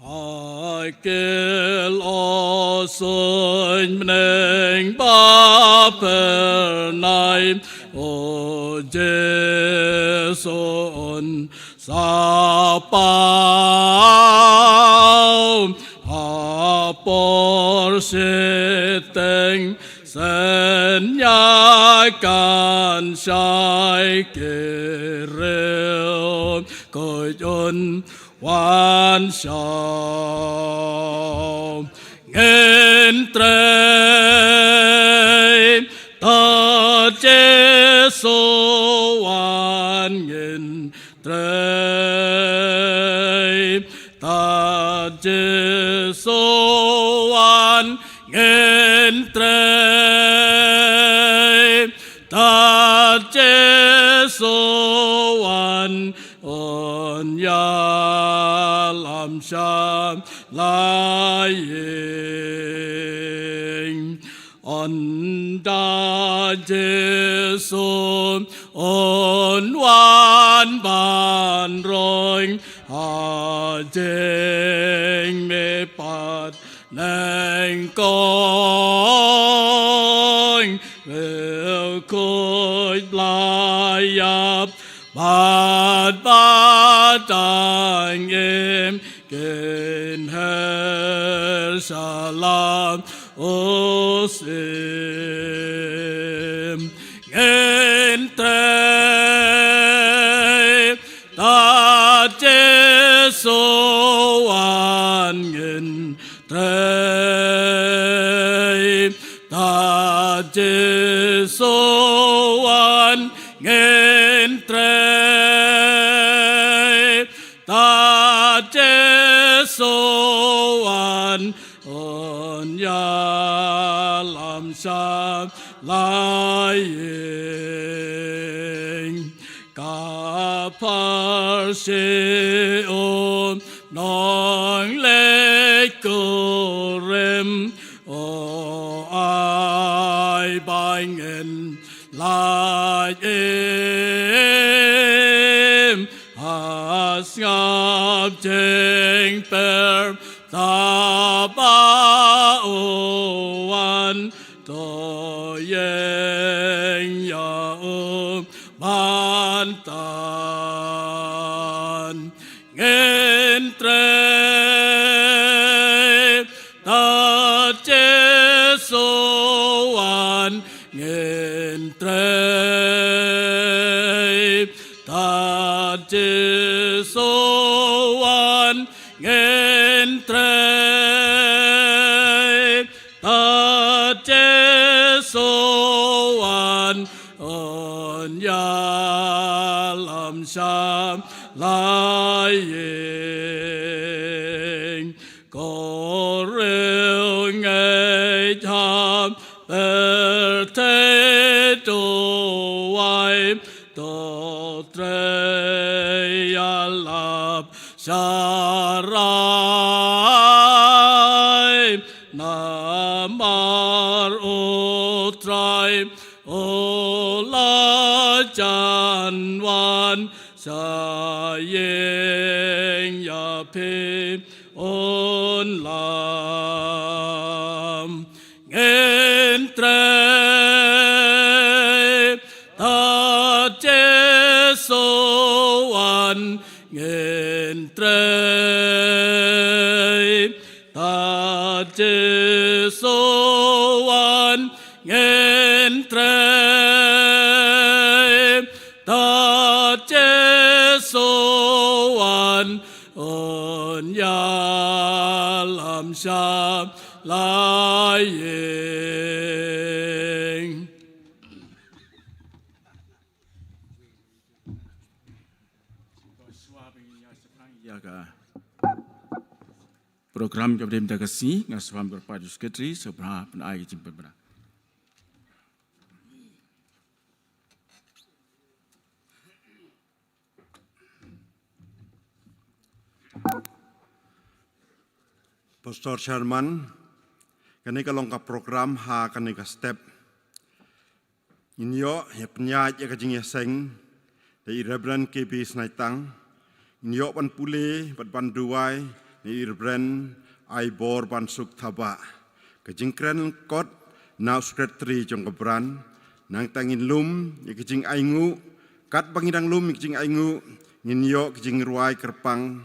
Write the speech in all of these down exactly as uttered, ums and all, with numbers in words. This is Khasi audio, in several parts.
Akil o suin mneng ba pernai, o Jesu un sa pau ha por siteng, sen ïa kan shai ki riewkhuid un wan shaw. Ngin trei, tad Jesu wan, ngin trei, tad Jesu wan, ngin trei, tad Jesu wan, un ïalam sha la ïing. Ynda Jesu un wan ban roi ha jingmihpat nyngkong, riewkhuid ba la ïap bad ba dang im, kin her sha la u Syiem. Ngin trei, tad Jesu wan, ngin trei, tad Jesu wan, ngin trei, tad Jesu wan, un ïalam sha la ïing. Ka pharshi u nongleit kurim, u ai ba ngin lait im ha sngap jingpyrta ba u wan, to ïeng ïa u ban tan. Ngin trei, tad Jesu wan, ngin trei, tad Jesu wan, ngin trei, tad Jesu wan, un ïalam sha la ïing. Ko riewngeit ha pyrthei duwai, to trei ïalap sharai, namar U Trai u la jan wan sha ïing, ïa phi un lam. Ngin trei, tad Jesu wan, ngin trei, tad Jesu wan, ngin trei, tad Jesu wan, un ïalam sha la ïing. Ïa ka program ka brim da ka sngi, nga sngewbha ban kyrpad ïa u Secretary, sngewbha ban ai ka jingpynbna. Pastor Chairman, kane ka long ka program ha kane ka step. Ngin ïoh ïa pynïaid ïa ka jingïaseng da i Reverend K B Snaitang. Ngin ïoh ban pule bad ban duwai Ni Reverend Aibor Bansuk Thabah. Ka jingkren kot na u Secretary jong ka Branch. Nangta ngin lum ïa ka jingainguh, katba ngi dang lum ïa ka jingainguh, ngin ïoh ka jingrwai kyrpang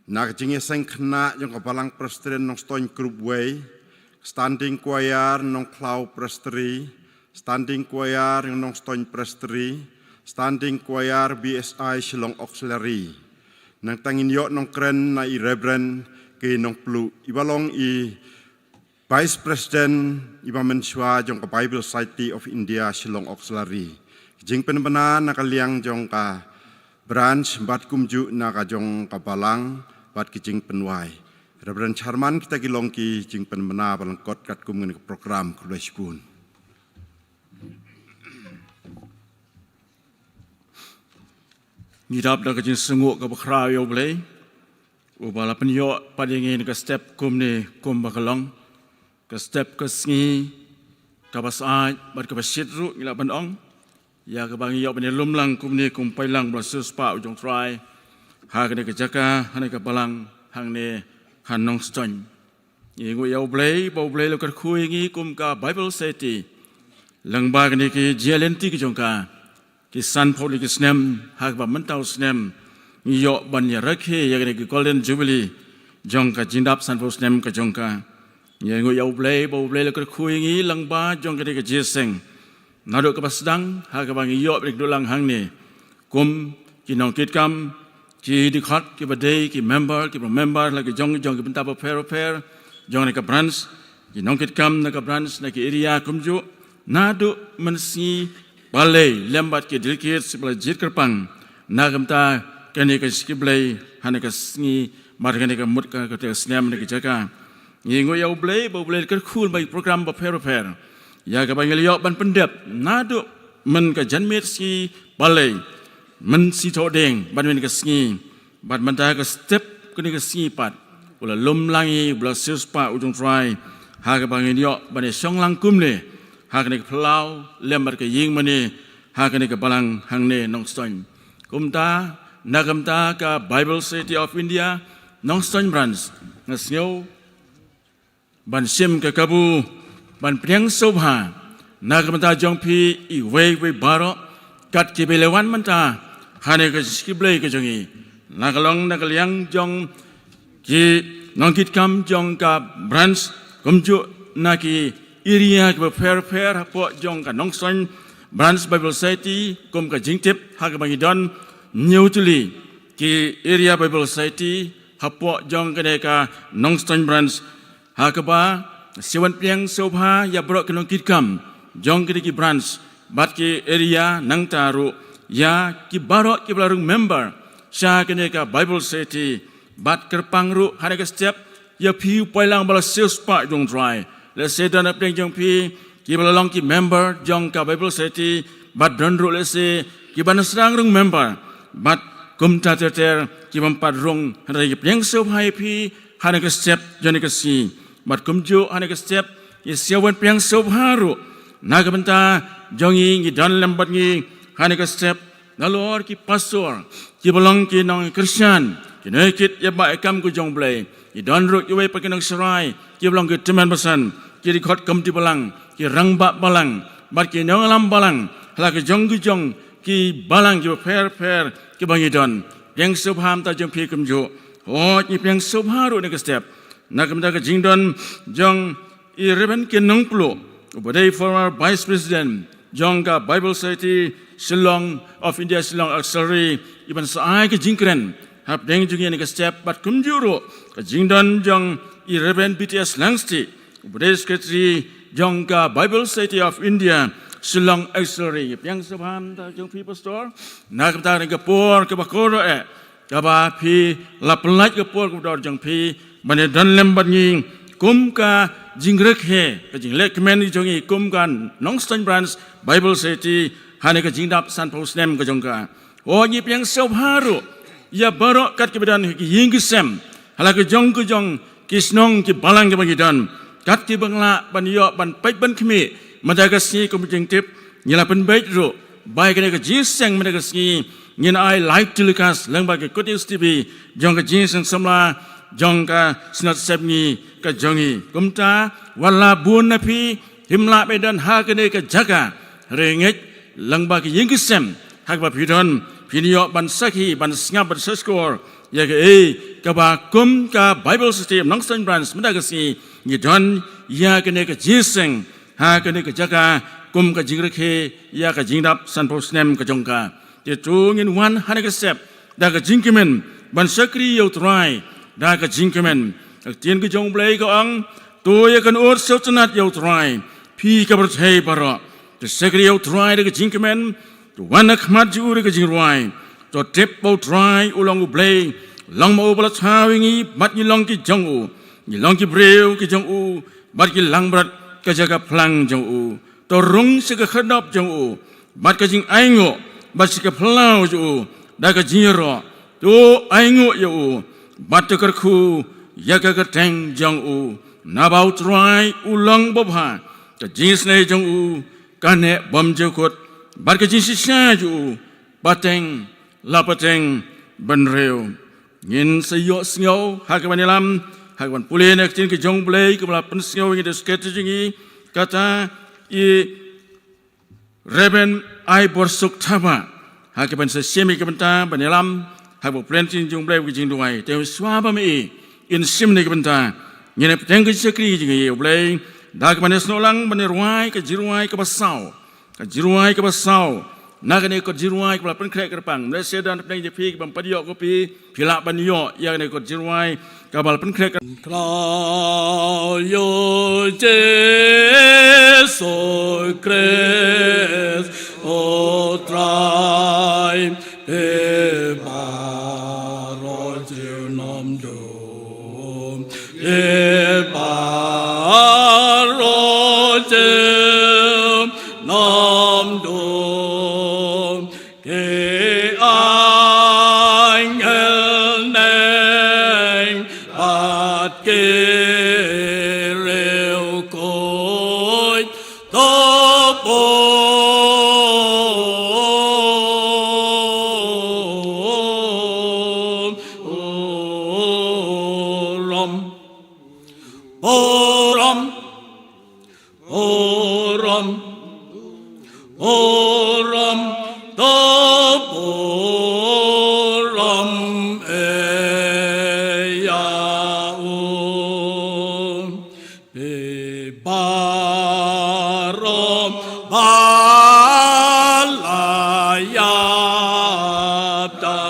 na ka jingïaseng khynnah jong ka Balang Presbyterian Nongstoiñ Group wei, Standing Choir Nongkhlaw Presbytery, Standing Choir Nongstoiñ Presbytery, Standing Choir B S I Shillong Auxiliary. Nangta ngin ïoh nongkren na i Reverend K Nongpluh, iba long i Vice President iba mynshuwa jong ka Bible Society of India Shillong Auxiliary. Jingpynbna na ka liang jong ka branch bad kumjuh na ka jong ka balang bad ki jingpynwai. Reverend Chairman, kita ki long ki jingpynbna ba lyngkot katkum kane ka program. Khublei shibun. Ngi dap da ka jingsngewnguh kaba khraw ïa U Blei uba la pynïoh pat ïa ngi na ka step kumne kumba ka long, ka step ka sngi kaba syaid bad kaba shit ruh ngi lah ban ong, ïa kaba ngi ïoh ban ïalum lang kumne kum paidlang ba la siewspah u jong U Trai ha kane ka jaka, ha kane ka balang hangne ha Nongstoiñ. Ngi ainguh ïa U Blei ba U Blei u la kyrkhu ïa ngi kum ka Bible Society lyngba kine ki jingïalehkai ki jong ka, ki sanphew tylli ki snem, ha kaba mynta u snem ngi ïoh ban ïarakhe ïa kine ki Golden Jubilee jong ka jingdap sanphew snem ka jong ka. Ngi ainguh ïa U Blei ba U Blei u la kyrkhu ïa ngi lyngba jong kane ka jingïaseng naduh kaba sdang ha kaba ngi ïoh ban ïakynduh lang hangne kum ki nongkitkam, ki dkhot kiba dei ki member, kiba member la ki jong jong ki bynta bapher bapher jong kane ka branch, ki nongkitkam na ka branch na ki area kumjuh, naduh mynsngi balei lem bad ki delegates ba la jied kyrpang na ka bynta kane ka Sngi Blei ha kane ka sngi bad kane ka mut ka, ka snem na ka jaka. Ngi ainguh ïa U Blei ba U Blei u la kyrkhu ban ïa program bapher bapher ïa kaba ngi la ïoh ban pyndep naduh myn ka janmiet sngi balei, mynsngi thohdieng bad myn ka sngi, bad mynta ka step kane ka sngi pat u la lum lang ïa ngi, u la siewspah u jong U Trai ha kaba ngin ïoh ban ïashong lang kumne ha kane ka phyllaw lem bad ka ïing mane ha kane ka balang hangne Nongstoiñ. Kumta na ka bynta ka Bible Society of India Nongstoiñ Branch, nga sngew ban shim ka kabu ban pdiang sngewbha na ka bynta jong phi iwei iwei baroh kat kiba la wan mynta ha kane ka Sngi Blei ka jong ngi, na ka long na ka liang jong ki nongkitkam jong ka branch kumjuh na ki area kiba pher pher hapoh jong ka Nongstoiñ Branch Bible Society. Kum ka jingtip ha kaba ngi don hynñiew tylli ki area Bible Society hapoh jong kane ka Nongstoiñ Branch, ha kaba sngewbha pdiang sngewbha ïa baroh ki nongkitkam jong kine ki branch bad ki area, nangta ruh ïa ki baroh kiba la rung member sha kane ka Bible Society. Bad kyrpang ruh ha kane ka step ïa phi u paidlang ba la siewspah jong U Trai, lehse don hapdeng jong phi kiba la long ki member jong ka Bible Society bad don ruh lehse kiba la sdang rung member bad kumta ter ter ki bym pat rung, hynrei ngi pdiang sngewbha ïa phi ha kane ka step jong kane ka sngi. Bad kumjuh ha kane ka step ngi sngewbha pdiang sngewbha ruh na ka bynta jong ngi, ngi don lem bad ngi ha kane ka step nalor ki pastor kiba long ki nongkhristan, ki nongïakit ïa ba ïa kam ka jong U Blei. Ngi don ruh kiwei pat ki nongsharai kiba long ki tymmen basan, ki dkhot komiti balang, ki rangbah balang bad ki nongïalam balang ha la ka jong ka jong ki balang kiba pher pher kiba ngi don. Pdiang sngewbha mynta jong phi kumjuh. Hooid, ngi pdiang sngewbha ruh na ka step na ka bynta ka jingdon jong i Reverend K Nongpluh, uba dei former Vice President jong ka Bible Society Shillong of India Shillong Auxiliary, iban sa ai ka jingkren hapdeng jong ngi na ka step, bad kumjuh ruh ka jingdon jong i Reverend B T S Langstieh, uba dei Secretary jong ka Bible Society of India Shillong Auxiliary. Pdiang sngewbha mynta jong phi Pastor na ka bynta ka por kaba kordor eh kaba phi la pynlait ka por kaba dor jong phi ban ïadon lem bad ngi kum ka jingrakhe, ka jinglehkmen jong ngi kum ka Nongstoiñ Branch Bible Society ha kane ka jingdap sanphew snem ka jong ka. Hooid, ngi pdiang sngewbha ruh ïa baroh kat kiba don ha ki ïing ki sem ha la ka jong ka jong ki shnong ki balang kiba ngi don, kat kiba ngi lah ban ïoh ban peit ban khmih mynta ka sngi. Kum ka jingtip ngi la pynbeit ruh ba ïa kane ka jingïaseng mynta ka sngi ngin ai live telecast lyngba ka Good News T V jong ka Jingïaseng Samla jong ka Synod Sepngi ka jong ngi. Kumta wat la bun na phi, phim lah ban don ha kane ka jaka, hynrei ngeit lyngba ki ïing ki sem ha kaba phi don, phin ïoh ban sakhi, ban sngap, ban sngap skhor ïa kaei kaba kum ka Bible Society Nongstoiñ Branch mynta ka sngi ngi don ïa kane ka jingïaseng ha kane ka jaka kum ka jingrakhe ïa ka jingdap sanphew snem ka jong ka. Te to ngin wan ha kane ka step da ka jingkmen ban shakri ïa U Trai da ka jingkmen. Ka ktien ka jong U Blei ka ong, to ïa kynnoh sngewtynnat ïa U Trai, phi ka pyrthei baroh. To shakri ïa U Trai da ka jingkmen, to wan ha khmat jong u da ka jingrwai. To tip ba U Trai u long U Blei, long ma u ba la thaw ïa ngi bad ngi long ki jong u. Ngi long ki briew ki jong u bad ki langbrot ka jaka phlang jong u. To rung sha ka khyrdop jong u bad ka jingainguh bad sha ka phyllaw jong u da ka jingïaroh. To ainguh ïa u bad to kyrkhu ïa ka kyrteng jong u. Naba U Trai u long babha, ka jingisynei jong u ka neh bymjukut bad ka jingshisha jong u pateng la pateng bynriew. Ngin sa ïohsngew ha kaban ïalam, ha kaban pule na ka ktien ka jong U Blei kaba la pynsngew ïa ngi da u Secretary jong ngi, kata i Reverend Aiborsuk Thabah, ha kaban sa shim ïa ka bynta ban ïalam ha kaba pule na ka ktien jong U Blei ka jingduwai. Te shuwa ba mynta in shim ïa ka bynta, ngin ïa bteng ka jingshakri jong ngi ïa U Blei da kaban ïasnoh lang ban ïarwai ka jingrwai kaba saw. Ka jingrwai kaba saw na kane ka kot jingrwai kaba la pynkhreh kyrpang. Mlei sedan pdeng jong phi kaba ym pat ïoh copy, phi lah ban ïoh ïa kane ka kot jingrwai kaba la pynkhreh kyrpang. Khraw ïa U Jisu Khrist U Trai, phi baroh junomdum. Phi baroh junomdum, ki angel neng bad ki riewkhuid, to bor burom, burom, burom, burom, to burom ïa u. Phi baroh ba la ïap da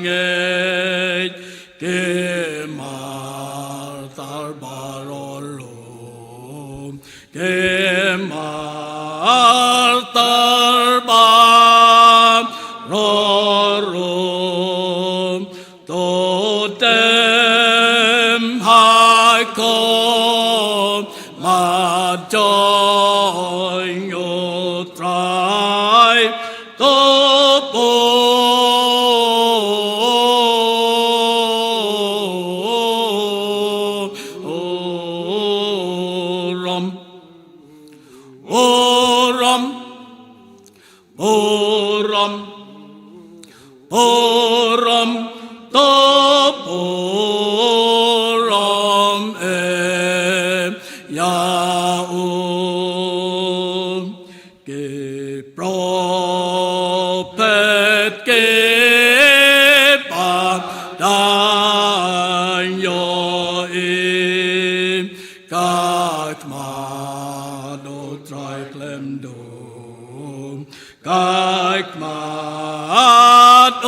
ngeit, ki martar baroh ruh, ki martar baroh ruh, to dem ha khmat jong U Trai, to burom, burom, burom, burom, to burom ïa u. Ki prophet kiba dang ïohi, ka khmat U Trai khlem dum, ka khmat U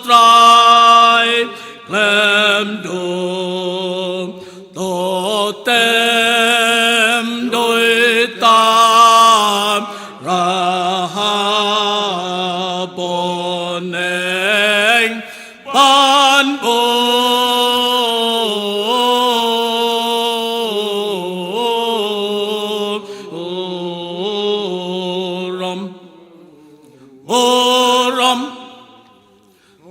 Trai khlem dum, to tem duh tam Rahab, bun neng ban burom, burom,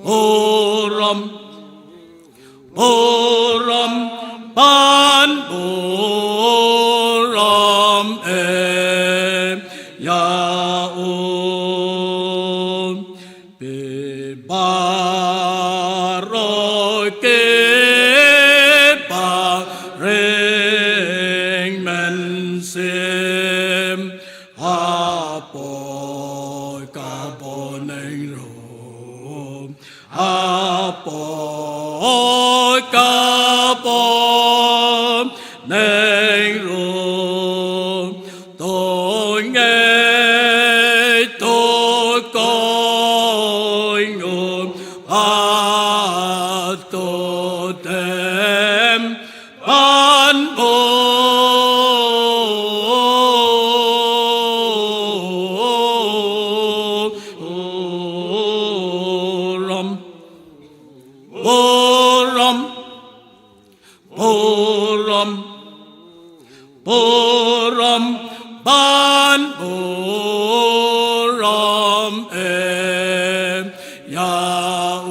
burom, burom ban burom. Ka bor neng ro to nge to koi ngo a to tem an bo ram. Borom, borom, borom, ban borom e ya o.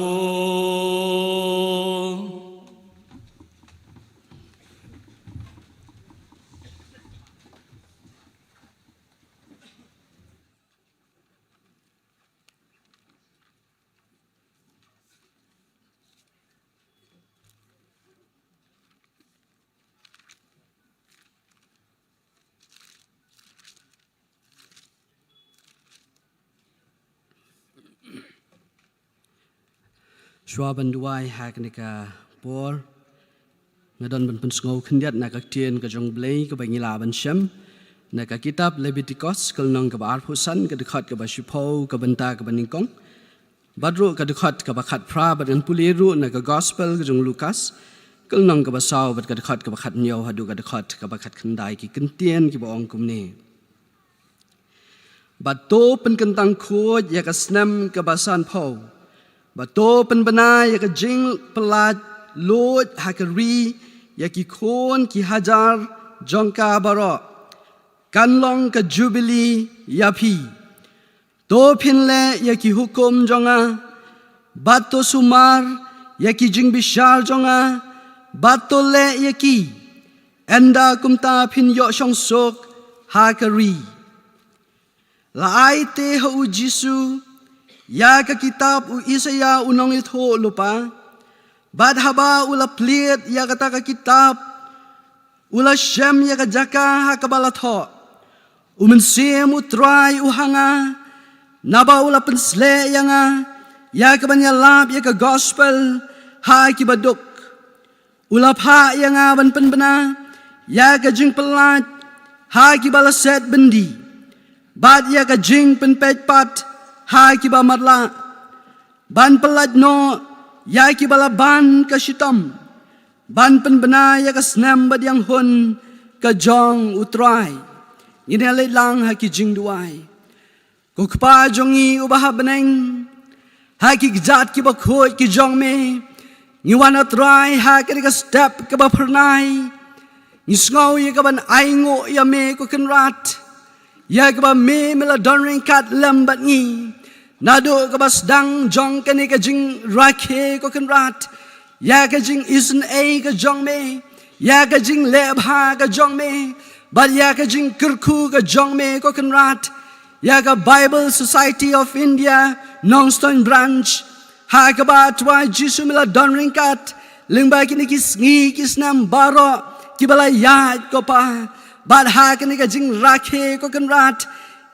Shuwa ban duwai ha kane ka por, nga don ban pynsngew khyndiat na ka ktien ka jong U Blei kaba ngi lah ban shem na ka kitab Lebitikos, ka lynnong kaba arphew san, ka dkhot kaba shiphew, ka bynta kaba nyngkong. Bad ruh ka dkhot kaba khatphra, bad ngan pule ruh na ka gospel ka jong u Lukas, ka lynnong kaba saw, bad ka dkhot kaba khathynñiew haduh ka dkhot kaba khatkhyndai, ki kyntien kiba ong kumne. Bad to pynkyntang khuid ïa ka snem kaba sanphew. Bad to pynbna ïa ka jingpyllait luid ha ka ri ïa ki khun ki hajar jong ka baroh. Kan long ka jubili ïa phi. To phin leh ïa ki hukum jong nga, bad to sumar ïa ki jingbishar jong nga, bad to leh ïa ki. Ynda kumta phin ïoh shong suk ha ka ri. La ai te ha u Jisu ïa ka kitab u Isaïah u nongïathuhlypa. Bad haba u la plied ïa kata ka kitab, u la shem ïa ka jaka ha kaba la thoh. U Mynsiem U Trai u ha nga, naba u la pynsleh ïa nga ïa kaban ïalap ïa ka gospel ha ki baduk. U la phah ïa nga ban pynbna ïa ka jingpyllait ha kiba la set byndi, bad ïa ka jingpynpeit pat ha kiba matlah, ban pyllait noh ïa kiba la ban ka shitom, ban pynbna ïa ka snem badiang hun ka jong U Trai. Ngin ïa leit lang ha ki jingduwai. Ko Kpa jong ngi uba ha bneng, ha ki kjat kiba khuid ki jong me, ngi wan, A Trai, ha kane ka step kaba phyrnai. Ngi sngew ïa kaban ainguh ïa me, ko Kynrad, ïa kaba me, me la don ryngkat lem bad ngi. Naduh kaba sdang jong kane ka jingrakhe, ko Kynrad, ïa ka jingisynei ka jong me, ïa ka jingleh bha ka jong me, bad ïa ka jingkyrkhu ka jong me, ko Kynrad, ïa ka Bible Society of India Nongstoiñ Branch, ha kaba, A Trai Jisu, me la don ryngkat lyngba kine ki sngi ki snem baroh kiba la ïaid, ko Pa. Bad ha kane ka jingrakhe, ko Kynrad,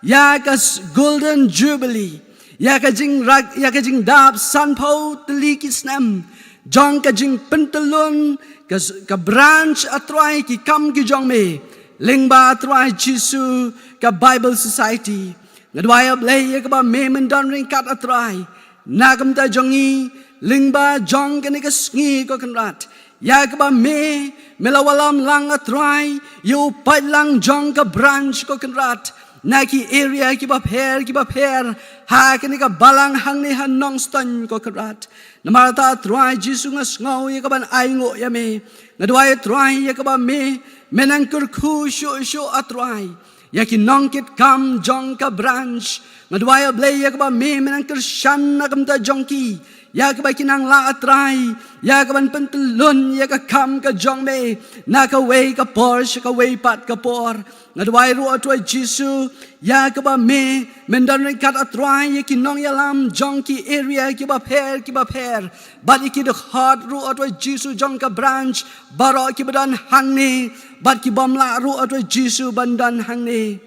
ïa ka s-, Golden Jubilee, ïa ka jingrak-, ïa ka jingdap sanphew tylli ki snem jong ka jingpyntyllun ka s-, ka branch, A Trai, ki kam ki jong me, lyngba, A Trai Jisu, ka Bible Society. Nga duwai, A Blei, ïa kaba me, men don ryngkat, A Trai, na ka bynta jong ngi lyngba jong kane ka sngi, ko Kynrad. Ïa kaba me, me la wallam lang, A Trai, ïa u paidlang jong ka branch, ko Kynrad, na ki area kiba pher kiba pher ha kane ka balang hangne ha Nongstoiñ, ko Kynrad. Namar kata, A Trai Jisu, nga sngew ïa kaban ainguh ïa me. Nga duwai, A Trai, ïa kaba me, me nang kyrkhu shuh shuh, A Trai, ïa ki nongkitkam jong ka branch. Nga duwai, A Blei, ïa kaba me, me nang kyrshan na ka bynta jong ki, ïa kaba ki nang lah, A Trai, ïa kaban pyntyllun ïa ka kam ka jong me na kawei ka por sha kawei pat ka por. Nga duwai ruh, A Trai Jisu, ïa kaba me, men don ryngkat, A Trai, ïa ki nongïalam jong ki area kiba pher kiba pher, bad ïa ki dkhot ruh, A Trai Jisu, jong ka branch baroh kiba don hangne bad ki bym lah ruh, A Trai Jisu, ban don hangne.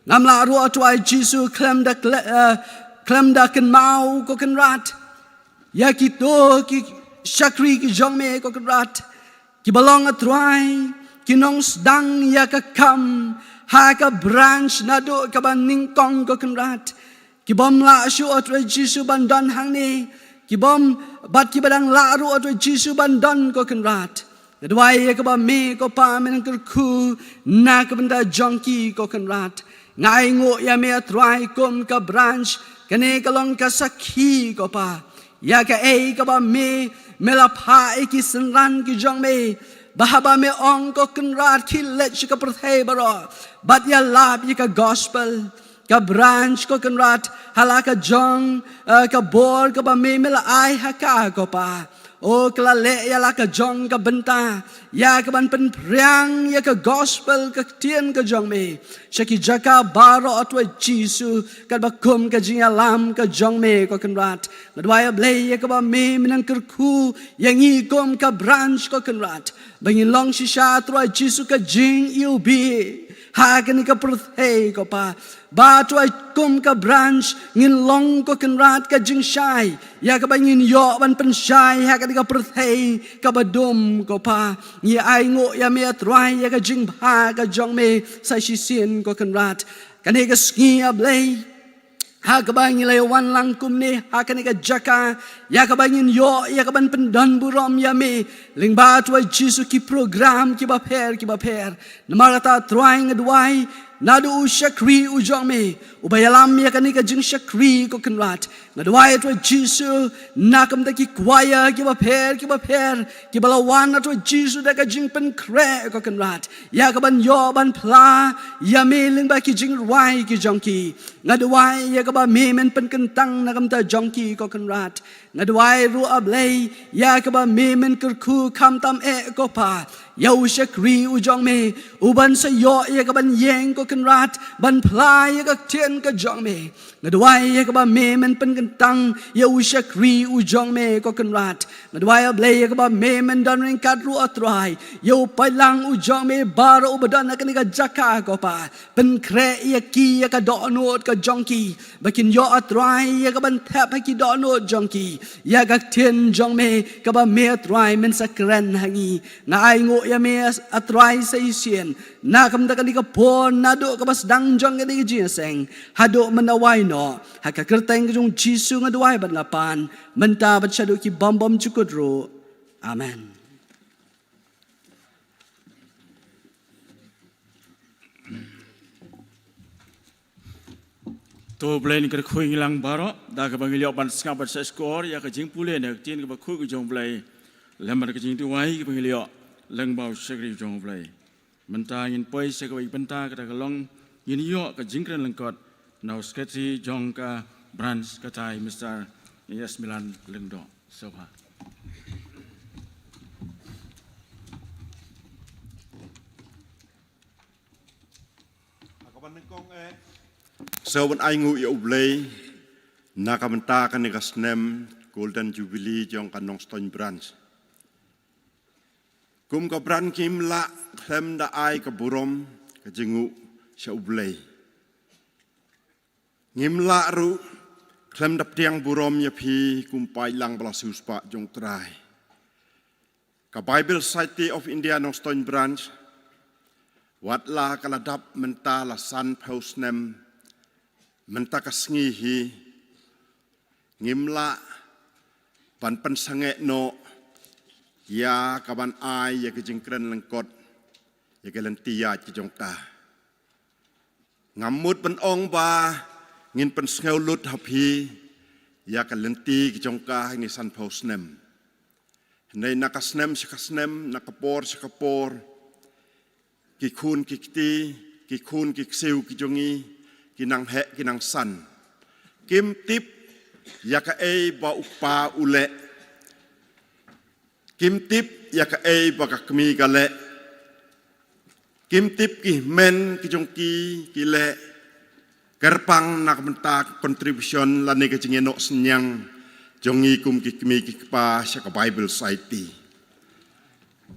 Ngam lah ruh, A Trai Jisu, khlem da kle-, eh, khlem da kynmaw, ko Kynrad, ïa kito ki shakri ki jong me, ko Kynrad, kiba long, A Trai, ki nongsdang ïa ka kam ha ka branch naduh kaba nyngkong, ko Kynrad, kibym lah shuh, A Trai Jisu, ban don hangne, kibym, bad kiba dang lah ruh, A Trai Jisu, ban don, ko Kynrad. Nga duwai ïa kaba me, ko Pa, men kyrkhu na ka bynta jong ki, ko Kynrad. Nga ainguh ïa me, A Trai, kum ka branch, kane ka long ka sakhi, ko Pa, ïa kaei kaba me, me la phah ïa ki synran ki jong me, ba haba me ong, ko Kynrad, ki leit sha ka pyrthei baroh bad ïalap ïa ka gospel. Ka branch, ko Kynrad, ha la ka jong, eh, ka bor kaba me, me la ai ha ka, ko Pa, o, ka la leh ïa la ka jong ka bynta ïa kaban pynphriang ïa ka gospel, ka ktien ka jong me, sha ki jaka baroh, A Trai Jisu, katba kum ka jingïalam ka jong me, ko Kynrad. Nga duwai, A Blei, ïa kaba me, men kyrkhu ïa ngi kum ka branch, ko Kynrad, ba ngin long shisha, A Trai Jisu, ka jingiwbih ha kane ka pyrthei, ko Pa. Ba, A Trai, kum ka branch ngin long, ko Kynrad, ka jingshai ïa kaba ngin ïoh ban pynshai ha kane ka pyrthei kaba dum, ko Pa. Ngi ainguh ïa me, A Trai, ïa ka jingbha ka jong me sa shisien, ko Kynrad. Kane ka sngi, A Blei, ha kaba ngi la wan lang kumne ha kane ka jaka, ïa kaba ngin ïoh ïa kaban pyndonburom ïa me lyngba, A Trai Jisu, ki program kiba pher kiba pher. Namar kata, A Trai, nga duwai, naduh u shakri u jong me uba ïalam ïa kane ka jingshakri, ko Kynrad, nga duwai, A Trai Jisu, na ka bynta ki kwaya kiba pher kiba pher kiba la wan, A Trai Jisu, da ka jingpynkhreh, ko Kynrad, ïa kaban ïoh ban phla ïa me lyngba ki jingrwai ki jong ki. Nga duwai ïa kaba me, men pynkyntang na ka bynta jong ki, ko Kynrad. Nga duwai ruh, A Blei, ïa kaba me, men kyrkhu khamtam eh, ko Pa, ïa u shakri u jong me uban sa ïoh ïa kaban ïeng, ko Kynrad, ban phla ïa ka ktien ka jong me. Nga duwai ïa kaba me, men pynkyntang ïa u shakri u jong me, ko Kynrad. Nga duwai, A Blei, ïa kaba me, men don ryngkat ruh, A Trai, ïa u paidlang u jong me baroh uba don ha kane ka jaka, ko Pa. Pynkhreh ïa ki, ïa ka dohnud ka jong ki, ba kin ïoh, A Trai, ïa kaban thep ha ki dohnud jong ki ïa ka ktien jong me, kaba me, A Trai, men sa kren ha ngi. Nga ainguh ïa me, A Trai, sa shisien na ka bynta kane ka por, naduh kaba sdang jong kane ka jingïaseng haduh mynwai noh. Ha ka kyrteng ka jong U Jisu nga duwai bad nga pan, mynta bad shaduh ki bym bymjukut ruh. Amen. To, Blei un kyrkhu ïa ngi lang baroh, da kaba ngi la ïoh ban sngap bad sngap skhor ïa ka jingpule na ka ktien kaba khuid ka jong U Blei, lem bad ka jingduwai kaba ngi la ïoh lyngba u shakri jong U Blei. Mynta ngin poi sha kawei ka bynta, kata ka long, ngin ïoh ka jingkren lyngkot na u Secretary jong ka branch, kata i Mister Yasmilan Lyngdoh. Sngewbha. Sngewbha ban ainguh ïa U Blei na ka bynta kane ka snem Golden Jubilee jong ka Nongstoiñ Branch. Kum ka branch, ngim lah khlem da ai ka burom, ka jingnguh sha U Blei. Ngim lah ruh khlem da pdiang burom ïa phi kum paidlang ba la siewspah jong U Trai. Ka Bible Society of India Nongstoiñ Branch, wat la ka la dap mynta la sanphew snem, mynta ka sngi hi ngim lah ban pynsangeh noh ïa kaban ai ïa ka jingkren lyngkot ïa ka lynti ïaid ka jong ka. Ngam mut ban ong ba ngin pynsngewlut ha phi ïa ka lynti ka jong ka ha kine sanphew snem. Hynrei na ka snem sha ka snem, na ka por sha ka por, ki khun ki kti, ki khun ki ksiew ki jong ngi, ki nang heh ki nang san, kim tip ïa kaei ba u kpa u leh. Kim tip ïa kaei ba ka kmie ka leh. Kim tip ki hynmen ki jong ki ki leh kyrpang na ka bynta contribution lane ka jingïasyllok synñiang jong ngi kum ki kmie ki kpa sha ka Bible Society.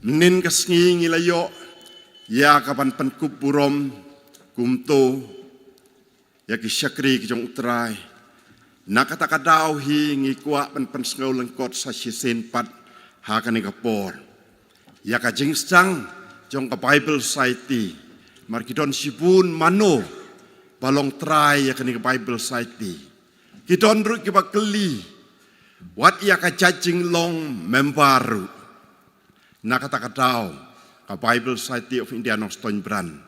Mynhynnin ka sngi ngi la ïoh ïa kaban pynkup burom kumto ïa ki shakri ki jong U Trai. Na kata ka daw hi ngi kwah ban pynsngew lyngkot sa shisien pat Ha kane ka por, ïa ka jingsdang jong ka Bible Society, mar ki don shibun mano ba long trai ïa kane ka Bible Society. Ki don ruh kiba kylli wat ïa ka jait jinglong member ruh. Na kata ka daw, ka Bible Society of India Nongstoiñ Branch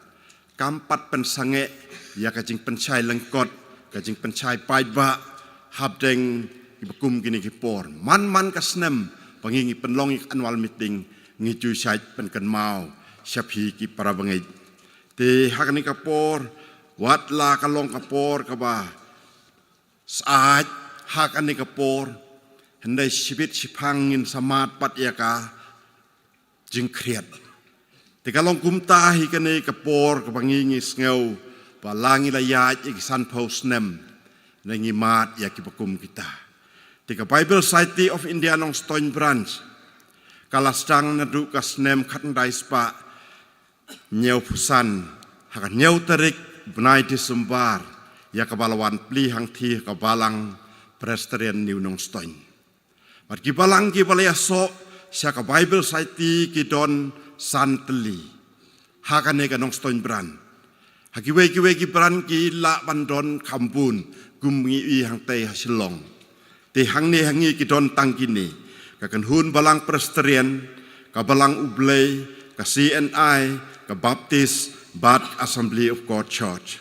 kam pat pynsangeh ïa ka jingpynshai lyngkot, ka jingpynshai paidbah hapdeng kiba kum kine ki por. Man man ka snem ba ngi ngi pynlong ïa ka annual meeting, ngi ju shait pynkynmaw sha phi ki para bangeit. Te ha kane ka por, wat la ka long ka por kaba syaid, ha kane ka por, hynrei shibit shiphang ngin sa mad pat ïa ka jingkhriat. Te ka long kumta hi kane ka por kaba ngi ngi sngew ba la ngi la ïaid ïa ki sanphew snem, ngi mad ïa kiba kum kita. Te ka Bible Society of India Nongstoiñ Branch ka la sdang naduh ka snem khatkhyndai spah hynñiewphew san, ha ka hynñiew tarik bnai December, ïa kaba la wan plie hangthie ha ka Balang Presbyterian New Nongstoiñ. Bad ki balang kiba la ïasoh sha ka Bible Society ki don san tylli ha kane ka Nongstoiñ Branch. Ha kiwei kiwei ki branch ki lah ban don kham bun, kum ngi ïohi hangtei ha Shillong. Te hangne ha ngi ki don tang kine: ka Kynhun Balang Presbyterian, ka Balang U Blei, ka C N I, ka Baptist, bad Assembly of God Church.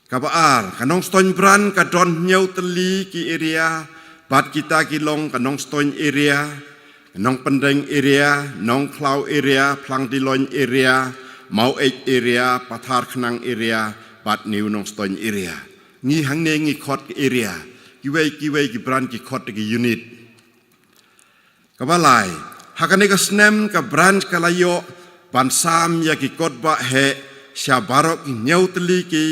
Kaba ar, ka Nongstoiñ Branch ka don hynñiew tylli ki area, bad kita ki long ka Nongstoiñ area, Nongpyndeng area, Nongkhlaw area, Phlangdiloin area, Maweit area, Patharkhnang area, bad New Nongstoiñ area. Ngi hangne ngi khot ki area, kiwei kiwei ki branch ki khot ki unit. Kaba lai, ha kane ka snem ka branch ka la ïoh ban sam ïa ki kot bah heh sha baroh ki hynñiew tylli ki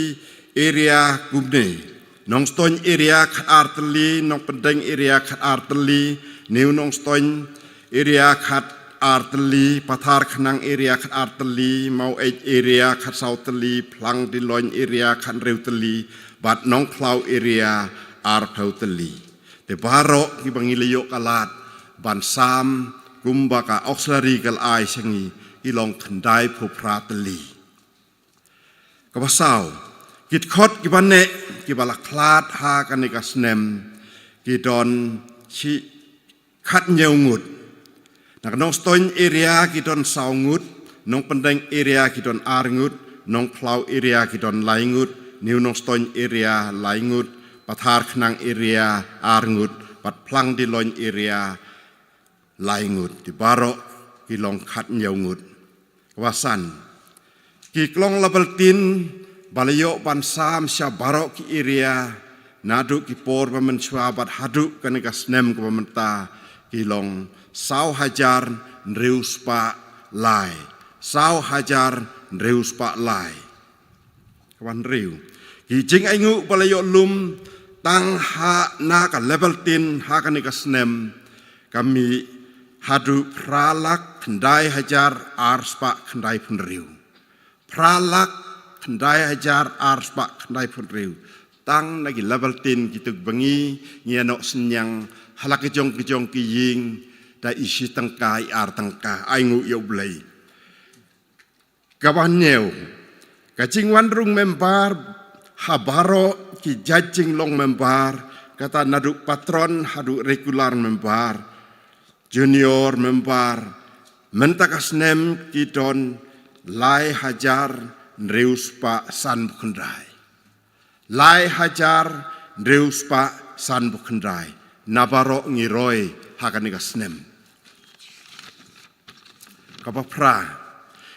area kumne: Nongstoiñ area khatar tylli, Nongpyndeng area khatar tylli, New Nongstoiñ area khatar tylli, Patharkhnang area khatar tylli, Maweit area khatsaw tylli, Phlangdiloin area khathynriew tylli, bad Nongkhlaw area arphew tylli. Te baroh kiba ngi la ïoh ka lad ban sam kumba ka auxiliary ka la ai sha ngi, ki long khyndaiphew phra tylli. Kaba saw, ki dkhot kiba neh kiba la khlad ha kane ka snem ki don shi khathynñiew ngut. Na ka Nongstoiñ area ki don saw ngut, Nongpyndeng area ki don ar ngut, Nongkhlaw area ki don lai ngut, New Nongstoiñ area lai ngut, Patharkhnang area ar ngut, bad Phlangdiloin area lai ngut. Te baroh ki long khathynñiew ngut. Kaba san, ki klong la bulletin ba la ïoh ban sam sha baroh ki area naduh ki por ba mynshuwa bad haduh kane ka snem kaba mynta, ki long saw hajar hynriew spah lai. Saw hajar hynriew spah lai. Kaba hynriew, ki jingainguh ba la ïoh lum tang ha na ka la bulletin ha kane ka snem ka mih haduh phra lak khyndai hajar ar spah khyndaiphew hynriew. Phra lak khyndai hajar ar spah khyndaiphew hynriew. Tang na ki la bulletin kito kiba ngi, ngi ïa noh synñiang ha la ki jong ki jong ki ïing da i shi tyngka, i ar tyngka, ainguh ïa U Blei. Kaba hynñiew, ka jingwan rung member ha baroh ki jait jinglong member, kata naduh patron haduh regular member, junior member, mynta ka snem ki don lai hajar hynriew spah sanphew khyndai. Lai hajar hynriew spah sanphew khyndai. Na baroh ngi roi ha kane ka snem. Kaba phra,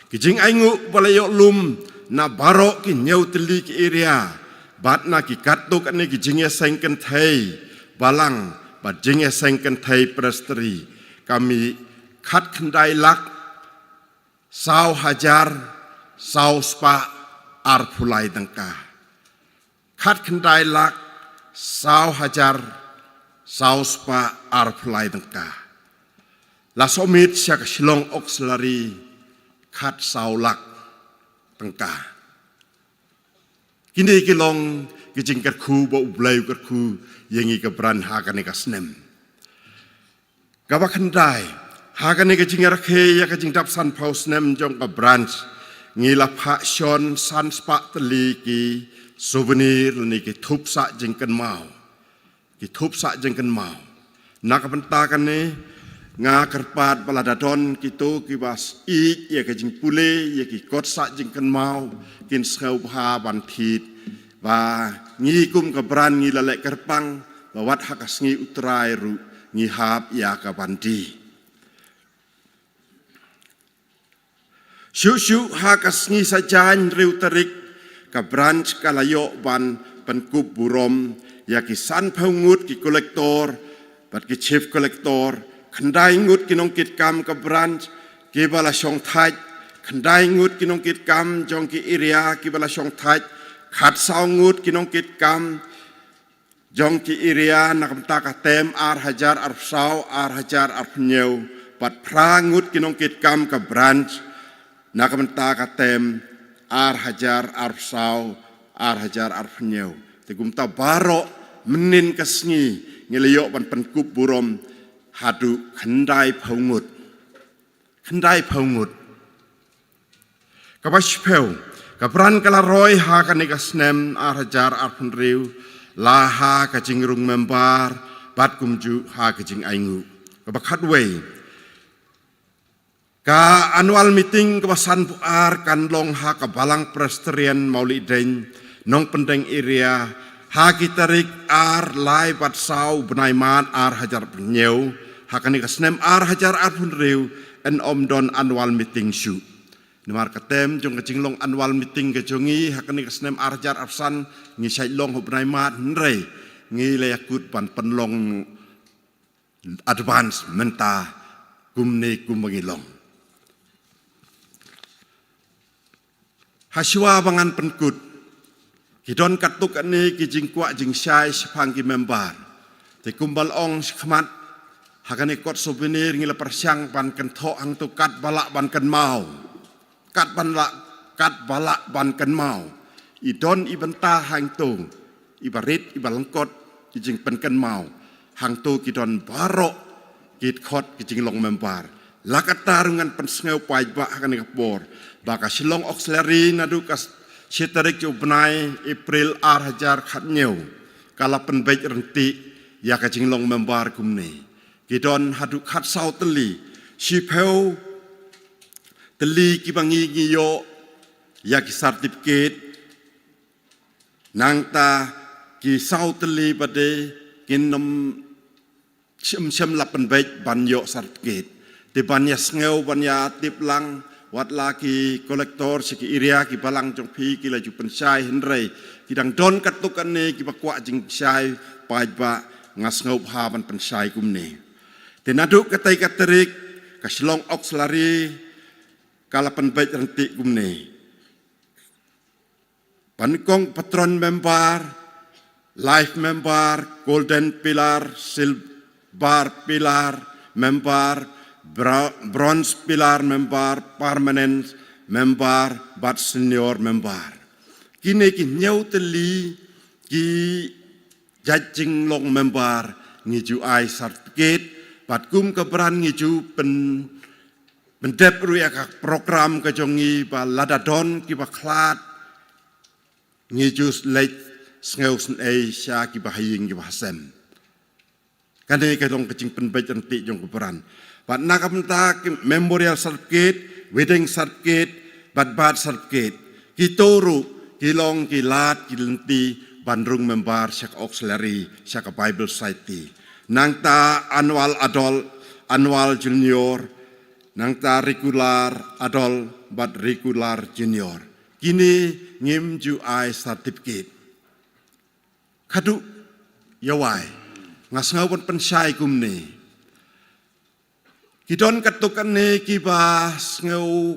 ki jingainguh ba la ïoh lum na baroh ki hynñiew tylli ki area bad na ki katto katne ki jingïaseng kynthei balang bad jingïaseng kynthei presbytery ka mih khatkhyndai lak saw hajar saw spah arphew lai tyngka. Khatkhyndai lak saw hajar saw spah arphew lai tyngka. La submit sha ka Shillong Auxiliary khatsaw lak tyngka. Kine ki long ki jingkyrkhu ba U Blei u kyrkhu ïa ngi ka branch ha kane ka snem. Kaba khyndai, ha kane ka jingrakhe ïa ka jingdap sanphew snem jong ka branch, ngi la phah shon san spah tylli ki souvenir lane ki thup sah jingkynmaw. Ki thup sah jingkynmaw. Na ka bynta kane, nga kyrpad ba lada don kito kiba ïeit ïa ka jingpule ïa ki kot sah jingkynmaw, kin sngewbha ban thied ba ngi kum ka branch ngi la leh kyrpang ba wat ha ka sngi U Trai ruh ngi hap ïa ka ban die. Shuh shuh ha ka sngi Saitjaiñ hynriew tarik, ka branch ka la ïoh ban pynkup burom ïa ki sanphew ngut ki collector bad ki chief collector, khyndai ngut ki nongkitkam ka branch kiba la shongthait, khyndai ngut ki nongkitkam jong ki area kiba la shongthait, khatsaw ngut ki nongkitkam jong ki area na ka bynta ka term ar hajar arphew saw, ar hajar arphew hynñiew, bad phra ngut ki nongkitkam ka branch na ka bynta ka term ar hajar arphew saw, ar hajar arphew hynñiew. Te kumta baroh mynhynnin ka sngi ngi la ïoh ban pynkup burom haduh khyndaiphew ngut. Khyndaiphew ngut. Kaba shiphew, ka branch ka la roi ha kane ka snem ar hajar arphew hynriew, la ha ka jingrung member bad kumjuh ha ka jingainguh. Kaba khatwei, ka annual meeting kaba sanphew ar kan long ha ka Balang Presbyterian Mawliehdeiñ, Nongpyndeng area, ha ki tarik ar, lai bad saw bnai Mart ar hajar arphew hynñiew. Ha kane ka snem ar hajar arphew hynriew, yn ym don annual meeting shuh. Namar ka term jong ka jinglong annual meeting ka jong ngi ha kane ka snem ar hajar arphew san, ngi shait long ha u bnai Mart, hynrei ngi la ïakut ban pynlong advance mynta kumne kumba ngi long. Hashwa ba ngan pynkut, ki don katto katne ki jingkwah jingshai shaphang ki member. Te kumba la ong shakhmat, ha kane kot souvenir ngi la pyrshang ban kynthoh hangto katba lah ban kynmaw. Katba lah, katba lah ban kynmaw. I don i bynta hangto, iba rit, iba lyngkot, i jingpynkynmaw. Hangto ki don baroh ki dkhot ki jinglong member. La katta ruh ngan pynsngew paidbah ha kane ka por ba ka Shillong Auxiliary naduh ka shi tarik jong u bnai April ar hajar khathynñiew, ka la pynbeit ryntih ïa ka jinglong member kumne. Ki don haduh khatsaw tylli, shiphew tylli kiba ngi ngi ïoh ïa ki certificate, nangta ki saw tylli bad kin ym shem shem la pynbeit ban ïoh certificate. Te ban ïa sngew, ban ïa tip lang, wat la ki collector sha ki area, ki balang jong phi ki la ju pynshai, hynrei ki dang don katto katne kiba kwah jingshai paidbah, nga sngewbha ban pynshai kumne. Te naduh katei ka tarik, ka Shillong Auxiliary ka la pynbeit ryntih kumne. Pynïaid patron member, life member, golden pillar, silver pillar member, bra-, bronze pillar member, permanent member, bad senior member. Kine ki hynñiew tylli ki jait jinglong member ngi ju ai certificate, bad kum ka branch ngi ju pyn pyndep ruh ïa ka program ka jong ngi ba lada don kiba khlad, ngi ju leit sngewsynei sha kiba ha ïing kiba ha sem. Kane ka long ka jingpynbeit ryntih jong ka branch. Bad na ka bynta ki memorial certificate, wedding certificate, bad birth certificate, kito ruh ki long ki lad ki lynti ban rung member sha ka Auxiliary, sha ka Bible Society. Nangta annual adult, annual junior, nangta regular adult bad regular junior. Kine ngim ju ai certificate. Khadduh ïa wai, nga sngew ban pynshai kumne. Ki don katto katne kiba sngew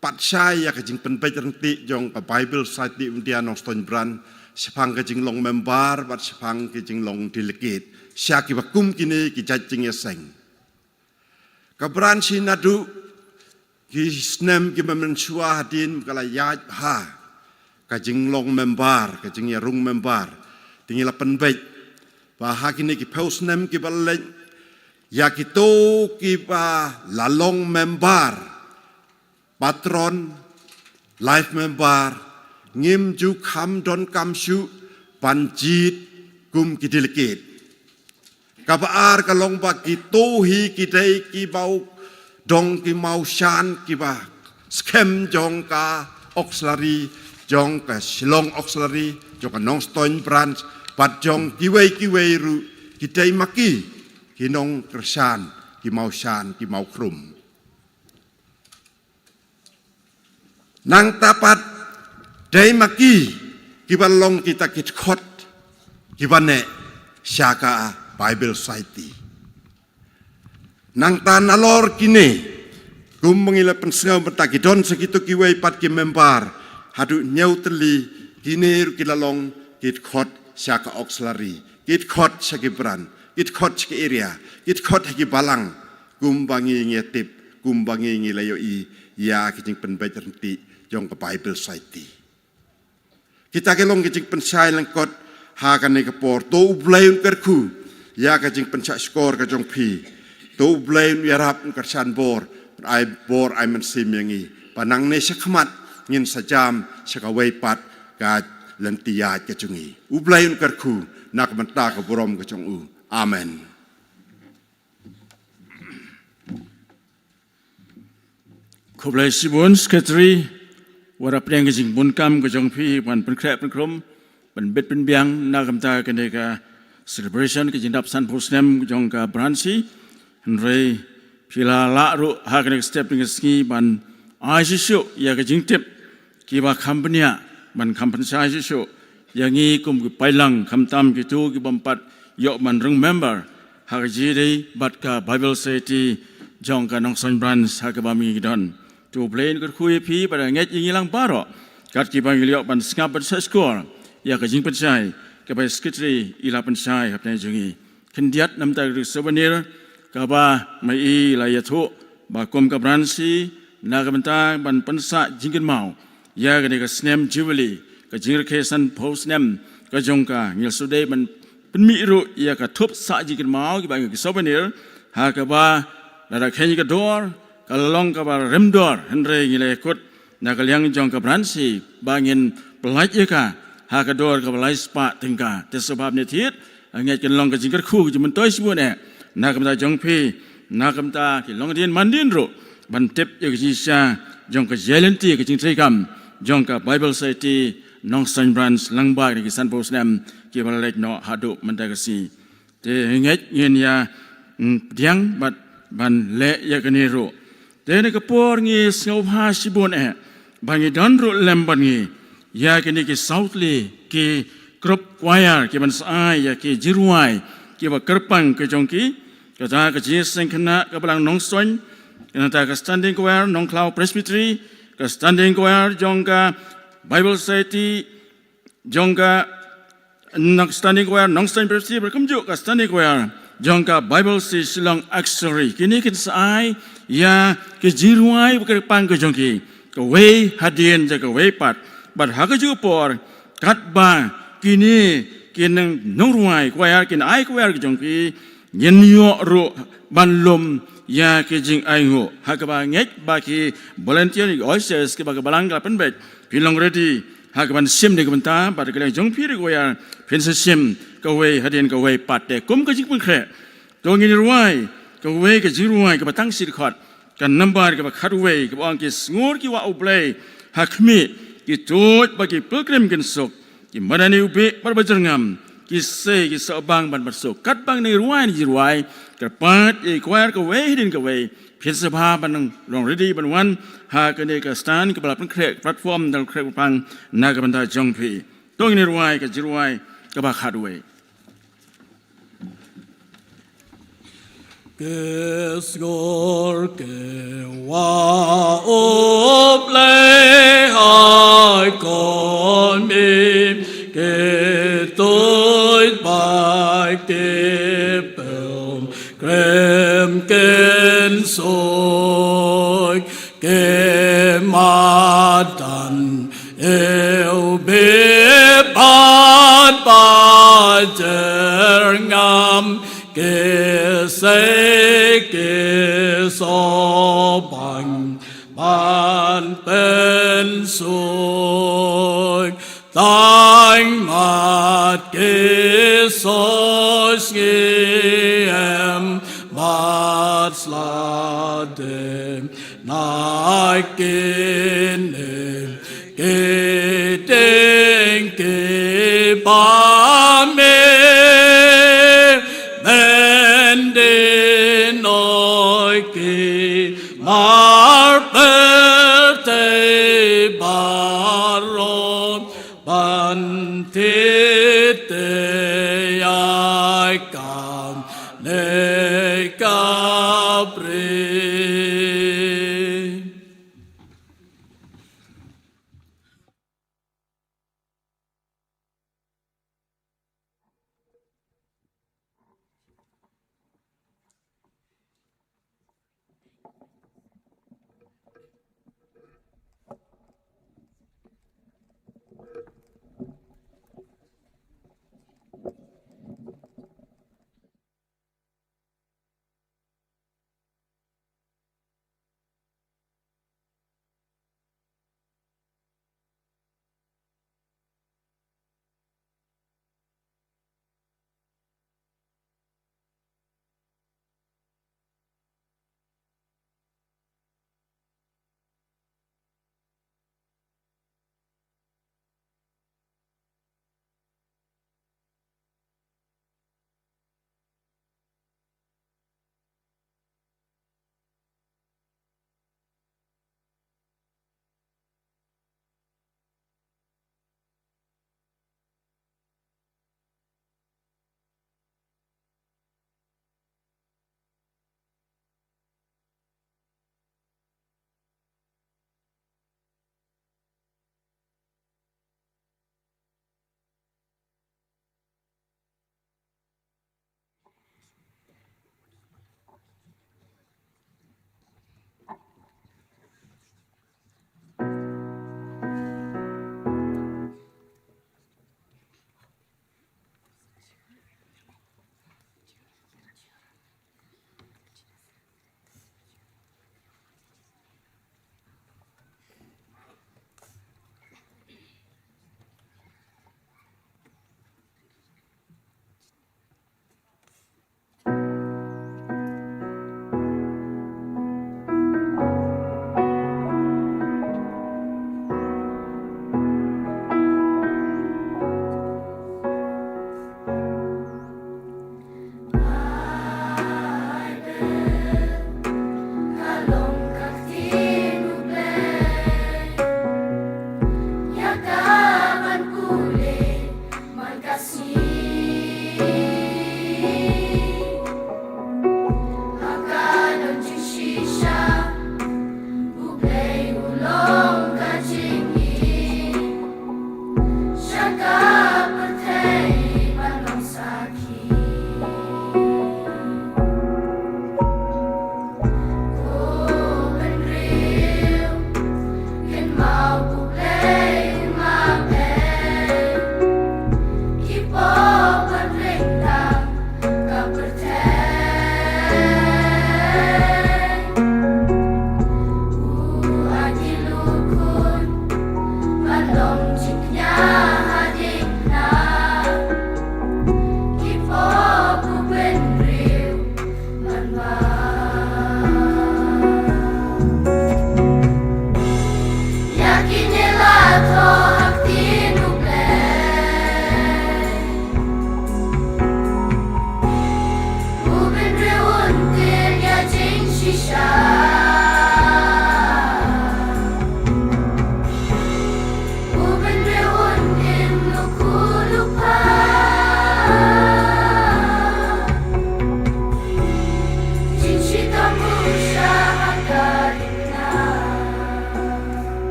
pat shai ïa ka jingpynbeit ryntih jong ka Bible Society India Nongstoiñ Branch shaphang ka jinglong member bad shaphang ka jinglong delegate. Sha kiba kum kine ki jait jingïaseng. Ka branch hi naduh ki snem kiba mynshuwa hadien ka la ïaid bha ka jinglong member, ka jingïarung member. Te ngi la pynbeit ba ha kine ki phew snem kiba la leit, Ïa kito kiba la long member, patron, life member, ngim ju kham donkam shuh ban jied kum ki delegate. Kaba ar ka long ba kito hi ki dei kiba u dong ki mawshan kiba skhem jong ka auxiliary, jong ka Shillong auxiliary, jong ka Nongstoiñ branch, bad jong kiwei kiwei ruh ki dei ma ki ki nongkyrshan, ki mawshan, ki mawkhrum. Nangta pat dei ma ki kiba long kita ki dkhot kiba neh sha ka Bible Society. Nangta nalor kine, kum ba ngi la pynsngew mynta, ki don sa kito kiwei pat ki member haduh hynñiew tylli. Kine ruh ki la long ki dkhot sha ka auxiliary, ki dkhot sha ki branch, ki dkhot sha ki area, ki dkhot ha ki balang. Kum ba ngi ngi tip, kum ba ngi ngi la ïohi ïa ki jingpynbeit ryntih jong ka Bible Society. Kita ki long ki jingpynshai lyngkot ha kane ka por. To U Blei un kyrkhu ïa ka jingpynshah shkor ka jong phi. To U Blei un ïarap, un kyrshan bor, un ai bor ai mynsiem ïa ngi, ba nangne shakhmat ngin sa jam sha kawei pat ka lynti ïaid ka jong ngi. U Blei un kyrkhu na ka bynta ka burom ka jong u. Amen. Khublei shibun Secretary, wat la pdeng ka jingbunkam ka jong phi ban pynkhreh pynkhrum, ban bit pynbiang na ka bynta kane ka celebration ka jingdap sanphew snem jong ka branch. Hynrei phi la lah ruh ha kane ka step kane ka sngi ban ai shisha ïa ka jingtip kiba kham bniah, ban kham pynshai shisha ïa ngi kum ki paidlang, khamtam kito ki bym pat ïoh ban rung member ha ka jingïadei bad ka Bible Society jong ka Nongstoiñ branch ha kaba ma ngi don. To U Blei un kyrkhu ïa phi bad ngeit ïa ngi lang baroh kat kiba ngi ïoh ban sngap ban shah shkor ïa ka jingpynshai kaba Secretary i la pynshai hapdeng jong ngi. Khyndiat namar ka souvenir kaba ma i la ïathuh ba kum ka branch na ka bynta ban pynsah jingkynmaw ïa kane ka snem Jubilee, ka jingrakhe sanphew snem ka jong ka, ngi la shu dei ban pynmih ruh ïa ka thup sah jingkynmaw kiba ngi ki souvenir ha kaba lada kheiñ ka dor ka la long kaba rem dor, hynrei ngi la ïakut na ka liang jong ka branch ba ngin pyllait ïa ka ha ka dor kaba lai spah tyngka. Te sngewbha ne thied, ngeit kan long ka jingkyrkhu ka jingmyntoi shibun eh na ka bynta jong phi, na ka bynta ki longdien mandien ruh ban tip ïa ka jingshisha jong ka jingïaid lynti ka jingtrei kam jong ka Bible Society Nongstoiñ branch lyngba kine ki sanphew snem kiba la leit noh haduh mynta ka sngi. Te ngeit ngin ïa, mm, pdiang bad ban leh ïa kane ruh. Te na ka por ngi sngewbha shibun eh ba ngi don ruh lem bad ngi ïa kine ki saw tylli ki group choir kiban sa ai ïa ki jingrwai kiba kyrpang ka jong ki. Kata ka Jingïaseng Khynnah ka Balang Nongstoiñ, kata ka Standing Choir Nongkhlaw Presbytery, ka Standing Choir jong ka Bible Society jong ka Nong-, Standing Choir Nongstoiñ Presbytery, bad kumjuh ka Standing Choir jong ka Bible Society Shillong Auxiliary. Kine kin sa ai ïa ki jingrwai ba kyrpang ka jong ki, kawei hadien ïa kawei pat. Bad ha kajuh ka por katba kine ki nong, nongrwai choir kin ai choir ka jong ki, ngin ïoh ruh ban lum ïa ki jingainguh ha kaba ngeit ba ki volunteer ki ushers kiba ka balang ka la pynbeit, phi long ready ha kaban shim ne ka bynta bad ka liang jong phi ruh choir phin sa shim kawei hadien kawei pat. Te kum ka jingpynkhreh, to ngin rwai kawei ka jingrwai kaba tang shi dkhot, ka nambar kaba khatwei, kaba ong: Ki sngur ki wah U Blei ha khmih, ki tuid bad ki pilgrim kin suk, ki madan ïa u bieit bad ba jyrngam, ki sei ki sohbang ban bat suk. Katba ngi rwai ne jingrwai, kyrpad ïa i choir kawei hadien kawei, phin sa bha ban long ready ban wan ha kane ka stand kaba la pynkhreh, platform da la khreh kyrpang na ka bynta jong phi. To ngin rwai ka jingrwai kaba khatwei. Ki sngur ki wah U Blei ha khmih, ki tuid bad ki pilgrim kin suk, ki madan ïa u bieit bad ba jyrngam, ki Sei ki soh ban ban pynsuid tang mat ki soh sngi em mat slade na kine ki ting ki ba me men di noi ki mar per te baron ban ti te ai kam ne kapri.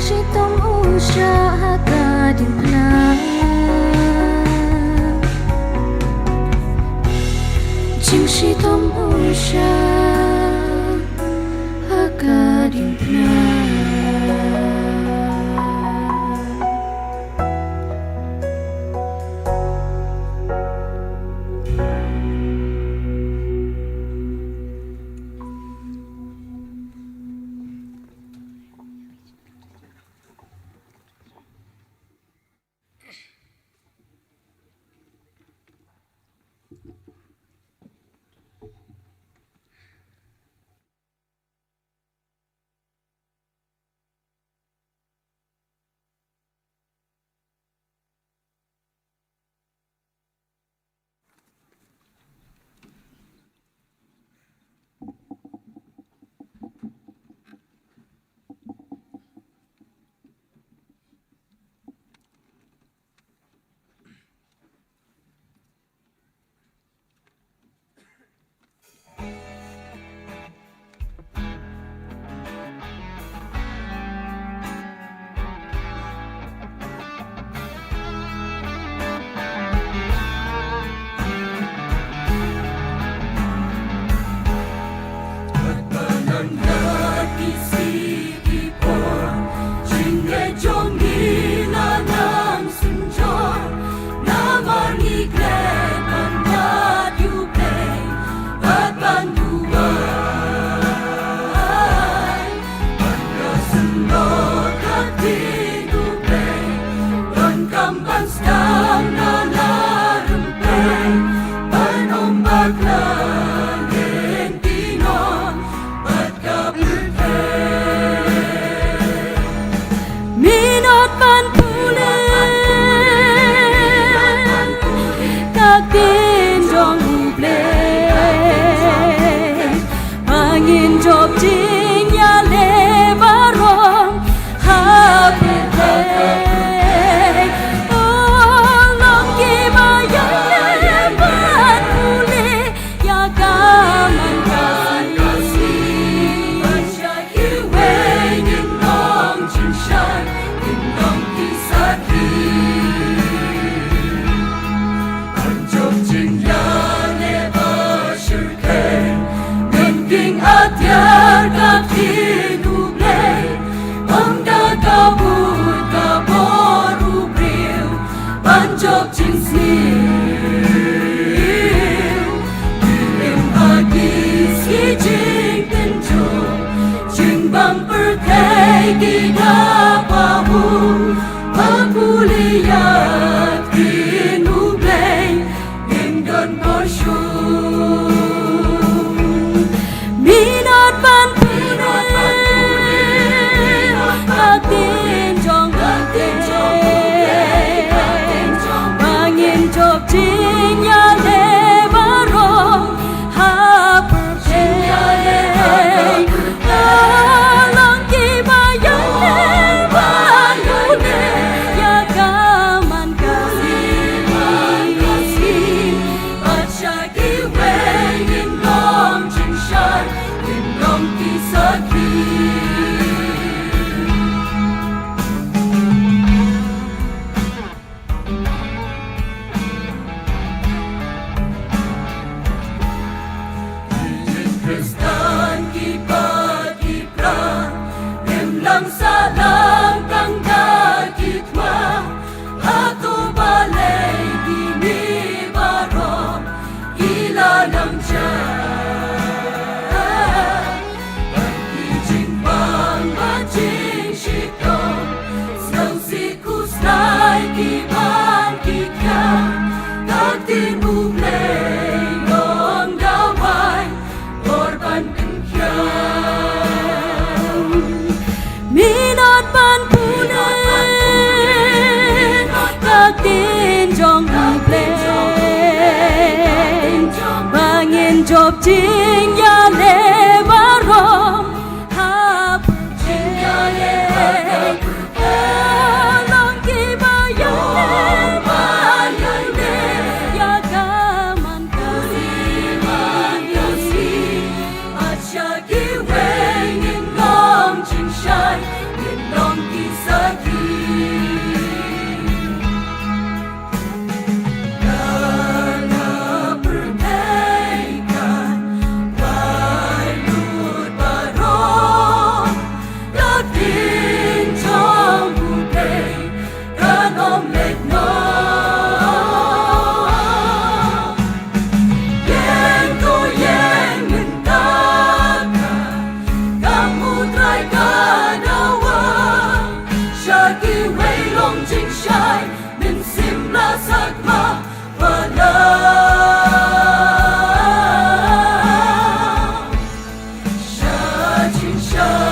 Shitom u sha ha ka diengphna. Jingshitom u sha ha ka diengphna. Synjor, namar ngi klet ban bat ïa U Blei bad ban duwai. Ban ïasnoh ka ktien U Blei, donkam ban sdang na la rympei, ban ym bakla lynti noh bad ka pyrthei. Minot ban pule ka ktien jong U Blei, ba ngin jop jingïaleh baroh ha pyrthei. O long kiba ïaineh ban pule ïa ka man ka sngi. Iwei ngin long jingshai, ngin long ki sakhi. Ban jop jingïaleh ba shyrkhei, ngin ïeng atiar ka ktien U Blei. Ym da ka buit ka bor u briew ban jop jingsniew. Ki im ha ki sngi jingtynjuh, jingbam pyrthei ki da pahuh, ba pule ïa ka ktien U Blei, ngin don por shuh. Minot ban pule ka ktien jong U Blei, ba ngin jop jingïaleh baroh ha pyrthei. Ka long kiba ïaineh ban pule ïa ka man ka sngi. Bad sha kiwei ngin long jingshai, ngin long ki sakhi. Ki Khristan kiba ki pra, im lang sahlang tang da ki thma. Hato balei kine baroh ki la nang jia? Ki jingpang bad jingshitom, sngewsih khuslai kiban ki khia. Ka ktien U Blei long dawai bor ban pynkhia. Minot ban pule ka ktien jong U Blei, ba ngin jop jingïaleh baroh ha pyrthei. Ka long kiba ïaineh ban ïaineh ïa ka man ka sngi. Bad sha kiwei ngin long jingshai, ngin long ki Iwei long jingshai mynsiem la sakma bala sha jingshai.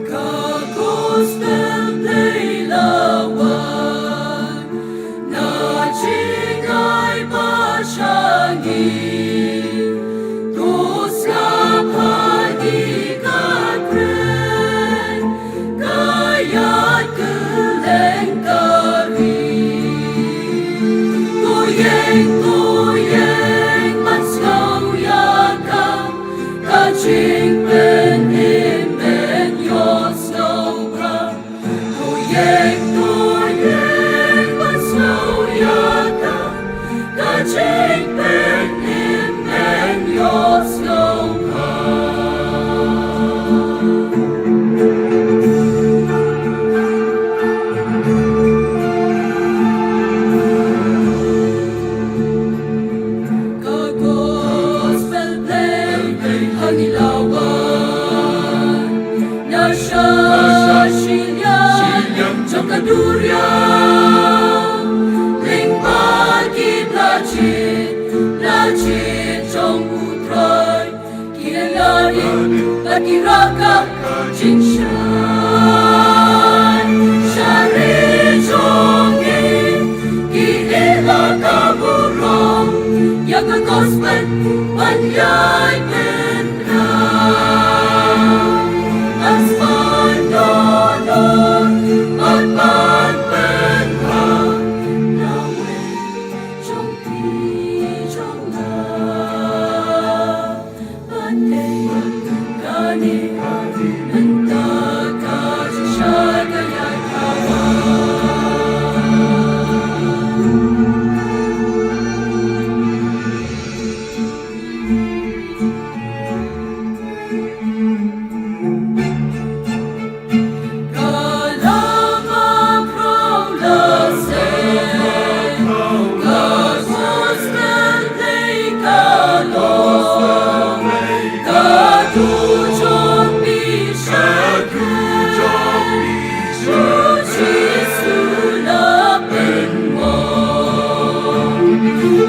Ka gospel dei la wan na jingai ba sha ngi. To sngap ha ngi ka kren ka ïaid kylleng ka ri. To ïeng, to ïeng ban sngew ïa ka, ka jingpynim ban ïohsngew bha. To ïeng, to ïeng ban sngew ïa ka, ka jingpynim ban ïohsngew bha. Ka gospel dei ha ngi la wan na sha shiliang jong ka duriaw. Lyngba ki la jied, la jied jong U Trai. Ki la ïaid bad ki rah ka jingshai. Sha ri jong ngi ki ïeh la ka burom ïa ka gospel ban ïai pynbna. Ban sngewthuh bad ban pynbna na wei jong phi jong nga.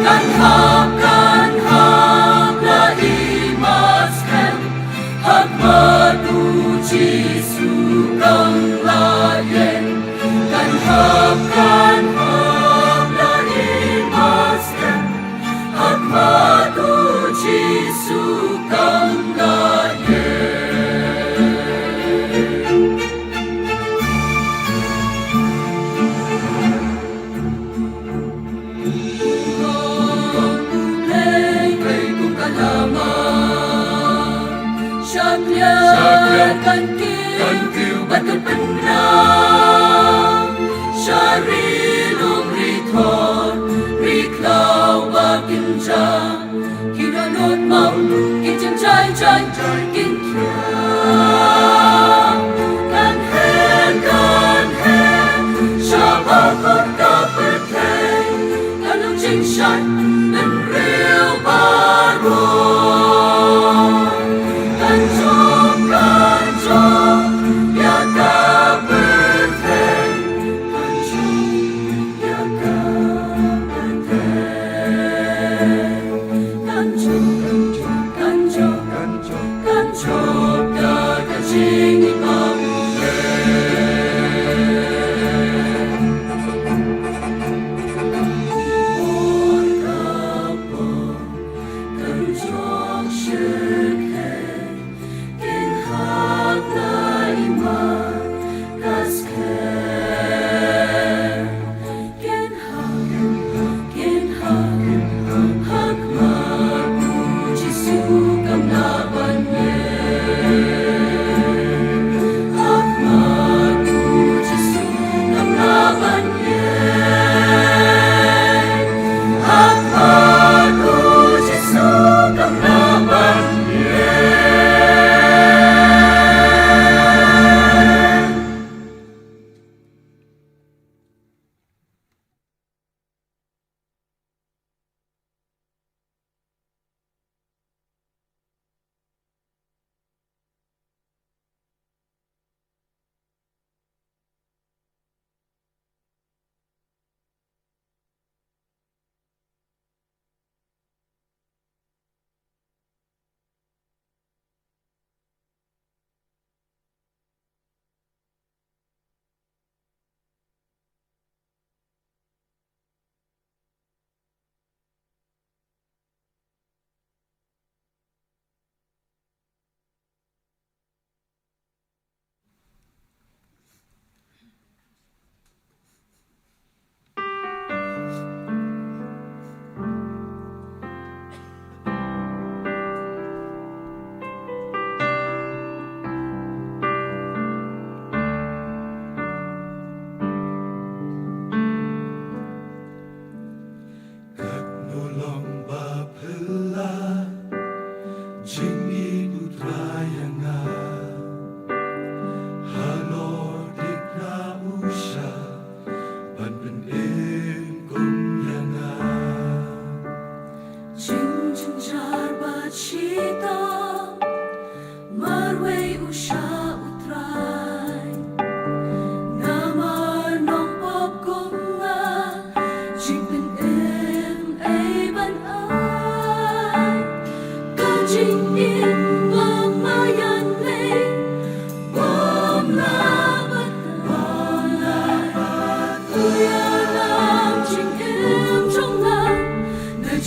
Kan hap, kan hap la i maskhem. Hap ma tu Jisu kan la ïeng. Kan hap, kan hap la i maskhem. Hap ma tu Jisu kan la ïeng. Sha kliar kan kiew bad kan pynbna. Sha ri lum ri thor ri khlaw ba kin ja. Ki dohnud maw ki jingjaijai kin thiah. Kan her, kan her sha baroh ka pyrthei. Kan long jingshai bynriew baroh. Kan jop, kan jop ïa ka pyrthei. Kan jop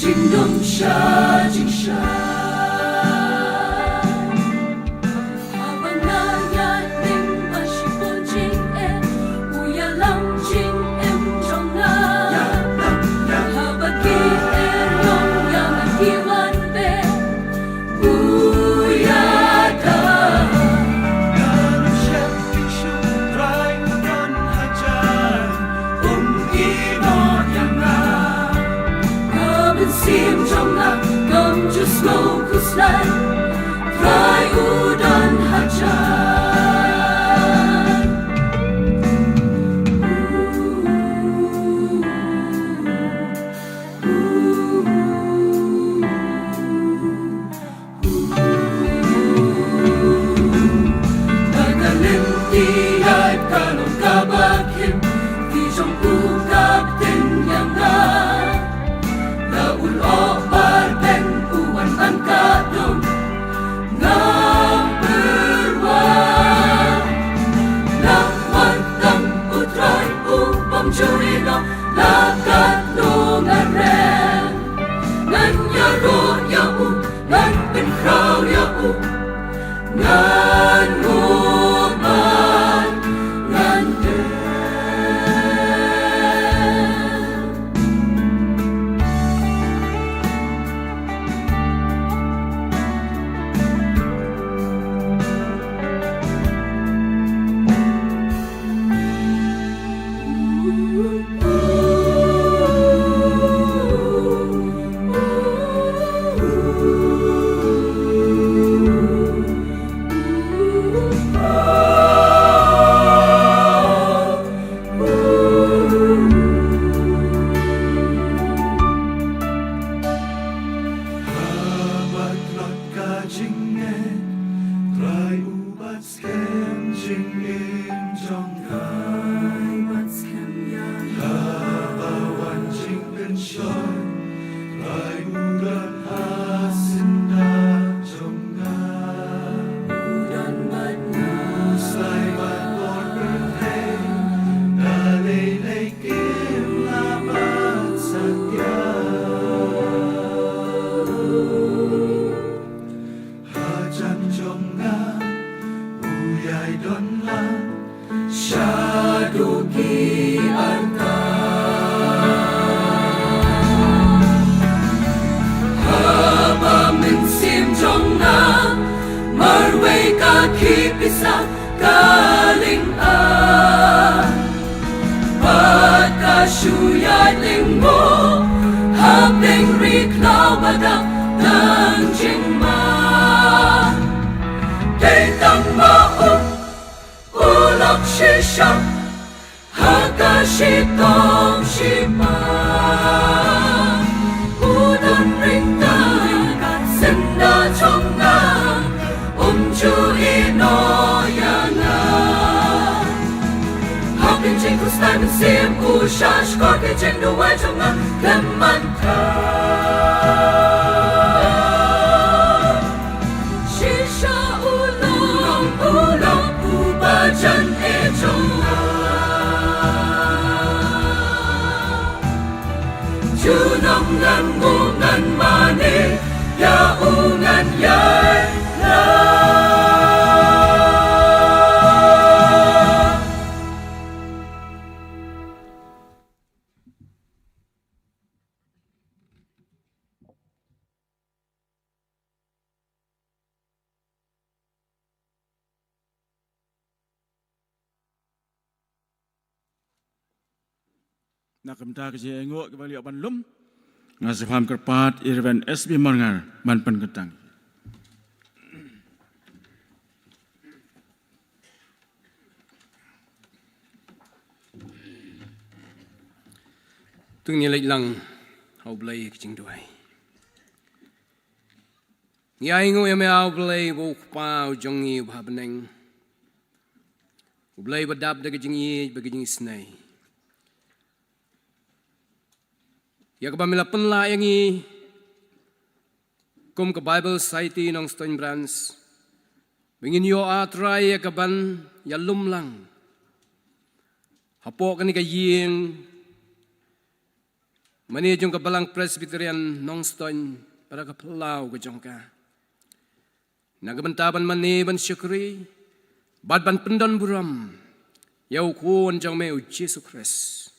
Jingdum sha jingshai. Haba nga ïaid lyngngoh shibun jingeh, u ïalam jingim jong nga. Haba ki eriong ïa nga ki wan beh, u ïada. Nga ym sheptieng shuh, Trai u don hajan, um ïehnoh ïa nga. Nga mynsiem jong nga kam ju sngew khuslai, Trai u don hajan. Na ka lynti ïaid ka long kaba khim, ki jong u ka bteng ïa nga. La u lyoh bad beng u wan ban ka dong, nga pyrwa. Namar tang u Trai u bym ju ïehnoh, la katno nga rem. Ngan ïaroh ïa u, ngan pynkhraw ïa u, ngan nguh bad ngan dem. Haba tlot ka jingngeit, Trai u bat skhem jingim jong nga. Haba wan jingpynshoi, Trai u don ha syndah jong nga. U don bad nga. U slai bad por pyrthei, da lei lei kim lah ban satia. Hajan jong nga u ïai don lang shaduh ki arta. Haba mynsiem jong nga marwei ka khie pisa ka lynga. Bad ka shu ïaid lyngngoh hapdeng ri khlaw ba dang tang jingma. Dei tang ba u, u lok shisha ha ka shitom shiphang. U don ring tang ka syndah jong nga, um ju ïehnoh ïa nga. Hapdeng jingkhuslai mynsiem u shahshkor ki jingduwai jong nga khlem mangkam. Shisha u long, u long u bajan eh jong nga. Junom ngan nguh ngan mane ïa u, ngan ïaid lang. Na ka bynta ka jingïainguh kiba la ïoh ban lum, nga sngewbha kyrpad ïa i Reverend S B Marngar ban pynkyntang. To ngin leit lang ha U Blei ka jingduwai. Ngi ainguh ïa me, A U Blei, ba u Kpa u jong ngi uba ha bneng, U Blei ba dap da ka jingïeit bad ka jingisynei, ïa kaba me la pynlah ïa ngi kum ka Bible Society Nongstoiñ Branch, ba ngin ïoh, A Trai, ïa kaban ïalum lang hapoh kane ka ïing mane jong ka Balang Presbyterian Nongstoiñ, bad ka phyllaw ka jong ka. Na ka bynta ban mane ban shakri, bad ban pyndon burom ïa u Khun jong me u Jisu Khrist,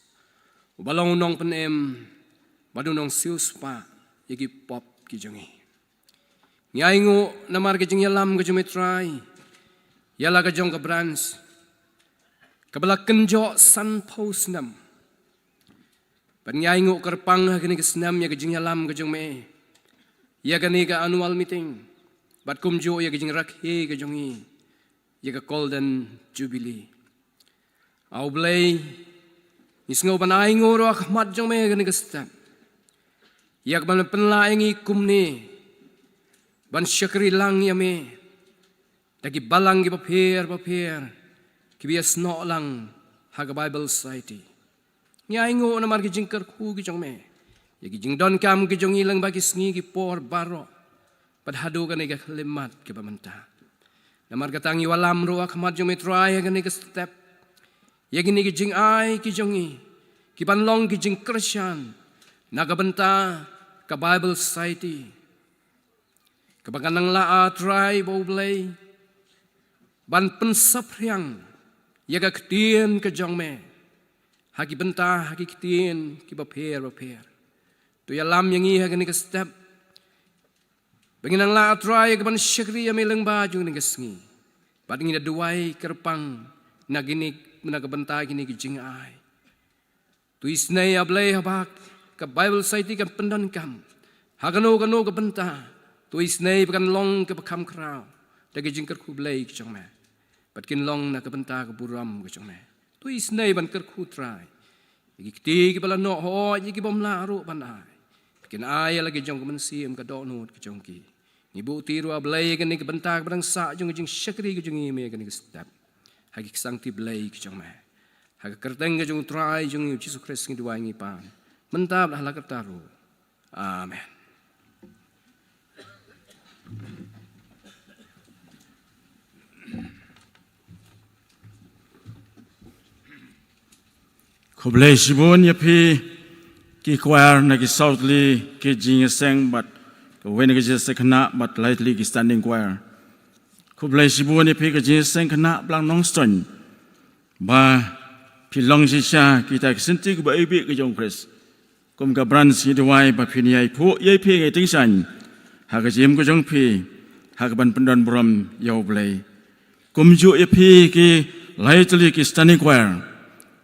uba long u nongpynim bad u nongsiewspah ïa ki pop ki jong ngi. Ngi ainguh namar ka jingïalam ka jong me Trai ïa la ka jong ka branch kaba la kynjoh sanphew snem. Bad ngi ainguh kyrpang ha kane ka snem ïa ka jingïalam ka jong me ïa kane ka annual meeting, bad kumjuh ïa ka jingrakhe ka jong ngi ïa ka Golden Jubilee. A U Blei, ngi sngew ban ainguh ruh ha khmat jong me ha kane ka step ïa kaban pynlah ïa ngi kumne ban shakri lang ïa me da ki balang kiba pher bapher kiba ïasnoh lang ha ka Bible Society. Ngi ainguh namar ki jingkyrkhu ki jong me ïa ki jingdonkam ki jong ngi lyngba ki sngi ki por baroh, bad haduh kane ka khyllipmat kaba mynta. Namar kata ngi wallam ruh ha khmat jong me Trai ha kane ka step ïa kine ki jingai ki jong ngi kiban long ki jingkyrshan na ka bynta ka Bible Society, kaba kan nang lah, ah Trai ba U Blei, ban pynsaphriang ïa ka ktien ka jong me ha ki bynta, ha ki ktien kiba pher bapher. To ïalam ïa ngi ha kane ka step ba ngin nang lah, ah Trai, kaban shakri ïa me lyngba jong kane ka sngi. Bad ngi da duwai kyrpang na kine, na ka bynta kine ki jingai. To isynei, ah Blei, haba ka Bible Society kan pyndonkam ha kano kano ka bynta, to isynei ba kan long kaba kham khraw da ki jingkyrkhu Blei ki jong me, bad kin long na ka bynta ka burom ka jong me. To isynei ban kyrkhu Trai ïa ki kti kiba la noh hooid, ïa ki bym lah ruh ban ai, kin ai ïa la ki jong ka mynsiem ka dohnud ka jong ki. Ngi buh ti ruh, ah Blei, ïa kane ka bynta kaba dang sah jong ka jingshakri ka jong ngi ïa me ha kane ka step ha ki ksangti Blei ki jong me. Ha ka kyrteng ka jong U Trai jong ngi U Jisu Khrist ngi duwai ngi pan, mynta bad ha la karta ruh. Amen. Khublei shibun ïa phi ki choir na ki saw tylli ki jingïaseng bad kawei na ki jingïaseng khynnah bad lai tylli ki standing choir. Khublei shibun ïa phi ki jingïaseng khynnah Balang Nongstoiñ ba phi long shisha kita ki synti kiba ïeit ki jong U Khrist. Kum ka branch ngi duwai ba phin ïai phuh ïai phi ngi tyngshaiñ ha ka jingim ka jong phi ha kaban pyndon burom ïa U Blei. Kumjuh ïa phi ki lai tylli ki standing choir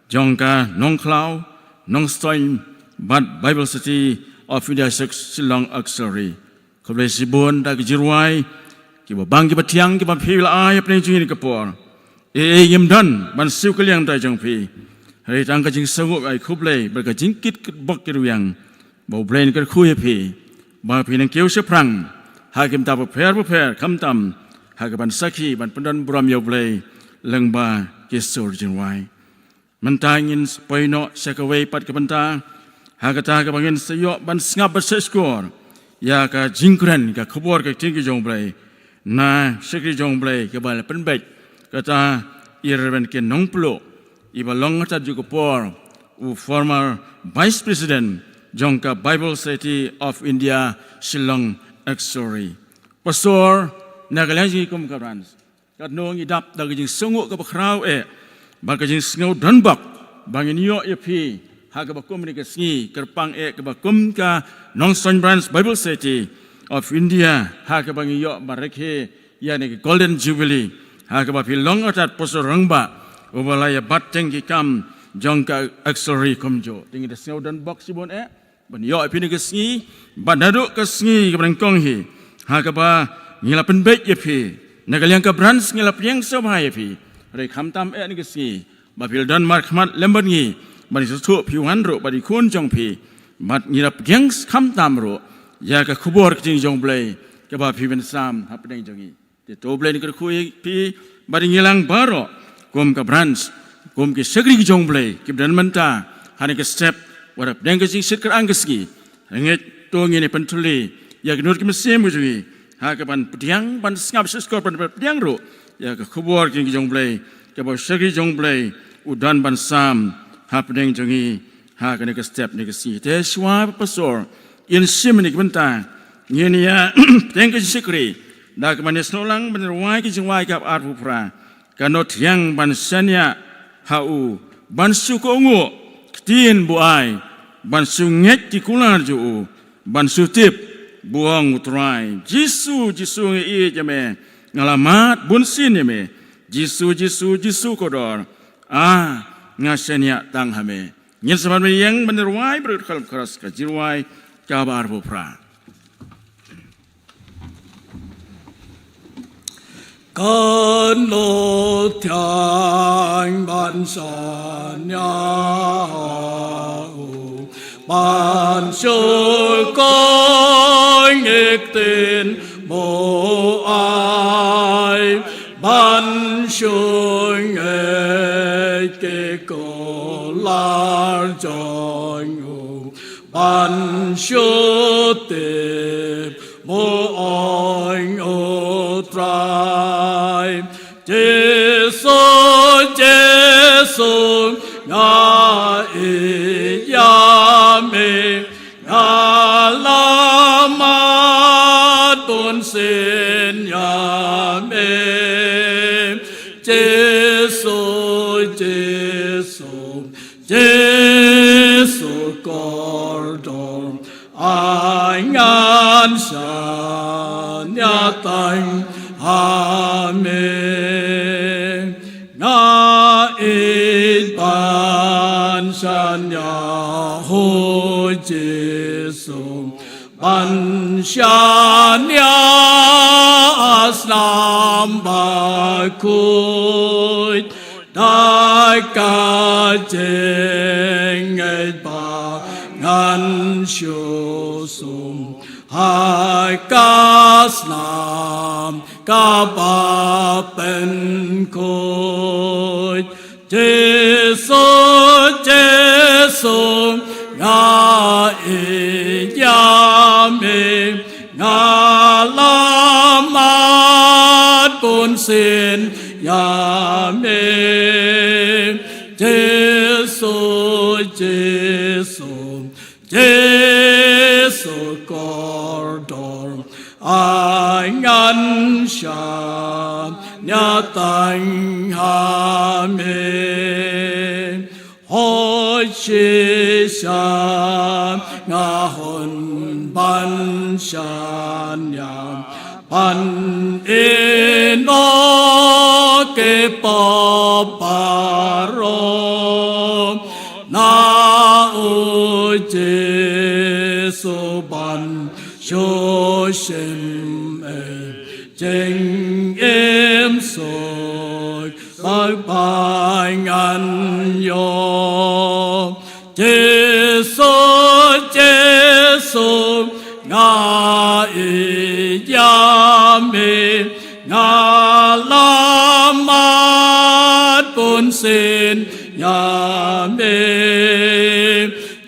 jong ka Nongkhlaw, Nongstoiñ bad Bible Society of India Shillong Auxiliary. Khublei shibun da ki jingrwai kiba bang kiba thiang kiba phi la ai hapdeng jong ngi ha kane ka por. Ei ei ngim don ban siew kylliang da jong phi, hynrei tang ka jingsngewnguh ai khublei bad ka jingkit kitbok kitrwiang ba U Blei un kyrkhu ïa phi ba phin nang kiew shaphrang ha ki bynta bapher bapher, khamtam ha kaban sakhi ban pyndon burom ïa U Blei lyngba ki sur jingrwai. Mynta ngin sa poi noh sha kawei pat ka bynta ha kata kaba ngin sa ïoh ban sngap bad sa shkor ïa ka jingkren, ka khubor ka ktien ka jong U Blei na shakri jong U Blei kaba la pynbeit, kata i Reverend Ken Nongpluh, iba long ha kata ka por u former Vice President jong ka Bible Society of India Shillong Auxiliary. Pastor, na ka liang jong ngi kum ka branch, katno ngi dap da ka jingsngewnguh kaba khraw eh bad ka jingsngew donbok ba ngin ïoh ïa phi ha kaba kum kane ka sngi, kyrpang eh kaba kum ka Nongstoiñ Branch Bible Society of India ha kaba ngi ïoh ban rakhe ïa kane ka Golden Jubilee ha kaba phi long artat pastor rangbah uba la ïa bat teng ki kam jong ka Auxiliary kumjuh. Te ngi da sngew donbok shibun eh ban ïoh ïa phi ha kane ka sngi, bad naduh ka sngi kaba nyngkong hi ha kaba ngi la pynbeit ïa phi, na ka liang ka branch ngi la pdiang sngewbha ïa phi. Hynrei khamtam eh ha kane ka sngi ba phi la don markhmat lem bad ngi, bad ngi sngewthuh phi wan ruh bad ki khun jong phi, bad ngi la pdiang khamtam ruh ïa ka khubor ka ktien jong U Blei kaba phi pynsam hapdeng jong ngi. Te to U Blei un kyrkhu ïa phi bad ïa ngi lang baroh kum ka branch, kum ki shakri ki jong U Blei kiba don mynta ha kane ka step wat hapdeng ka jingshit kyrang ka sngi. Ngeit to ngin ïa pynthylli ïa ki nud ki mynsiem ki jong ngi ha kaban pdiang, ban sngap shkor, ban pdiang ruh ïa ka khubor ka ktien ka jong U Blei kaba u shakri jong U Blei u don ban sam hapdeng jong ngi ha kane ka step ne ka sngi. Te shuwa ba pastor in shim ne ka bynta, ngin ïa teng ka jingshakri da kaba ïasnoh lang ban rwai ka jingrwai kaba arphew phra. Ka nongthiang ban shaniah ha u, ban shu kohnguh ktien ba u ai, ban shu ngeit ki kular jong u, ban shu tip ba u ong, U Trai Jisu, Jisu nga ïeit ïa me, nga la mad bunsien ïa me, Jisu, Jisu, Jisu kordor, a nga shaniah tang ha me. Ngin sa ïeng ban rwai baroh khlem kras ka jingrwai kaba arphew phra. Ka nongthiang ban shaniah ha u, ban shu kohnguh ktien ba u ai, ban shu ngeit ki kular jong u, ban shu tip ba u ong, U Trai Jisu, Jisu nga ïeit ïa me, nga la mad bunsien ïa me, Jisu, Jisu, Jisu kordor, a ngan shaniah tang ha me. Nga ïeit ban shaniah ha u Jisu, ban shaniah ha u snam bakhuid, da ka jingngeit ba ngan shu sum ha ka snam kaba pynkhuid. Jisu, Jisu, nga ïeit ïa me, nga la mad bunsien ïa me. Jisu, Jisu, Jisu kordor, a ngan shaniah tang ha me. Hooid shisha nga hun ban shaniah, ban ïehnoh ki pop baroh na u Jisu, ban shu shim ei jingim suk ba ngan ïoh. Jisu, Jisu, nga ïeit ïa me, nga la mad bunsien ïa me.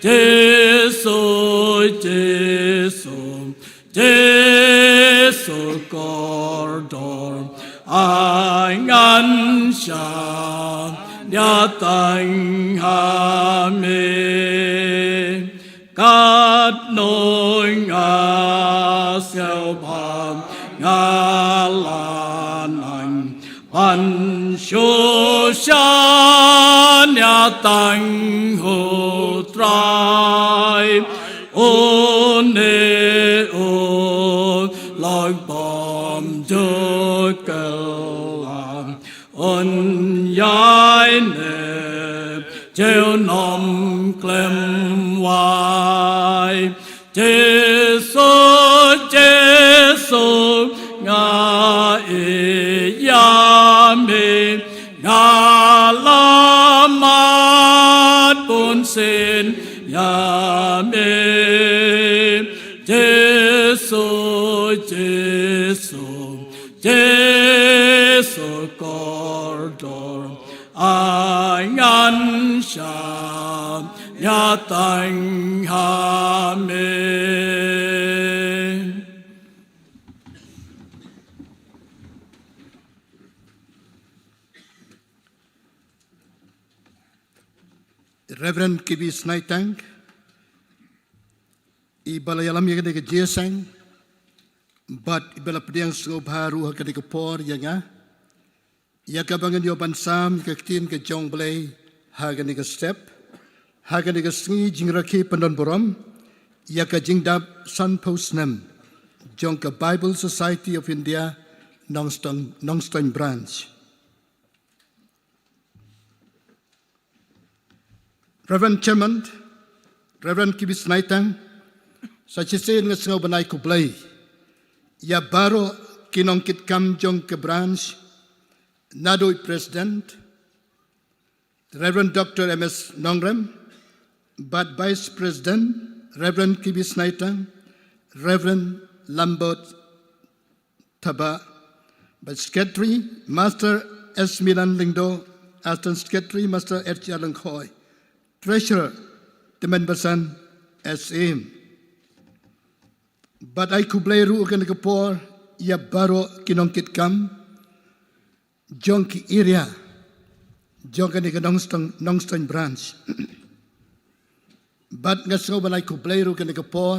Jisu, Jisu, Jisu kordor, a ngan shaniah tang ha me. Katno nga sngewbha nga la nang ban shu shaniah tang ha u Trai. Une u lok bymjukut la un ïaineh junom khlem wai. Jisu, Jisu, nga ïeit ïa me, nga la mad bunsien ïa me. Jisu, Jisu, Jisu kordor, a ngan shaniah tang ha me. Reverend Kibi Snaitang, i ba la ïalam ïa kane ka jingïaseng, bad i ba la pdiang sngewbha ruh ha kane ka por ïa nga, ïa kaba ngan ïoh ban sam ïa ka ktien ka jong U Blei ha kane ka step, ha kane ka sngi jingrakhe pyndonburom ïa ka jingdap sanphew snem jong ka Bible Society of India, Nongstoiñ, Nongstoiñ Branch. Reverend Chairman, Reverend Kibi Snaitang, sa shisien nga sngew ban ai khublei ïa baroh ki nongkitkam jong ka branch, naduh i President, Reverend Doctor M S Nongrem, bad Vice President, Reverend Kibi Snaitang, Reverend Lambert Thabah, bad Secretary, Master S Milan Lyngdoh, Assistant Secretary, Master H R Lyngkhoi, Treasurer, Tymmen Basan, S M. Bad ai khublei ruh ha kane ka por ïa baroh ki nongkitkam jong ki area jong kane ka Nongstoiñ, Nongstoiñ Branch. Bad nga sngew ban ai khublei ruh ha kane ka por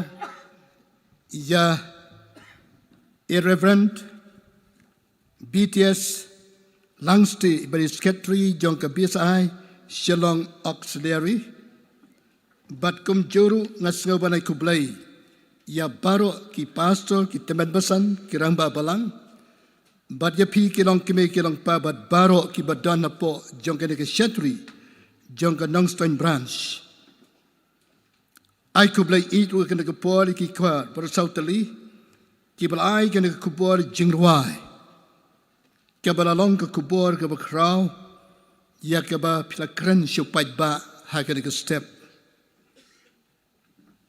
ïa i Reverend B T S Langsti, i ba dei Secretary jong ka B S I Shillong Auxiliary. Bad kumjuh ruh nga sngew ban ai khublei ïa baroh ki pastor, ki tymmen basan, ki rangbah balang, bad ïa phi ki longkmie ki longkpa, bad baroh ki ba don hapoh jong kane ka secretary jong ka Nongstoiñ Branch. Ai khublei ïeit ruh ha kane ka por ïa ki khwar baroh saw tylli ki ba la ai kane ka khubor jingrwai, kaba la long ka khubor kaba khraw ïa kaba phi la kren sha u paidbah ha kane ka step.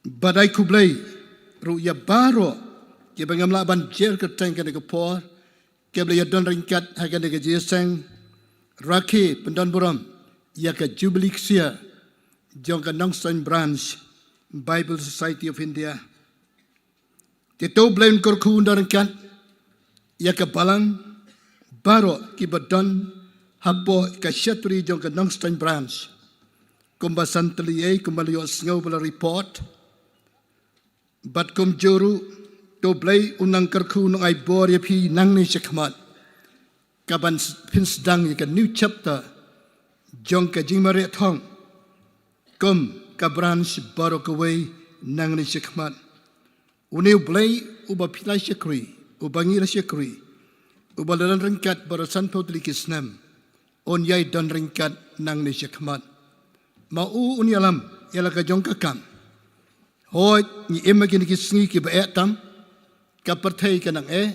Bad ai khublei ruh ïa baroh ki ba ngam lah ban jer kyrteng ha kane ka por, ki ba la ïa don ryngkat ha kane ka jingïaseng rakhe pyndonburom ïa ka Jubilee Ksiar jong ka Nongstoiñ Branch Bible Society of India. Te to U Blei un kyrkhu un don ryngkat ïa ka balang baroh ki ba don hapoh ka secretary jong ka Nongstoiñ Branch. Kumba san tylli ei, kumba la ïohsngew ba la report. Bad kumjuh ruh, to U Blei un nang kyrkhu, un nang ai bor ïa phi nangne shakhmat, kaban s-, phin sdang ïa ka new chapter jong ka jingmareh thong kum ka branch baroh kawei nangne shakhmat. Une U Blei uba phi la shakri, uba ngi la shakri, uba la don ryngkat baroh sanphew tylli ki snem, un ïai don ryngkat nangne shakhmat. Ma u un ïalam ïa la ka jong ka kam. Hooid, ngi im ha kine ki sngi ki ba eh tam, ka pyrthei ka nang eh,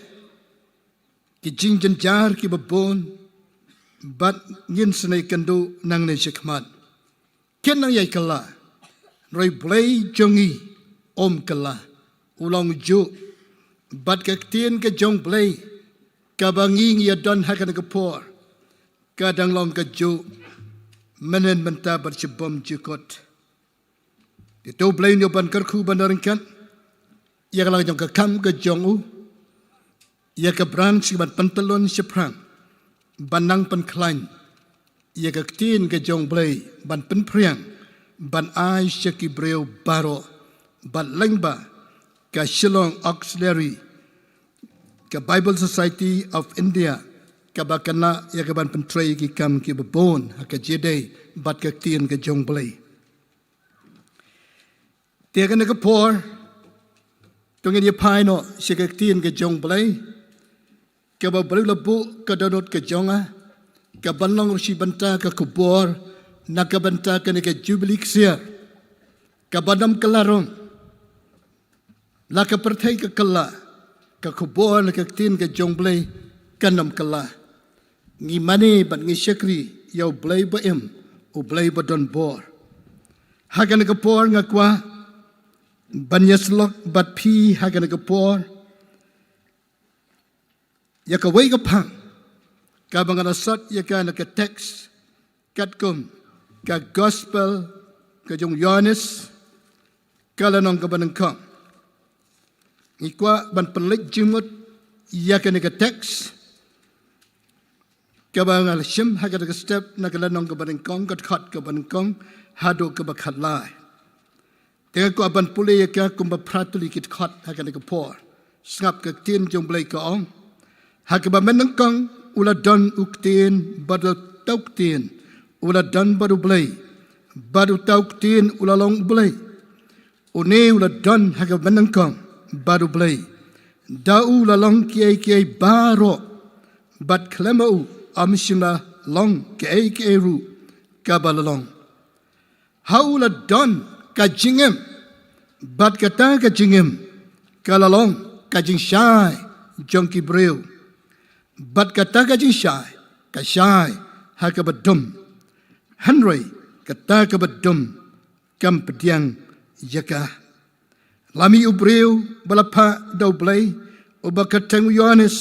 ki jingjynjar ki ba bun, bad ngin sa ïai kynduh nangne shakhmat. Kin nang ïai kylla, hynrei U Blei jong ngi um kylla, u long juh, bad ka ktien ka jong U Blei kaba ngi ngi ïa don ha kane ka por, ka dang long ka juh mynhynnin mynta bad shibun jingkut. Te to U Blei un ïoh ban kyrkhu ban don ryngkat ïa la ka jong ka kam ka jong u, ïa ka branch ban pyntyllun shaphrang, ban nang pynkhlaiñ ïa ka ktien ka jong U Blei, ban pynphriang, ban ai sha ki briew baroh, bad lyngba ka Shillong Auxiliary, ka Bible Society of India, kaba kynnoh ïa kaban pyntrei ki kam ki ba bun ha ka jingïadei bad ka ktien ka jong U Blei. Te ha kane ka por, to ngin ïa phai noh sha ka ktien ka jong U Blei, kaba U Blei u la buh ka dohnud ka jong nga, kaban long ruh shi bynta ka khubor, na ka bynta kane ka Jubilee Ksiar, kaban ym kylla ruh. La ka pyrthei ka kylla, ka khubor na ka ktien ka jong U Blei kan ym kylla. Ngi mane bad ngi shakri ïa U Blei ba im, U Blei ba don bor. Ha kane ka por nga kwah ban ïasyllok bad phi ha kane ka por ïa kawei ka phang, kaba nga la sot ïa ka na ka text, katkum ka Gospel ka jong u Ïoannis, ka lynnong kaba nyngkong. Ngi kwah ban pynleit jingmut ïa kane ka text, Kaba nga la shim ha kata ka step na ka lynnong kaba nyngkong, ka dkhot kaba nyngkong haduh kaba khatlai. Te nga kwah ban pule ïa ka kumba phra tylli ki dkhot ha kane ka por. Sngap, ka ktien jong U Blei ka ong: Ha kaba mynnyngkong u la don u ktien, bad uta u ktien u la don bad U Blei, bad uta u ktien u la long U Blei. Une u la don ha kaba mynnyngkong bad U Blei. Da u la long kiei kiei baroh, bad khlem ma u ym shym la long kaei kaei ruh kaba la long. Ha u la don ka jingim, bad kata ka jingim ka la long ka jingshai jong ki briew. Bad kata ka jingshai ka shai ha kaba dum, hynrei kata kaba dum kam pdiang ïa ka. La mih u briew ba la phah da U Blei, uba kyrteng u Ïoannis.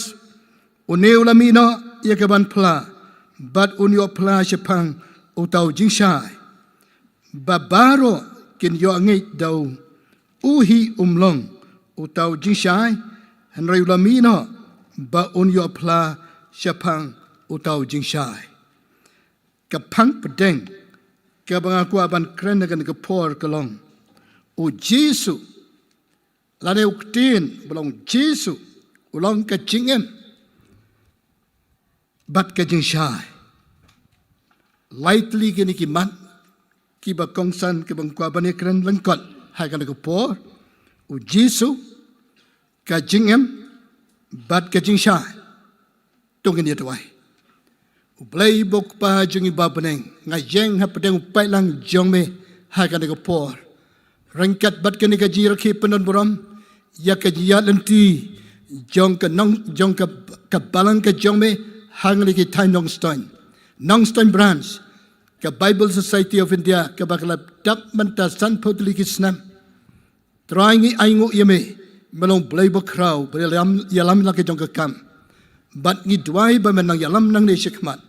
Une u la mih noh ïa ka ban phla, bad un ïoh phla shaphang uta u jingshai, ba baroh kin ïoh ngeit da u. U hi um long uta u jingshai, hynrei u la mih noh ba un ïoh phla shaphang uta u jingshai. Ka phang pdeng kaba nga kwah ban kren ha kane ka por ka long: U Jisu, lane u ktien ba long Jisu, u long ka jingim bad ka jingshai. Lai tylli kine ki mat kiba kongsan kiba nga kwah ban ïakren lyngkot ha kane ka por: U Jisu, ka jingim bad ka jingshai. To ngin ïa duwai. U Blei uba U Kpa jong ngi uba ha bneng, nga ïeng ha pdeng u paidlang jong me ha kane ka por, ryngkat bad kane ka jingrakhe pyndonburom ïa ka jingïaid lynti jong ka nong, jong ka, ka balang ka jong me ha ngi ki thaiñ Nongstoiñ, Nongstoiñ Branch, ka Bible Society of India, kaba ka la dap mynta sanphew tylli ki snem. Trai, ngi ainguh ïa me, me long Blei bakhraw, ba ïalam, ïalam la ka jong ka kam. Bad ngi duwai ba men nang ïalam nangne shakhmat.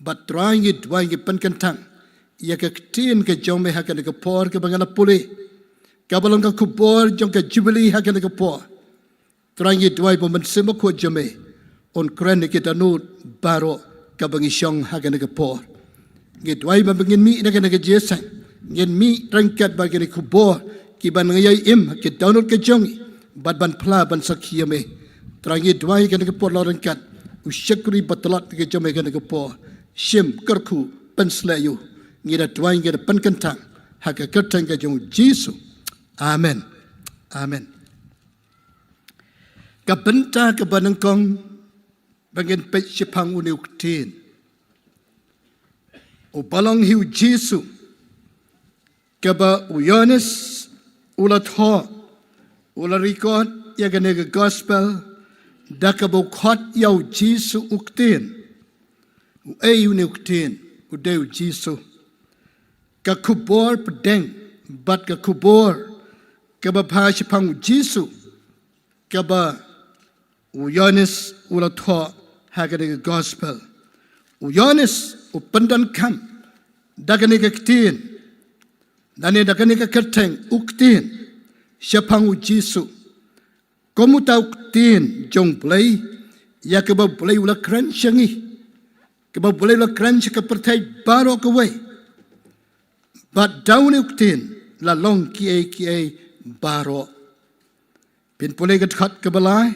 Bad Trai, ngi duwai, ngi pynkynthang ïa ka ktien ka jong me ha kane ka por kaba nga la pule, kaba long ka khubor jong ka Jubili ha kane ka por. Trai, ngi duwai ba u Mynsiem Bakhuid jong me un kren ïa ki dohnud baroh kaba ngi shong ha kane ka por. Ngi duwai ba ngin mih na kane ka jingïaseng, ngin mih ryngkat bad kine ki khubor kiba ngi ïai im ha ki dohnud ka jong ngi, bad ban phla ban sakhi ïa me. Trai, ngi duwai kane ka por la ryngkat u shakri ba tlot ka jong me kane ka por, shim, kyrkhu, pynsleh ïa u. Ngi da duwai, ngi da pynkynthang ha ka kyrteng ka jong U Jisu. Amen. Amen. Ka bynta kaba nyngkong ba ngin peit shaphang une u ktien, uba long hi U Jisu, kaba u Ïoannis u la thoh, u la record ïa kane ka gospel da kaba u khot ïa U Jisu u ktien. Uei une u ktien? U dei U Jisu. Ka khubor pdeng bad ka khubor kaba phah shaphang U Jisu, kaba u Ïoannis u la thoh ha kane ka gospel. U Ïoannis u pyndonkam da kane ka ktien, lane da kane ka kyrteng u ktien, shaphang U Jisu kum uta u ktien jong U Blei, ïa kaba U Blei u la kren sha ngi, kaba U Blei u la kren sha ka pyrthei baroh kawei. Bad da une u ktien la long kiei kiei baroh. Phin pule ka dkhot kaba lai,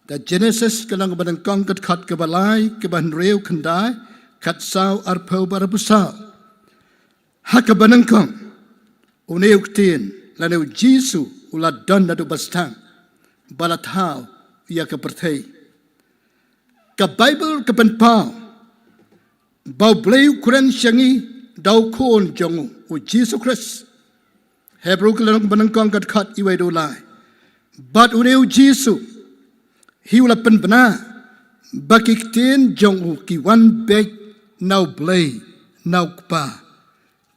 da Genesis ka lynnong ba nyngkong, ka dkhot kaba lai, kaba hynriew, khyndai, khatsaw, arphew bad arphew saw. Ha kaba nyngkong une u ktien, lane U Jisu, u la don naduh ba sdang ba la thaw ïa ka pyrthei. Ka Baibl ka pynpaw ba U Blei u kren sha ngi da u Khun jong u, U Jisu Khrist. Hebru ka lynnong ba nyngkong, ka dkhot iwei haduh lai. Bad une U Jisu hi u la pynbna ba ki ktien jong u ki wan beit na U Blei, na U Kpa.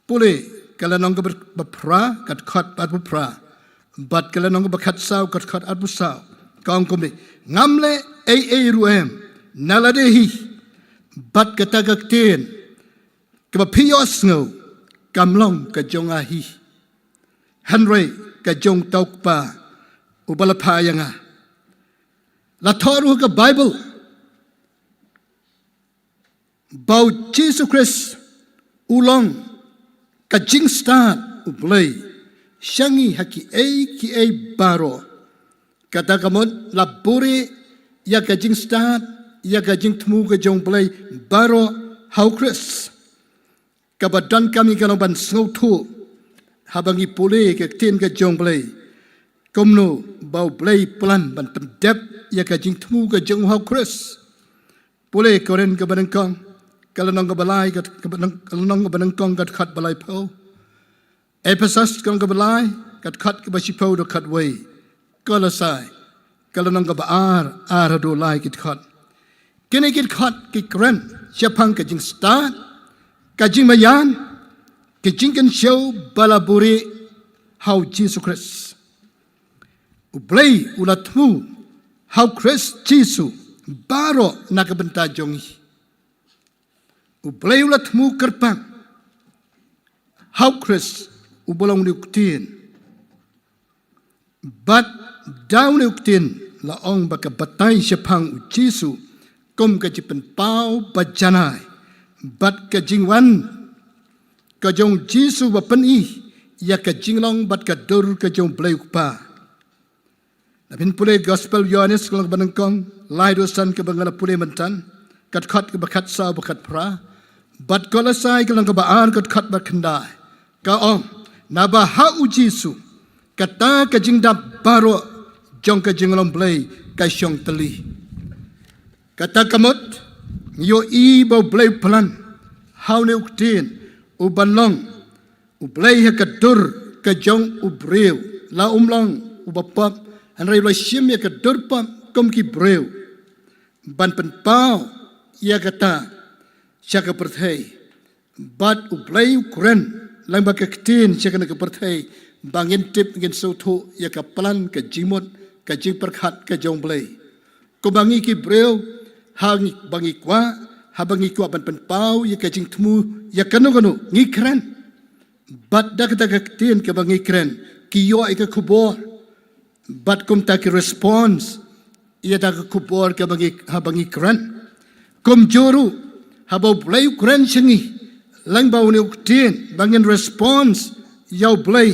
Pule ka lynnong kaba phra, ka dkhot arphew phra, bad ka lynnong kaba khatsaw, ka dkhot arphew saw. Ka ong kumne: Ngam leh ei ei ruh em na lade hi, bad kata ka ktien kaba phi ïohsngew kam long ka jong nga hi, hynrei ka jong uta U Kpa uba la phah ïa nga. La thoh ruh ha ka Baibl, ba u Jisu Khrist u long ka jingstad U Blei sha ngi ha kiei kiei baroh. Kata ka mut la buhrieh ïa ka jingstad, ïa ka jingthmu ka jong U Blei baroh ha u Khrist. Kaba donkam ïa ka long ban sngewthuh haba ngi pule ka ktien ka jong U Blei, kumno ba U Blei u plan ban pyndep ïa ka jingthmu ka jong u ha u Khrist. Pule Korinth kaba nyngkong, ka lynnong kaba lai, ka, kaba nyng-, ka lynnong kaba nyngkong, ka dkhot ba laiphew. Ephesos ka lynnong kaba lai, ka dkhot kaba shiphew haduh khatwei. Kolossai ka lynnong kaba ar, ar haduh lai ki dkhot. Kine ki dkhot ki kren shaphang ka jingstad, ka jingmaïan, ka jingkynshew ba la buhrieh ha u Jisu Khrist. U Blei u la thmu ha u Khrist Jisu baroh na ka bynta jong ngi. U Blei u la thmu kyrpang ha u Khrist uba long une u ktien. Bad da une u ktien la ong ba ka batai shaphang u Jisu kum ka jingpynpaw ba janai bad ka jingwan ka jong u Jisu ba pyni ïa ka jinglong bad ka dur ka jong U Blei u Kpa. Lada phin pule Gospel Ïoannis ka lynnong ba nyngkong, lai haduh san kaba nga la pule mynta, ka dkhot kaba khatsaw bad khatphra, bad Kolossai ka lynnong kaba ar ka dkhot ba khyndai. Ka ong, naba ha u Jisu kata ka jingdap baroh jong ka jinglong Blei ka shong tylli. Kata ka mut, ngi ïohi ba U Blei u plan ha une u ktien uban long U Blei ha ka dur ka jong u briew. La um long uba pop, hynrei u la shim ïa ka dur pop kum ki briew ban pynpaw ïa kata sha ka pyrthei. Bad U Blei u kren lyngba ka ktien sha kane ka pyrthei ba ngin tip, ngin sngewthuh ïa ka plan, ka jingmut, ka jingpyrkhat ka jong U Blei. Kumba ngi ki briew, ha ngi, ba ngi kwah, haba ngi kwah ban pynpaw ïa ka jingthmu ïa kano kano, ngi kren. Bad da kata ka ktien kaba ngi kren, ki ïoh ïa ka khubor. Bad kumta ki response ïa kata ka khubor kaba ngi, haba ngi kren. Kumjuh ruh, haba U Blei u kren sha ngi lyngba une u ktien, ba ngin response ïa U Blei.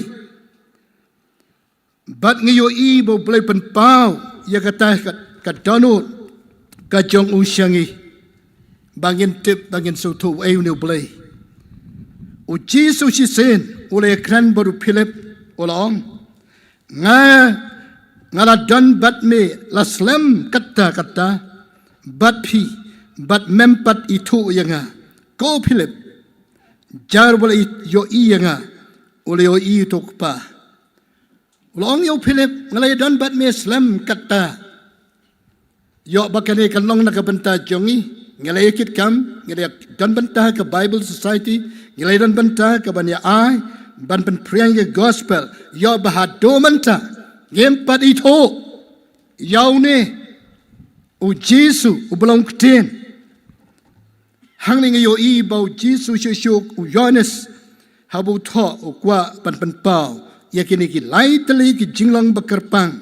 Bad ngi ïohi ba U Blei u pynpaw ïa kata ka, ka dohnud ka jong u sha ngi, ba ngin tip, ba ngin sngewthuh uei une U Blei. U Jisu shisien u la ïakren bad u Philip, u la ong, nga, nga la don bad me la slem katta katta bad phi, bad mem pat ithuh ïa nga. Ko Philip, jar ba la ïohi ïa nga, u la ïohi ïa uto u Kpa. U la ong ïa u Philip, nga la ïadon bad me slem katta. Ïoh ba kane kan long na ka bynta jong ngi, ngi la ïa kit kam, ngi la ïadon bynta ka Bible Society, ngi la ïadon bynta ka ban ïa ai, ban pynphriang ïa ka gospel, ïoh ba haduh mynta ngim pat ithuh ïa une u Jisu uba long ktien. Hangne ngi ïohi ba u Jisu shuh shuh u Ïoannis haba u thoh u kwah ban pynpaw ïa kine ki lai tylli ki jinglong ba kyrpang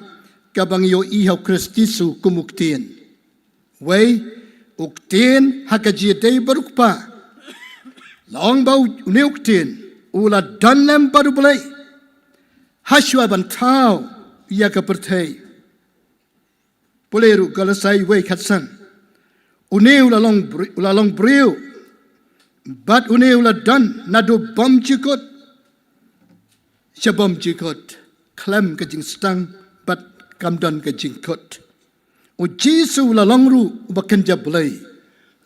kaba ngi ïohi ha u Khrist Jisu kum u ktien. Wei, u ktien ha ka jingïadei bad u Kpa. La ong ba u, une u ktien u la don lem bad U Blei hashwa ban thaw ïa ka pyrthei. Pule ruh Kolossai wei khatsan. Une u la long bri-, u la long briew. Bad une u la don naduh bymjukut sha bymjukut, khlem ka jingsdang bad kam don ka jingkut. U Jisu u la long ruh uba kynja Blei.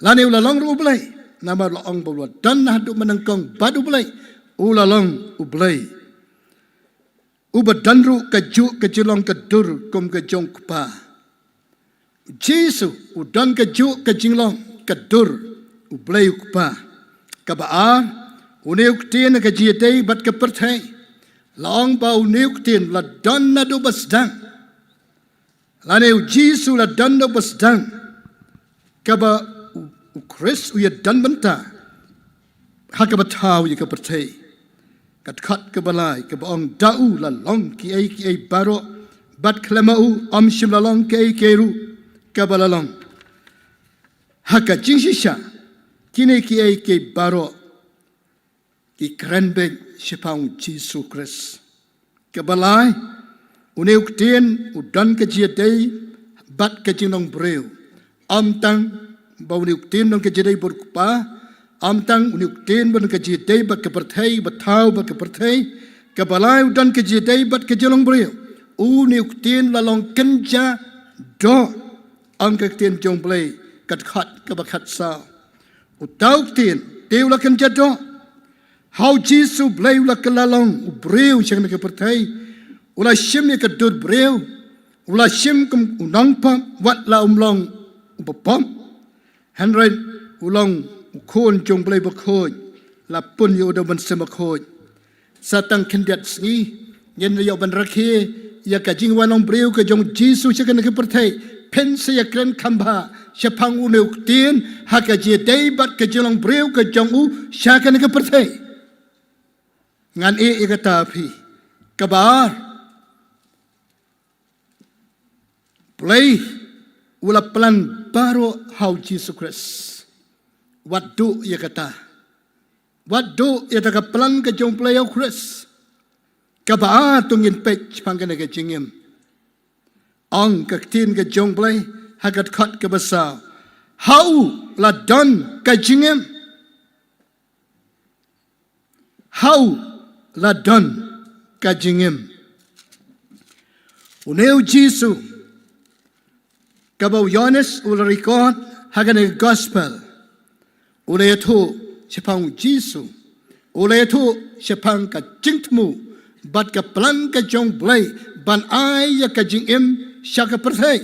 Lane u la long ruh U Blei. Namar la ong ba u la don naduh mynnyngkong bad U Blei, u la long U Blei. Uba don ruh kajuh ka jinglong ka dur kum ka jong u Kpa. U Jisu u don kajuh ka jinglong ka dur U Blei u Kpa. Kaba ar, une u ktien ha ka jingïadei bad ka pyrthei. La ong ba une u ktien la don naduh ba sdang. Lane u Jisu la don naduh ba sdang. Kaba u, u Khrist u ïadon bynta ha kaba thaw ïa ka pyrthei. Ka dkhot kaba lai kaba ong, da u la long kiei kiei baroh, bad khlem ma u ym shym la long kiei kiei ruh kaba la long. Ha ka jingshisha Kine kiei kiei baroh ki kren beit shaphang u Jisu Khrist. Kaba lai, une u ktien u don ka jingïadei bad ka jinglong briew. Ym tang ba une u ktien don ka jingïadei bad u Kpa, ym tang une u ktien ba don ka jingïadei bad ka pyrthei, ba thaw bad ka pyrthei. Kaba lai, u don ka jingïadei bad ka jinglong briew. Une u ktien la long kynja doh. Ong ka ktien jong U Blei, ka dkhot kaba khatsaw. Uta u ktien te u la kynja doh. Ha u Jisu U Blei u la kylla long u briew sha kane ka pyrthei. U la shim ïa ka dur briew. U la shim kum u nongpop, wat la um long u bapop. Hynrei u long u khun jong U Blei bakhuid. La pun ïa u da u Mynsiem Bakhuid. Sa tang khyndiat sngi ngin ïoh ban rakhe ïa ka jingwan long briew ka jong u Jisu sha kane ka pyrthei. Phin sa ïakren kham bha shaphang une u ktien ha ka jingïadei bad ka jinglong briew ka jong u sha kane ka pyrthei. Ngan ïeh ïa kata phi. Kaba ar, U Blei u la plan baroh ha u Jisu Khrist. Wat duh ïa kata. Wat duh ïa kata ka plan ka jong U Blei ha u Khrist. Kaba ar, to ngin peit shaphang kane ka jingim. Ong ka ktien ka jong U Blei ha ka dkhot kaba saw. Ha u la don ka jingim. Ha u la don ka jingim. Une u Jisu kaba u Ïoannis u la record ha kane ka gospel. U la ïathuh shaphang u Jisu. U la ïathuh shaphang ka jingthmu bad ka plan ka jong U Blei ban ai ïa ka jingim sha ka pyrthei.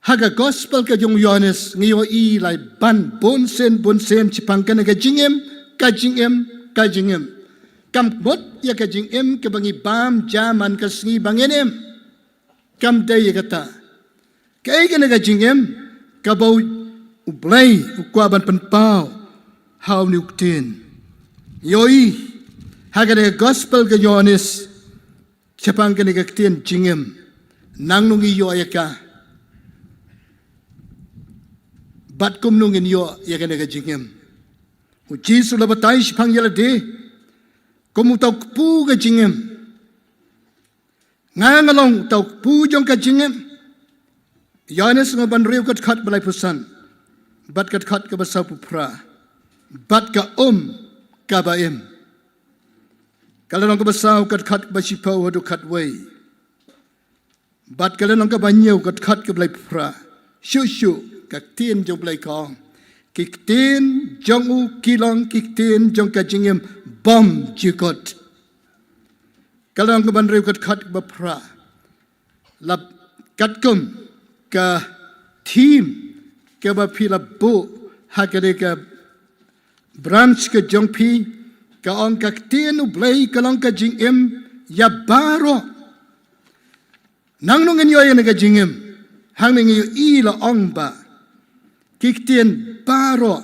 Ha ka gospel ka jong u Ïoannis ngi ïohi lai ban bun sien bun sien shaphang kane ka jingim, ka jingim, ka jingim. Kam mut ïa ka jingim kaba ngi bam ja man ka sngi ba ngin im. Kam dei ïa kata. Kaei kane ka jingim kaba u, U Blei u kwah ban pynpaw ha une u ktien. Ïohi ha kane ka gospel ka Ïoannis shaphang kane ka ktien jingim. Nangno ngi ïoh ïa ka? Bad kumno ngin ïoh ïa kane ka jingim? U Jisu u la batai shaphang ïa lade kum uta u kpu ka jingim. Nga nga long uta u kpu jong ka jingim. Ïoannis lynnong ba hynriew ka dkhot ba laiphew san bad ka dkhot kaba sawphew phra. Bad ka um kaba im. Ka lynnong kaba saw ka dkhot ba shiphew haduh khatwei. Bad ka lynnong kaba hynñiew ka dkhot kaba laiphew phra. Shuh shuh ka ktien jong U Blei ka ong, ki ktien jong u ki long ki ktien jong ka jingim bymjukut. Ka lynnong kaba hynriew ka dkhot kaba phra. La katkum ka theme kaba phi la buh ha kane ka branch ka jong phi, ka ong ka ktien U Blei ka long ka jingim ïa baroh. Nangno ngin ïoh ïa kane ka jingim? Hangne ngi ïohi la ong ba ki ktien baroh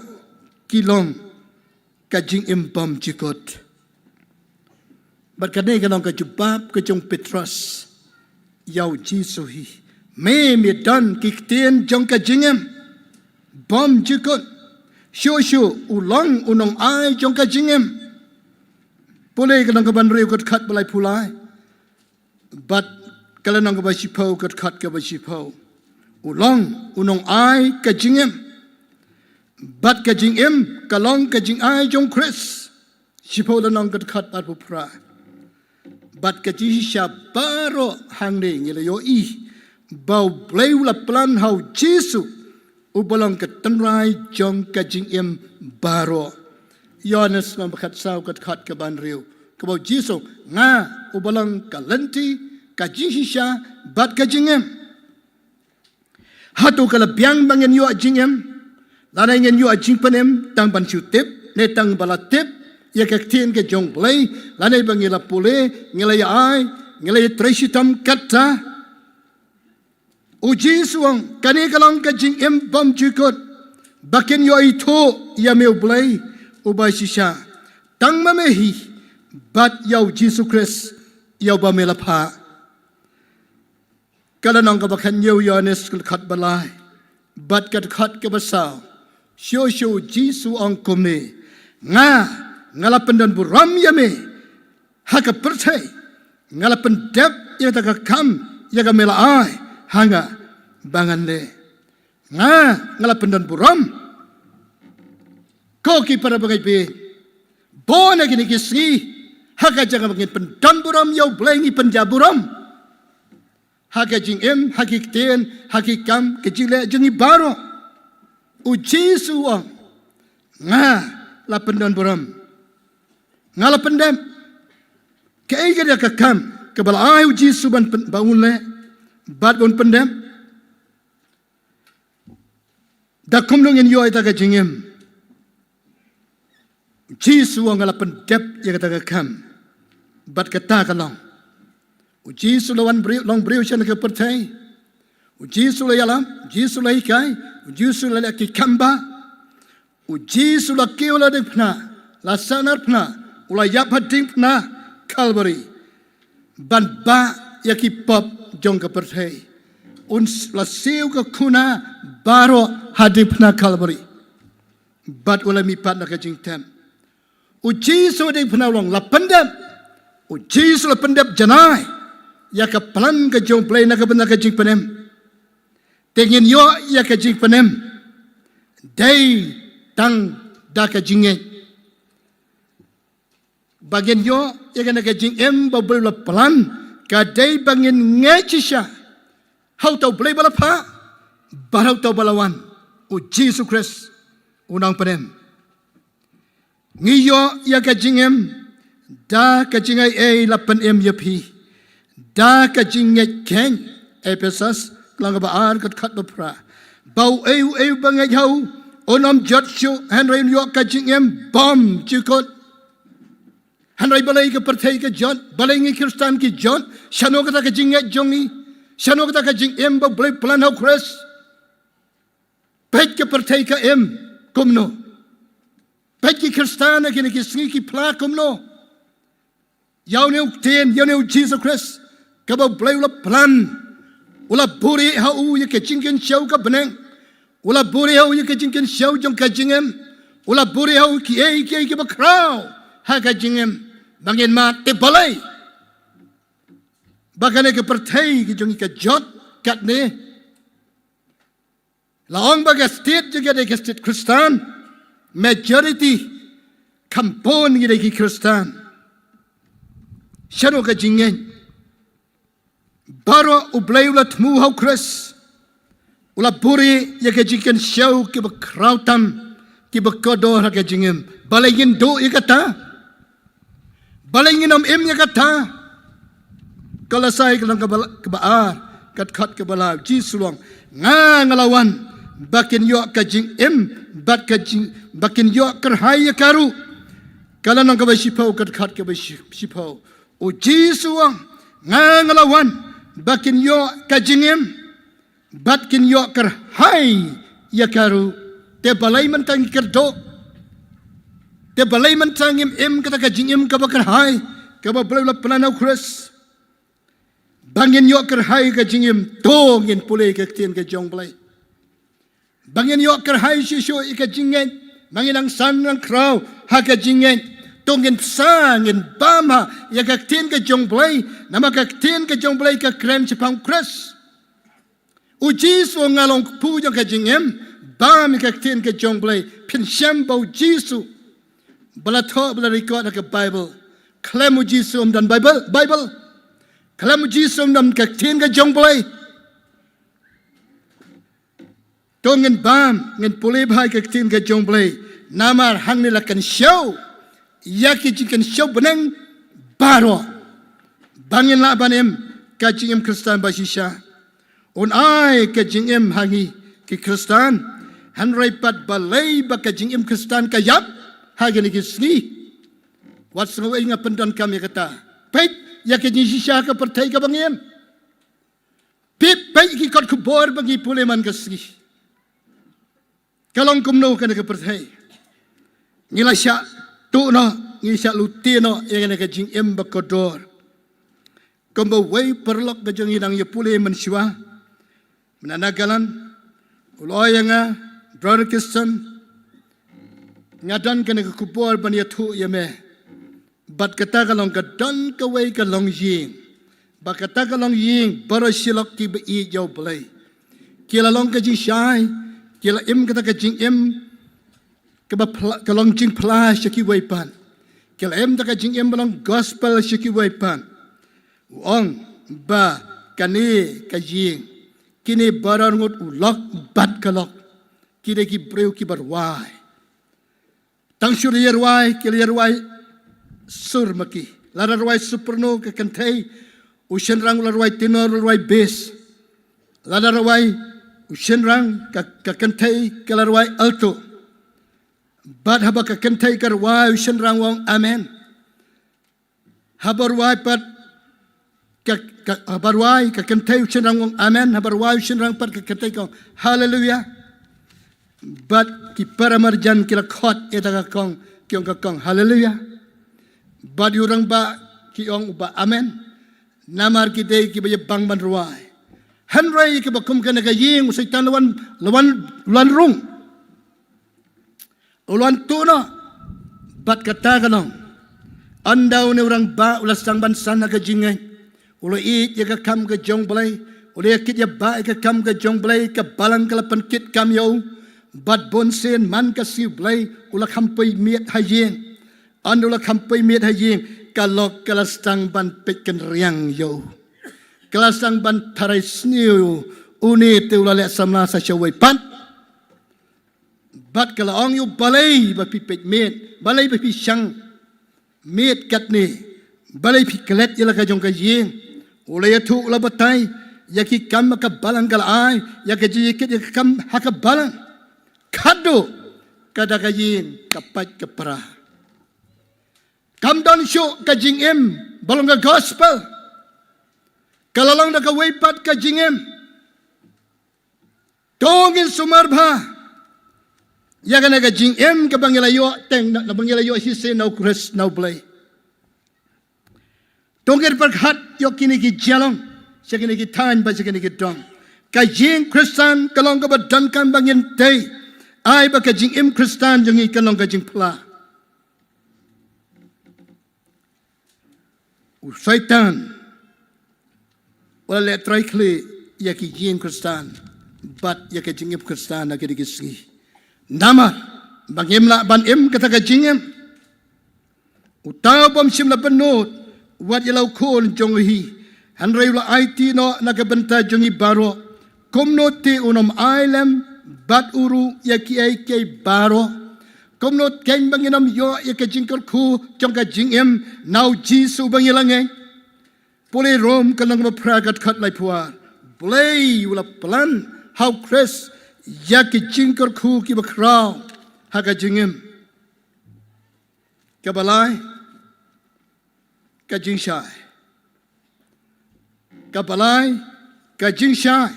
ki long ka jingim bymjukut. Bad kane ka long ka jubab ka jong u Petros ïa u Jisu hi. Me me don ki ktien jong ka jingim bymjukut. Shuh shuh u long u nongai jong ka jingim. Pule ka lynnong kaba hynriew ka dkhot ba laiphew lai. Bad ka lynnong kaba shiphew ka dkhot kaba shiphew. U long u nongai ka jingim. Bad ka jingim ka long ka jingai jong u Khrist. Shiphew lynnong ka dkhot arphew phra. Bad ka jingshisha baroh hangne ngi la ïohi ba U Blei u la plan ha u Jisu uba long ka tynrai jong ka jingim baroh. Ïoannis lynnong ba khatsaw ka dkhot kaba hynriew, kaba u Jisu, nga uba long ka lynti, ka jingshisha bad ka jingim. Hato ka la biang ba ngin ïoh jingim, lane ngin ïoh jingpynim tang ban shu tip, ne tang ba la tip ïa ka ktien ka jong U Blei, lane ba ngi la pule, ngi la ïa ai, ngi la ïa trei shitom? Kata u Jisu u ong, kane ka long ka jingim bymjukut, ba kin ïoh ithuh ïa me U Blei uba shisha, tang ma me hi, bad ïa u Jisu Khrist ïa uba me la phah. Ka lynnong kaba khathynñiew Ïoannis ka dkhot ba lai. Bad ka dkhot kaba saw, shuh shuh u Jisu u ong kumne: Nga, nga la pyndonburom ïa me ha ka pyrthei, nga la pyndep ïa kata ka kam ïa kaba me la ai ha nga ba ngan leh. Nga, nga la pyndonburom. Ko ki para bangeit bieit, bun ha kine ki sngi, ha ka jaka ba ngin pyndonburom ïa U Blei, ngi pynjah burom ha ka jingim, ha ki ktien, ha ki kam, ka jingleh jong ngi baroh. U Jisu u ong: Nga la pyndonburom, nga la pyndep. Kaei kata ka kam kaba la ai U Jisu ban pyn-, ba un leh bad ba un pyndep? Da kumno ngin ïoh ïa kata ka jingim? U Jisu u ong: Nga la pyndep ïa kata ka kam. Bad kata ka long, u Jisu u la wan briew, long briew sha kane ka pyrthei. U Jisu u la ïalam, u Jisu u la hikai, u Jisu u la leh ki kam ba. U Jisu u la kiew la diengphna, la sahnarphna, u la ïap ha diengphna Kalbari ban bah ïa ki pop jong ka pyrthei. Un s-, la siew ka khuna baroh ha diengphna Kalbari. Bad u la mihpat na ka jingtep. U Jisu ha diengphna u ong: La pyndep. U Jisu u la pyndep janai ïa ka plan ka jong U Blei na ka bynta ka jingpynim. Te ngin ïoh ïa ka jingpynim dei tang da ka jingngeit. Ba ngin ïoh ïa kane ka jingim ba U Blei u la plan, ka dei ba ngin ngeit shisha ha uta U Blei ba la phah bad ha uta uba la wan, u Jisu Khrist, u nongpynim. Ngi ïoh ïa ka jingim da ka jingaiei la pynim ïa phi, da ka jingngeit keiñ. Ephesus lynnong ba ar, ka dkhot ba phra. Ba uei uei ba ngeit ha u un ym jot shuh, hynrei un ïoh ka jingim bymjukut. Hynrei balei ka pyrthei ka jot, balei ngi Khristan ki jot? Shano kata ka jingngeit jong ngi? Shano kata ka jingim ba U Blei u plan ha u Khrist? Peit ka pyrthei ka im kumno. Peit ki Khristan ha kine ki sngi ki phla kumno ïa une u ktien, ïa une u Jisu Khrist, kaba U Blei u la plan. U la buhrieh ha u ïa ka jingkynshew ka bneng. U la buhrieh ha u ïa ka jingkynshew jong ka jingim. U la buhrieh ha u kiei kiei kiba khraw ha ka jingim ba ngin mad. Te balei ba kane ka pyrthei ka jong ngi ka jot katne? La ong ba ka state jong ka dei ka state Khristan, majority, kham bun ngi dei ki Khristan. Shano ka jingngeit? Baroh U Blei u la thmu ha u Khrist. U la buhrieh ïa ka jingkynshew kiba khraw tam, kiba kordor ha ka jingim. Balei ngin duh ïa kata? Balei ngin ym im ïa kata? Kolosai ka lynnong kaba, kaba ar, ka dkhot kaba lai, u Jisu u ong: Nga, nga la wan ba kin ïoh ka jingim, bad ka jing, ba kin ïoh kyrhai ïa ka ruh. Ka lynnong kaba shiphew, ka dkhot kaba shi-, shiphew, u Jisu u ong: Nga, nga la wan ba kin ïoh ka jingim, bad kin ïoh kyrhai ïa ka ruh. Te balei mynta ngi kyrduh? Te balei mynta ngim im kata ka jingim kaba kyrhai, kaba U Blei u la plan ha u Khrist? Ba ngin ïoh kyrhai ka jingim, to ngin pule ka ktien ka jong U Blei. Ba ngin ïoh kyrhai shuh shuh ïa ka jingngeit, ba ngin nang san nang khraw ha ka jingngeit, to ngin bsa, ngin bam ha ïa ka ktien ka jong U Blei, namar ka ktien ka jong U Blei ka kren shaphang u Khrist. U Jisu u ong: Nga long u kpu jong ka jingim. Bam ïa ka ktien ka jong U Blei. Phin shem ba u Jisu ba la thoh, ba la record ha ka Baibl, khlem u Jisu um don Baibl, Baibl. Khlem u Jisu um don ka ktien ka jong U Blei. To ngin bam, ngin pule bha ïa ka ktien ka jong U Blei. Namar hangne la kynshew ïa ki jingkynshew bneng baroh, ba ngin lah ban im ka jingim Khristan ba shisha. Un ai ka jingim ha ngi ki Khristan. Hynrei pat balei ba ka jingim Khristan ka ïap ha kine ki sngi? Wat sngew ei, nga pyndonkam ïa kata. Peit ïa ka jingshisha ka pyrthei kaba ngi im. Peit, peit ki kot khubor ba ngi pule man ka sngi. Ka long kumno kane ka pyrthei? Ngi la shah tuh noh, ngi shah lute noh ïa kane ka jingim ba kordor. Kumba uwei u paralok ka jong ngi u dang ïa pule mynshuwa, mynta na Nagaland, U la ong ïa nga, Brother Christian, nga don kane ka khubor ban ïathuh ïa me. Bad kata ka long ka don kawei ka longïing. Bad kata ka longïing baroh shi lok kiba ïeit ïa U Blei ki la long ka jingshai, ki la im kata ka jingim kaba phla-, ka long jingphla sha kiwei pat. Ki la im kata ka jingim ba long gospel sha kiwei pat. U ong ba kane ka ïing, kine baroh ngut u lok bad ka lok, ki dei ki briew kiba rwai. Tang shu ïa rwai, ki la ïa rwai sur ma ki. Lada rwai soprano ka kynthei, u shynrang u la rwai tenor, u la rwai bass. Lada rwai u shynrang ka, ka kynthei ka la rwai alto. Bad haba ka kynthei ka rwai, u shynrang u ong amen. Haba rwai pat ka, ka, haba rwai ka kynthei, u shynrang u ong amen. Haba rwai u shynrang pat, ka kynthei ka ong haleluya. Bad ki paramarjan ki la khot ïa kata ka kong, ki ong ka kong haleluya. Bad ïa u rangbah ki ong u bah amen. Namar ki dei kiba ïa bang ban rwai. Hynrei ïa kaba kum kane ka ïing, u Soitan la wan, la wan, la wan rung. U la wan tuh noh. Bad kata ka long, ynda une u rangbah u la sdang ban san ha ka jingngeit, u la ïeit ïa ka kam ka jong U Blei, u la ïa kit ïa bah ïa ka kam ka jong U Blei, ka balang ka la pynkit kam ïa u. Bad bunsien man ka sngi U Blei u la kham poi miet ha ïing. Ynda u la kham poi miet ha ïing, ka lok ka la sdang ban peit kynriang ïa u. Ka la sdang ban tharai sniew, une te u la leh samla sa shawei pat. Bad ka la ong ïa u, balei ba phi peit miet, balei ba phi shang miet katne, balei phi klet ïa la ka jong ka ïing? U la ïathuh, u la batai ïa ki kam ba ka balang ka la ai, ïa ka jingïakit ïa ka kam ha ka balang. Khadduh kata ka ïing ka pait ka pra. Kam don shuh ka jingim ba long ka gospel. Ka la long da kawei pat ka jingim. To ngin sumar bha ïa kane ka jingim kaba ngi la ïoh teng, na, na ba ngi la ïoh shisien na U Khrist, na U Blei. To ngin pyrkhat ïa kine ki jinglong sha kine ki thaiñ bad sha kine ki dong. Ka jingkhristan ka long kaba donkam ba ngin tei, ai ba ka jingim khristan jong ngi kan long ka jingphla. U Soitan u la leh trai khlieh ïa ki jingkhristan bad ïa ka jingim khristan ha kine ki sngi. Namar ba ngim lah ban im kata ka jingim. Uta u bym shym la pynnud wat ïa la u khun jong u hi, hynrei u la aiti noh na ka bynta jong ngi baroh. Kumno te un ym ai lem bad u ruh ïa kiei kiei baroh? Kumno te kein ba ngin ym ïoh ïa ka jingkyrkhu jong ka jingim na U Jisu ba ngi la ngeit? Pule Rom ka lynnong ba phra ka dkhot laiphew ar. Blei u la plan ha U Khrist ïa ki jingkyrkhu kiba khraw ha ka jingim. Kaba lai, ka jingshai. Kaba lai, ka jingshai.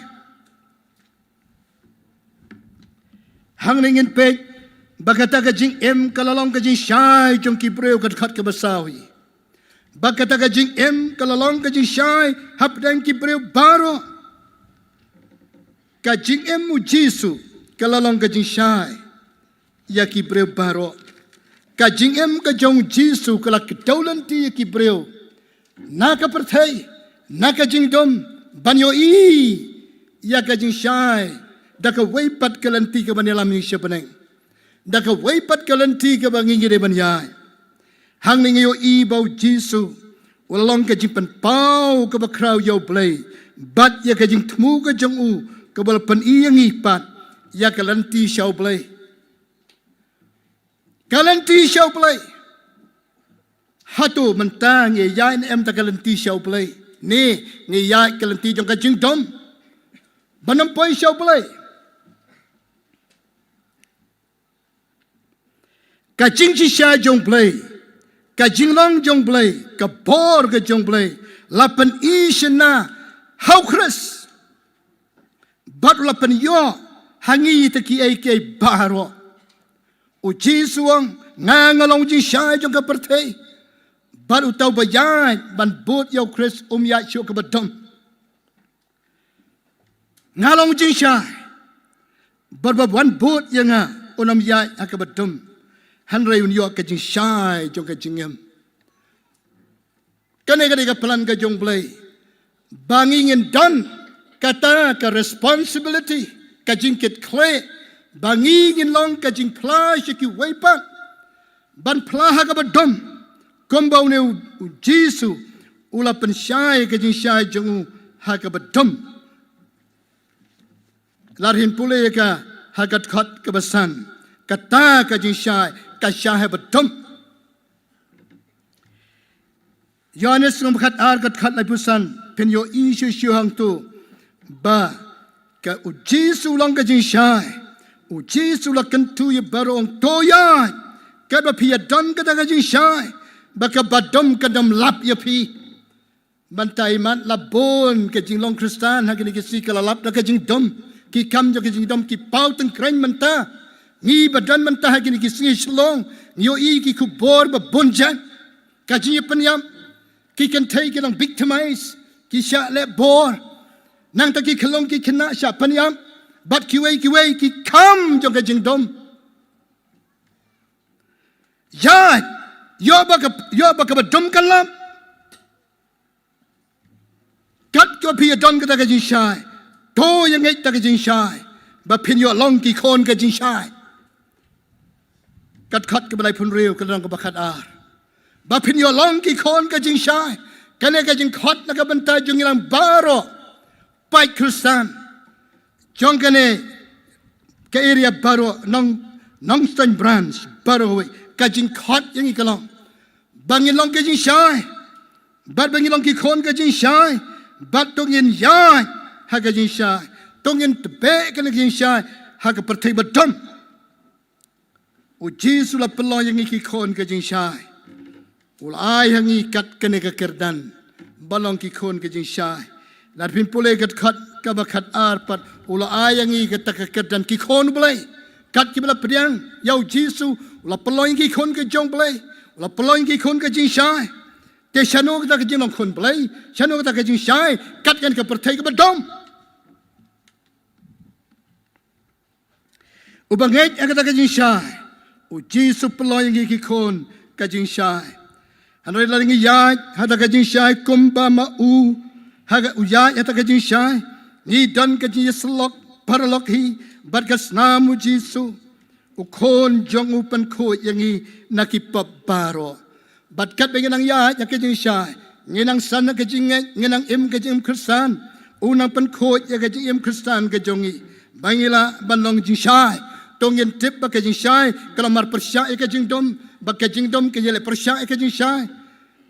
Hangne ngin peit ba kata ka jingim ka la long ka jingshai jong ki briew, ka dkhot kaba saw hi. Ba kata ka jingim ka la long ka jingshai hapdeng ki briew baroh. Ka jingim U Jisu ka la long ka jingshai ïa ki briew baroh. Ka jingim ka jong U Jisu ka la kdew lynti ïa ki briew na ka pyrthei, na ka jingdum, ban ïohi ïa ka jingshai da kawei pat ka lynti kaban ïalam ïa ngi sha bneng, da kawei pat ka lynti kaba ngi ngi dei ban ïaid. Hangne ngi ïohi ba U Jisu u la long ka jingpynpaw kaba khraw ïa U Blei bad ïa ka jingthmu ka jong u kaba la pyni ïa ngi pat ïa ka lynti sha U Blei. Ka lynti sha U Blei. Hato mynta ngi ïaid ne em da ka lynti sha U Blei, ne ngi ïaid ka lynti jong ka jingdum ban ym poi sha U Blei? Ka jingshisha jong U Blei, ka jinglong jong U Blei, ka bor ka jong U Blei la pyni shynna ha U Khrist. Bad u la pynïoh ha ngi ïa kita kiei kiei baroh. U Jisu u ong, nga nga long jingshai jong ka pyrthei. Bad uta uba ïaid ban bud ïa U Khrist um ïaid shuh kaba dum. Nga long jingshai. Bad ba wan bud ïa nga, un ym ïaid ha kaba dum, hynrei un ïoh ka jingshai jong ka jingim. Kane ka dei ka plan ka jong Blei, ba ngi ngin don kata ka responsibility, ka jingkitkhlieh, ba ngi ngin long ka jingphla sha kiwei pat, ban phla ha kaba dum, kumba une u, u Jisu u la pynshai ka jingshai jong u ha kaba dum. Lada phin pule ïa ka ha ka dkhot kaba san, kata ka jingshai ka shai ha ba dum. Ïoannis lynnong ba khatar ka dkhot laiphew san, phin ïohi shuh shuh hangto ba ka u Jisu u long ka jingshai. U Jisu u la kyntu ïa baroh, ong to ïaid, katba phi ïadon kata ka jingshai, ba kaba dum kan ym lap ïa phi. Mynta i mat la bun ka jinglong Khristan ha kine ki sngi ka la lap da ka jingdum. Ki kam jong ka jingdum ki paw tyngkreiñ mynta. Ngi ba don mynta ha kine ki sngi Shillong, ngi ïohi ki khubor ba bun jait. Ka jingïapynïap, ki kynthei ki long victimize, ki shah leh bor. Nangta ki khyllung ki khynnah shah pynïap, bad kiwei kiwei ki kam jong ka jingdum. Ïaid, ïoh ba ka, ïoh ba kaba dum kan lap. Katba phi ïadon kata ka jingshai, to ïa ngeit kata ka jingshai, ba phin ïoh long ki khun ka jingshai. Ka dkhot kaba laiphew hynriew ka lynnong kaba khatar, ba phin ïoh long ki khun ka jingshai. Kane ka jingkhot na ka bynta jong ngi lang baroh paid Khristan jong kane ka area baroh, Nong, Nongstoiñ Branch baroh, wei ka jingkhot ïa ngi ka long ba ngin long ka jingshai, bad ba ngin long ki khun ka jingshai, bad to ngin ïaid ha ka jingshai, to ngin tbeh kane ka jingshai ha ka pyrthei ba dum. U Jisu u la pynlong ïa ngi ki khun ka jingshai. U la ai ha ngi kat kane ka kyrdan ban long ki khun ka jingshai. Lada phin pule ka dkhot kaba khatar pat, u la ai ha ngi kata ka kyrdan ki khun Blei. Kat kiba la pdiang ïa u Jisu, u la pynlong ïa ngi ki khun ka jong Blei. U la pynlong ïa ngi ki khun ka jingshai. Te shano kata ka jinglong khun Blei, shano kata ka jingshai kat kane ka pyrthei kaba dum? Uba ngeit ha kata ka jingshai, u Jisu u pynlong ïa ngi ki khun ka jingshai. Hynrei lada ngi ïaid ha kata ka jingshai kumba ma u, ha ka, u ïaid ha kata ka jingshai, ngi don ka jingïasyllok paralok hi bad ka snam u Jisu. U Khun jong u u pynkhuid ïa ngi na ki pop baroh. Bad katba ngi nang ïaid ha ka jingshai, ngi nang san ha ka jingngeit, ngi nang im ka jingim Khristan, u nang pynkhuid ïa ka jingim Khristan ka jong ngi ba ngi lah ban long jingshai. To ngin tip ba ka jingshai ka long mar pyrshah ïa ka jingdum, ba ka jingdum ka ïaleh pyrshah ïa ka jingshai.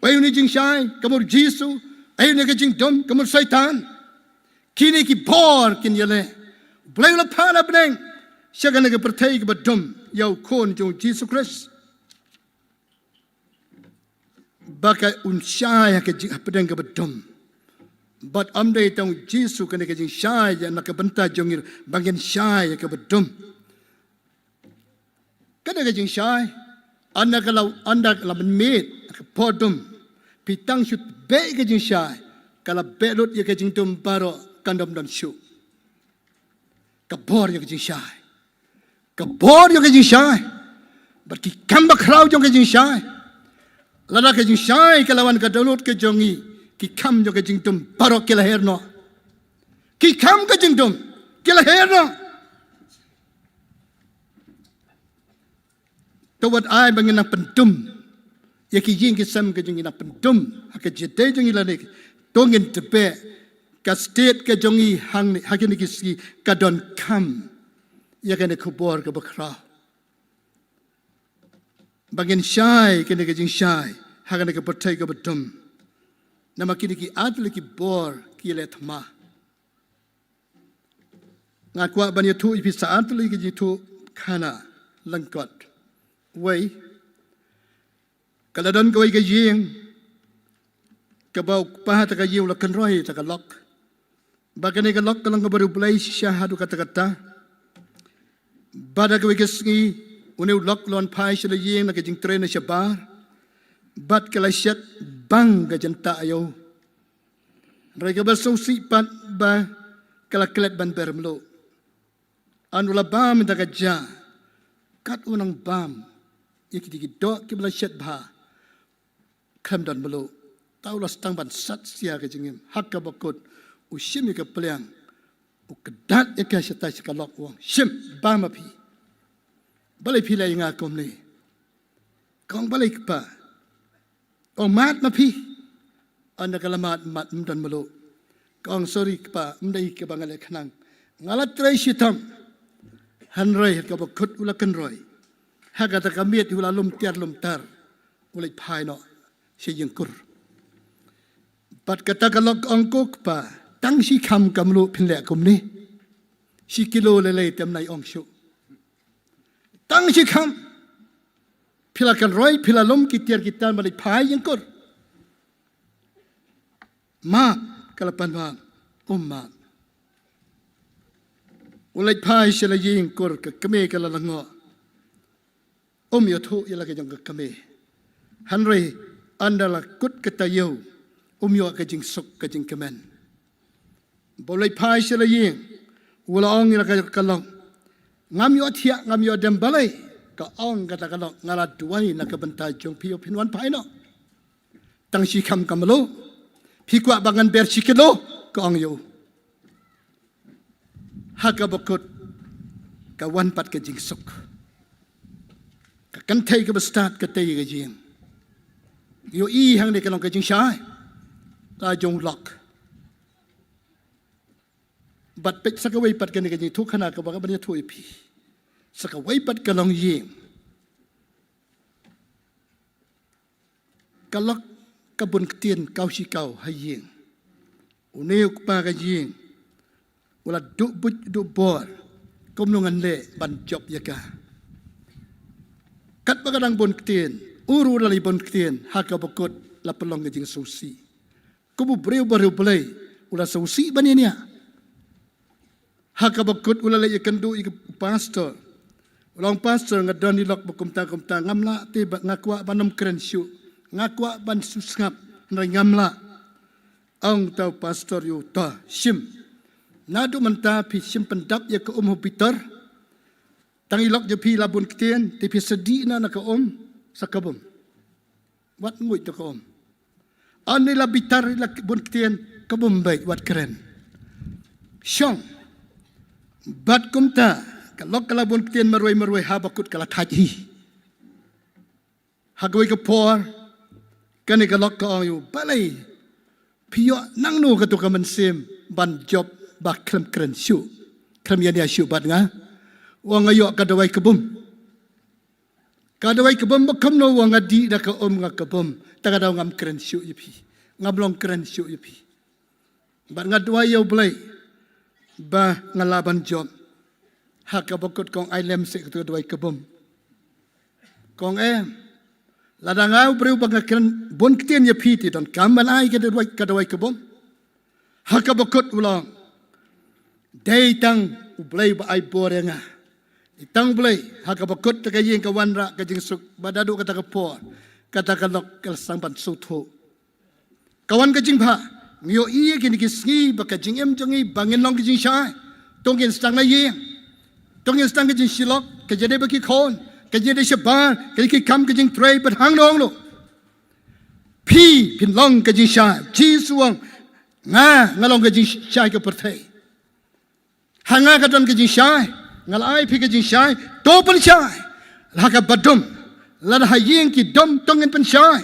Ei une u jingshai? Ka mut u Jisu. Ei une ka jingdum? Ka mut u Soitan. Kine ki bor kin ïaleh. U Blei u la phah na bneng sha kane ka pyrthei kaba dum ïa u Khun jong u Jisu Khrist, ba ka un shai ha ka jing, hapdeng kaba dum. Bad ym dei tang u Jisu, kane ka jingshai ïa na ka bynta jong ngi ba ngin shai ïa kaba dum. Kane ka jingshai, ynda ka la, ynda ka la mynmiet ka por dum, phi tang shu beh ka jingshai, ka la beh lut ïa ka jingdum baroh, kan ym don shuh. Ka bor ïa ka jingshai. Ka bor ïa ka jingshai. Bad ki kam bakhraw jong ka jingshai. Lada ka jingshai ka la wan ka download ka jong ngi, ki kam jong ka jingdum baroh ki la her noh. Ki kam ka jingdum ki la her noh. To wat ai ba ngin nang pyndum ïa ki ïing ki sem ka jong ngi, nang pyndum ha ka jingïadei jong ngi lane. To ngin tip ba ka state ka jong ngi hangne, ha kine ki sngi, ka donkam ïa kane ka khubor kaba khraw, ba ngin shai kane ka jingshai ha kane ka pyrthei kaba dum. Namar kine ki artylli ki bor ki leh thma. Nga kwah ban ïathuh ïa phi sa artylli ki jingïathuh khana lyngkot. Wei, ka la don kawei ka ïing kaba u kpa kata ka ïing u la kynroi kata ka lok. Bad kane ka lok ka long kaba riewblei shisha haduh katta katta. Bad ha kawei ka sngi une u lok u la wan phai sha la ïing na ka jingtrei na shabar. Bad ka la shet bang ka jyntah ïa u. Hynrei kaba sngewsih pat ba ka la klet ban ber mluh. An u la bam da ka ja, kat u nang bam ïa ki dei ki doh kiba la shet bha, khlem don mluh. Ta u la sdang ban sat sia ka jingim, ha kaba kut u shim ïa ka pliang, u kdat ïa ka shatai sha ka lok, u ong, "Shim, bam ma phi. Balei phi leh ïa nga kumne?" Ka ong, "Balei kpa?" Ong, "Mad ma phi." Ynda ka la mad, mad, ym don mluh. Ka ong, "Sorry kpa, ym dei kaba nga leh khnang. Nga la trei shitom." Hynrei ha kaba kut u la kynroi. Ha kata ka miet u la lum tiar lum tar. U leit phai noh sha ïing kur. Bad kata ka lok ka ong, "Ko kpa, tang shi kham ka mluh phin leh kumne. Shi kilo lei lei te ym nai ong shuh. Tang shi kham. Phi la kynroi, phi la lum ki tiar ki tar, ma leit phai ïing kur." "Map," ka la pan, "map." "Um map." U leit phai sha la ïing kur, ka kmie ka la lyngngoh. Um ïathuh ïa la ka jong ka kmie. Hynrei ynda la kut ka taïew, um ïoh ka jingsuk ka jingkmen. Ba u leit phai sha la ïing, u la ong ïa la ka, ka lok, "Ngam ïoh thiah, ngam ïoh dem, balei?" Ka ong kata ka lok, "Nga la duwai na ka bynta jong phi, phin wan phai noh. Tang shi kham ka mluh. Phi kwah ba ngan ber shi kilo?" ka ong ïa u. Ha kaba kut ka wan pat ka jingsuk. Ka kynthei kaba stad ka tei ka jing. Ïohi hangne ka long ka jingshai la jong lok. Bad peit sa kawei pat kane ka jingïathuhkhana kaba nga ban ïathuh ïa phi. Sa kawei pat ka longïing. Ka lok ka bun ktien kaw shi kaw ha ïing. Une u kpa ka ïing u la duh buit duh bor kumno ngan leh ban jop ïa ka. Katba ka dang bun ktien, u ruh u la leit bun ktien, ha kaba kut la pynlong ka jingsngewsih. Kum u briew ba riewblei u la sngewsih ban ïaineh. Ha kaba kut u la leit ïakynduh ïa u pastor. U la ong, "Pastor, nga don ïa lok ba kumta kumta, ngam lah te, ba nga kwah ban ym kren shuh. Nga kwah ban shu sngap, hynrei ngam lah." Ong uta u pastor ïa u, "To shim. Naduh mynta phi shim pyndap ïa ka um ha bitar. Tang ïa lok jong phi la bun ktien, te phi sa dih noh na ka um sa ka bum. Wat nguid da ka um. Ani la bitar, la bun ktien, ka bum beit, wat kren. Shong." Bad kumta ka lok ka la bun ktien marwei marwei, ha ba kut ka la thait hi. Ha kawei ka por kane ka lok ka ong ïa u, "Balei phi ïoh nangno kato ka mynsiem ban jop ba khlem kren shuh, khlem ïaineh shuh bad nga?" U ong, "Nga ïoh ka dawai ka bum." "Ka dawai ka bum ba kumno?" "Nga dih da ka um nga ka bum, ta ka daw ngam kren shuh ïa phi, ngam long kren shuh ïa phi. Bad nga duwai ïa U Blei ba nga lah ban jop." Ha kaba kut ka ong, "Ai lem seh kato ka dawai ka bum." Ka ong, "Em, lada nga u briew ba nga kren bun ktien ïa phi, te donkam ban ai ka dawai, ka dawai ka bum?" Ha kaba kut u la ong, "Dei tang U Blei ba ai bor ïa nga. Dei tang U Blei." Ha kaba kut ta ka ïing ka wanrah ka jingsuk, bad naduh kata ka por kata ka lok ka la sdang ban sngewthuh. Ka wan ka jingbha, ngi ïohi ïa kine ki sngi ba ka jingim jong ngi ba ngin long ka jingshai. To ngin sdang na ïing, to ngin sdang ka jingshilok, ka jingïadei bad ki khun, ka jingïadei shabar, ka jingkam, ka jingtrei, bad hangno hangno. Phi phin long ka jingshai. Jisu u ong, "Nga, nga long ka jingshai ka pyrthei. Ha nga ka don ka jingshai, nga la ai phi ka jingshai, to pynshai. La ha kaba dum, lada ha ïing ki dum, to ngin pynshai,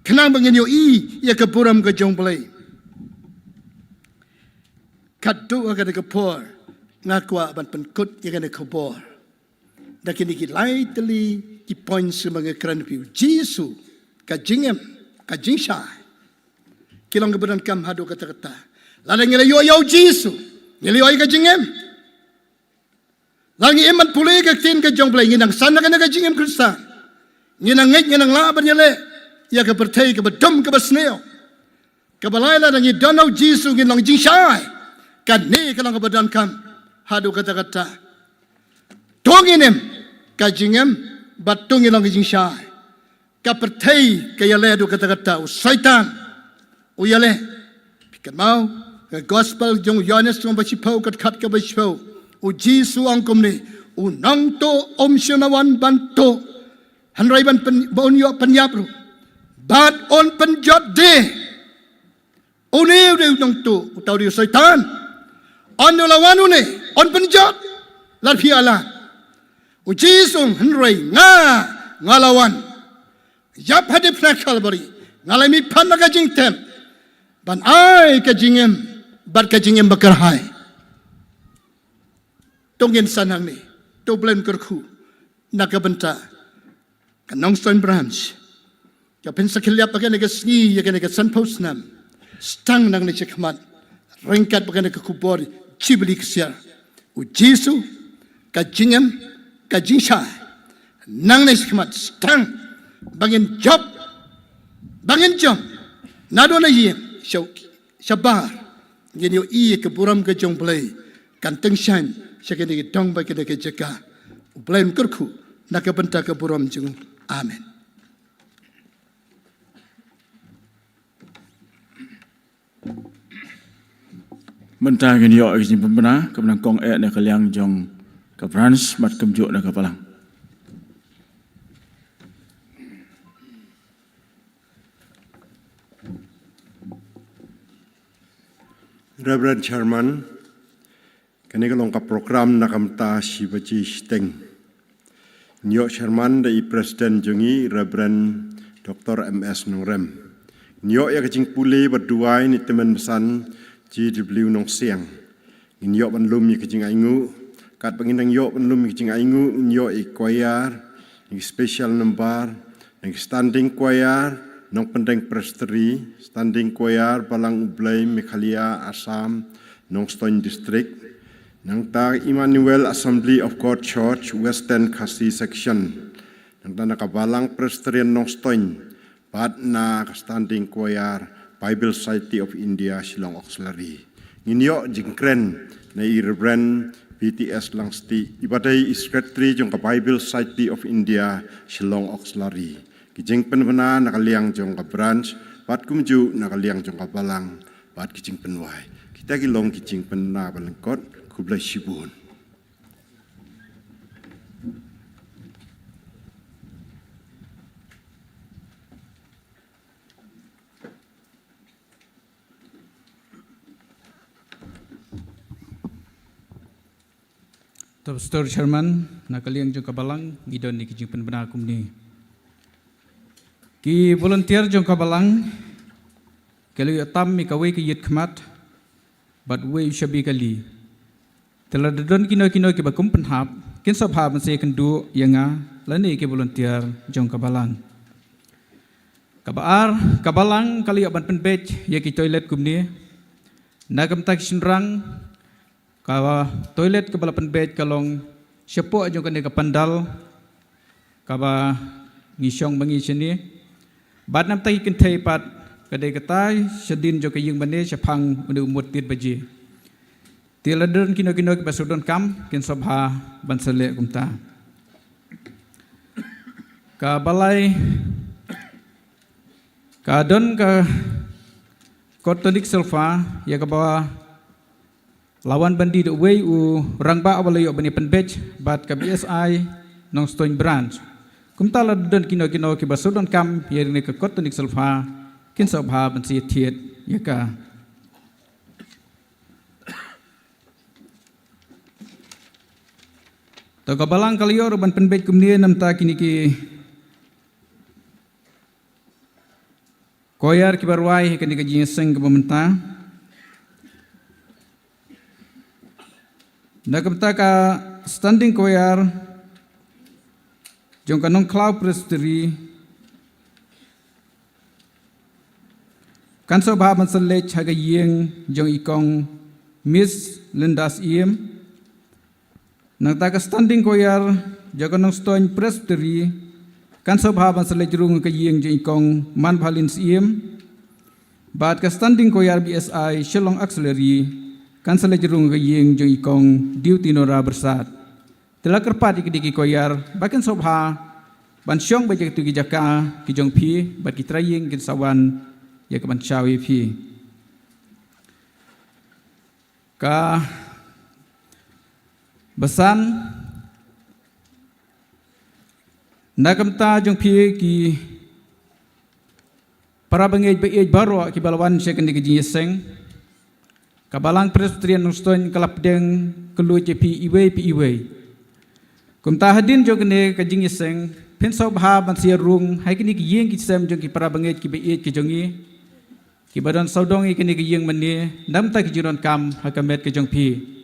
khnang ba ngin ïohi ïa ka burom ka jong U Blei." Katto ha kane ka por nga kwah ban pynkut ïa kane ka khubor da kine ki lai tylli ki points ba nga kren ïa phi. Jisu, ka jingim, ka jingshai, ki long kaba donkam haduh katta katta. Lada ngi la ïoh ïa U Jisu, ngi la ïoh ïa ka jingim. Lada ngi im ban pule ïa ka ktien ka jong U Blei, ngi nang san ha kane ka jingim Khristan, ngi nang ngeit, ngi nang lah ban ïaleh ïa ka pyrthei kaba dum kaba sniew. Kaba lai, lada ngi don ïa U Jisu ngin long jingshai. Kane ka long kaba donkam haduh katta katta. To ngin im ka jingim bad to ngin long ka jingshai. Ka pyrthei ka ïaleh haduh katta katta, u Soitan u ïaleh. Phi kynmaw ka gospel jong u Ïoannis lynnong ba shiphew, ka dkhot kaba shiphew. U Jisu u ong kumne, u nongtuh um shym la wan ban tuh, hynrei ban pyn, ba un ïoh pynïap ruh, bad un pynjot de. Une u dei u nongtuh, uta u dei u Soitan. Ynda la wan une, un pynjot, lada phi ïa lad. U Jisu u ong, hynrei nga, nga la wan. Ïap ha diengphna Kalbari, nga la mihpat na ka jingtep, ban ai ka jingim, bad ka jingim bakyrhai. To ngin san hangne, to U Blei un kyrkhu na ka bynta ka Nongstoiñ Branch. Ka phin sa khylliap ha kane ka sngi, ïa kane ka sanphew snem, sdang nangne shakhmat, ryngkat bad kane ka khubor Jubili ksiar. U Jisu, ka jingim, ka jingshai, nangne shakhmat, sdang ba ngin jop, ba ngin jop, naduh na ïing sha, shabar, ngin ïohi ïa ka burom ka jong U Blei kan tyngshaiñ sha kane ka dong bad kane ka jaka. U Blei un kyrkhu na ka bynta ka burom jong u. Amen. Mynta ngin ïoh ïa ka jingpynbna kaba nyngkong eh na ka liang jong ka Branch bad kumjuh na ka Balang. Reverend Chairman, kane ka long ka program na ka bynta shi baje shiteng. Ngin ïoh Chairman da i President jong ngi, Reverend Doctor M S Nongrem. Ngin ïoh ïa ka jingpule bad duwai na i Tymmen Basan G W Nongsiang. Ngin ïoh ban lum ïa ka jingainguh, katba ngin dang ïoh ban lum ïa ka jingainguh, ngin ïoh ïa i choir, ïa ki special number, ïa ki standing choir, Nongpyndeng Presbytery, standing choir, Balang U Blei, Meghalaya, Assam, Nongstoiñ District. Nangta Emmanuel Assembly of God Church, Western Khasi Section. Nangta na ka Balang Presbyterian Nongstoiñ, bad na ka standing choir, Bible Society of India, Shillong Auxiliary. Ngin ïoh jingkren na i Reverend P T S Langstieh, iba dei i Secretary jong ka Bible Society of India, Shillong Auxiliary. Ki jingpynbna na ka liang jong ka Branch, bad kumjuh na ka liang jong ka Balang, bad ki jingpynwai. Kita ki long ki jingpynbna ba lyngkot, khublei shibun. To Pastor Chairman, na ka liang jong ka Balang, ngi don ïa ki jingpynbna kumne. Ki volunteer jong ka Balang, ki la ïoh tam ïa kawei ka ïit khmat, bad uwei u shabi kali. Te lada don kino kino kiba kum pynhap, kin sa bha ban sa ïakynduh ïa nga, lane ki volunteer jong ka Balang. Kaba ar, ka Balang ka la ïoh ban pynbeit ïa ki toilet kumne. Na ka bynta ki shynrang, ka toilet kaba la pynbeit ka long shapoh jong kane ka pandal kaba ngi shong ma ngi shane. Bad na ka bynta ki kynthei pat, ka dei katai shadien jong ka ïing mane shaphang une u mut tied baje. Te lada don kino kino kiba shu donkam, kin sa bha ban sa leh kumta. Kaba lai, ka don ka kot tonic solfa, ïa kaba la wan ban die da uwei u rangbah uba la ïoh ban ïa pynbeit bad ka B S I Nongstoiñ Branch. Kumta lada don kino kino kiba shu donkam ïa kane ka kot tonic solfa, kin sa bha ban sa thied ïa ka. To ka Balang ka la ïoh ruh ban pynbeit kumne na ka bynta kine ki choir kiba rwai ha kane ka jingïaseng kaba mynta. Na ka bynta ka standing choir jong ka Nongkhlaw Presbytery, kan sa bha ban sa leit ha ka ïing jong i kong Miss Linda Syiem. Nangta ka standing choir jong ka Nongstoiñ Presbytery, kan sa bha ban sa leit rung ha ka ïing jong i kong Manbhalin Syiem. Bad ka standing choir B S I Shillong Auxiliary, kan sa leit rung ha ka ïing jong i kong Diutinora Bersad. Te la kyrpad ïa ki dei ki choir ba kin sa bha ban shong beit ïa kito ki jaka ki jong phi, bad ki trai ïing kin sa wan ïa ka ban shaw ïa phi. Ka Ba san, na ka bynta jong phi ki para bangeit ba ïeit baroh kiba la wan sha kane ka jingïaseng, ka Balang Presbyterian Nongstoiñ ka la pdiang kylluid ïa phi iwei pa iwei. Kumta hadien jong kane ka jingïaseng, phin sngewbha ban sa ïa rung ha kine ki ïing ki sem jong ki para bangeit kiba ïeit ki jong ngi, kiba don sawdong ïa kane ka ïing mane, na ka bynta ki jingdonkam ha ka met ka jong phi.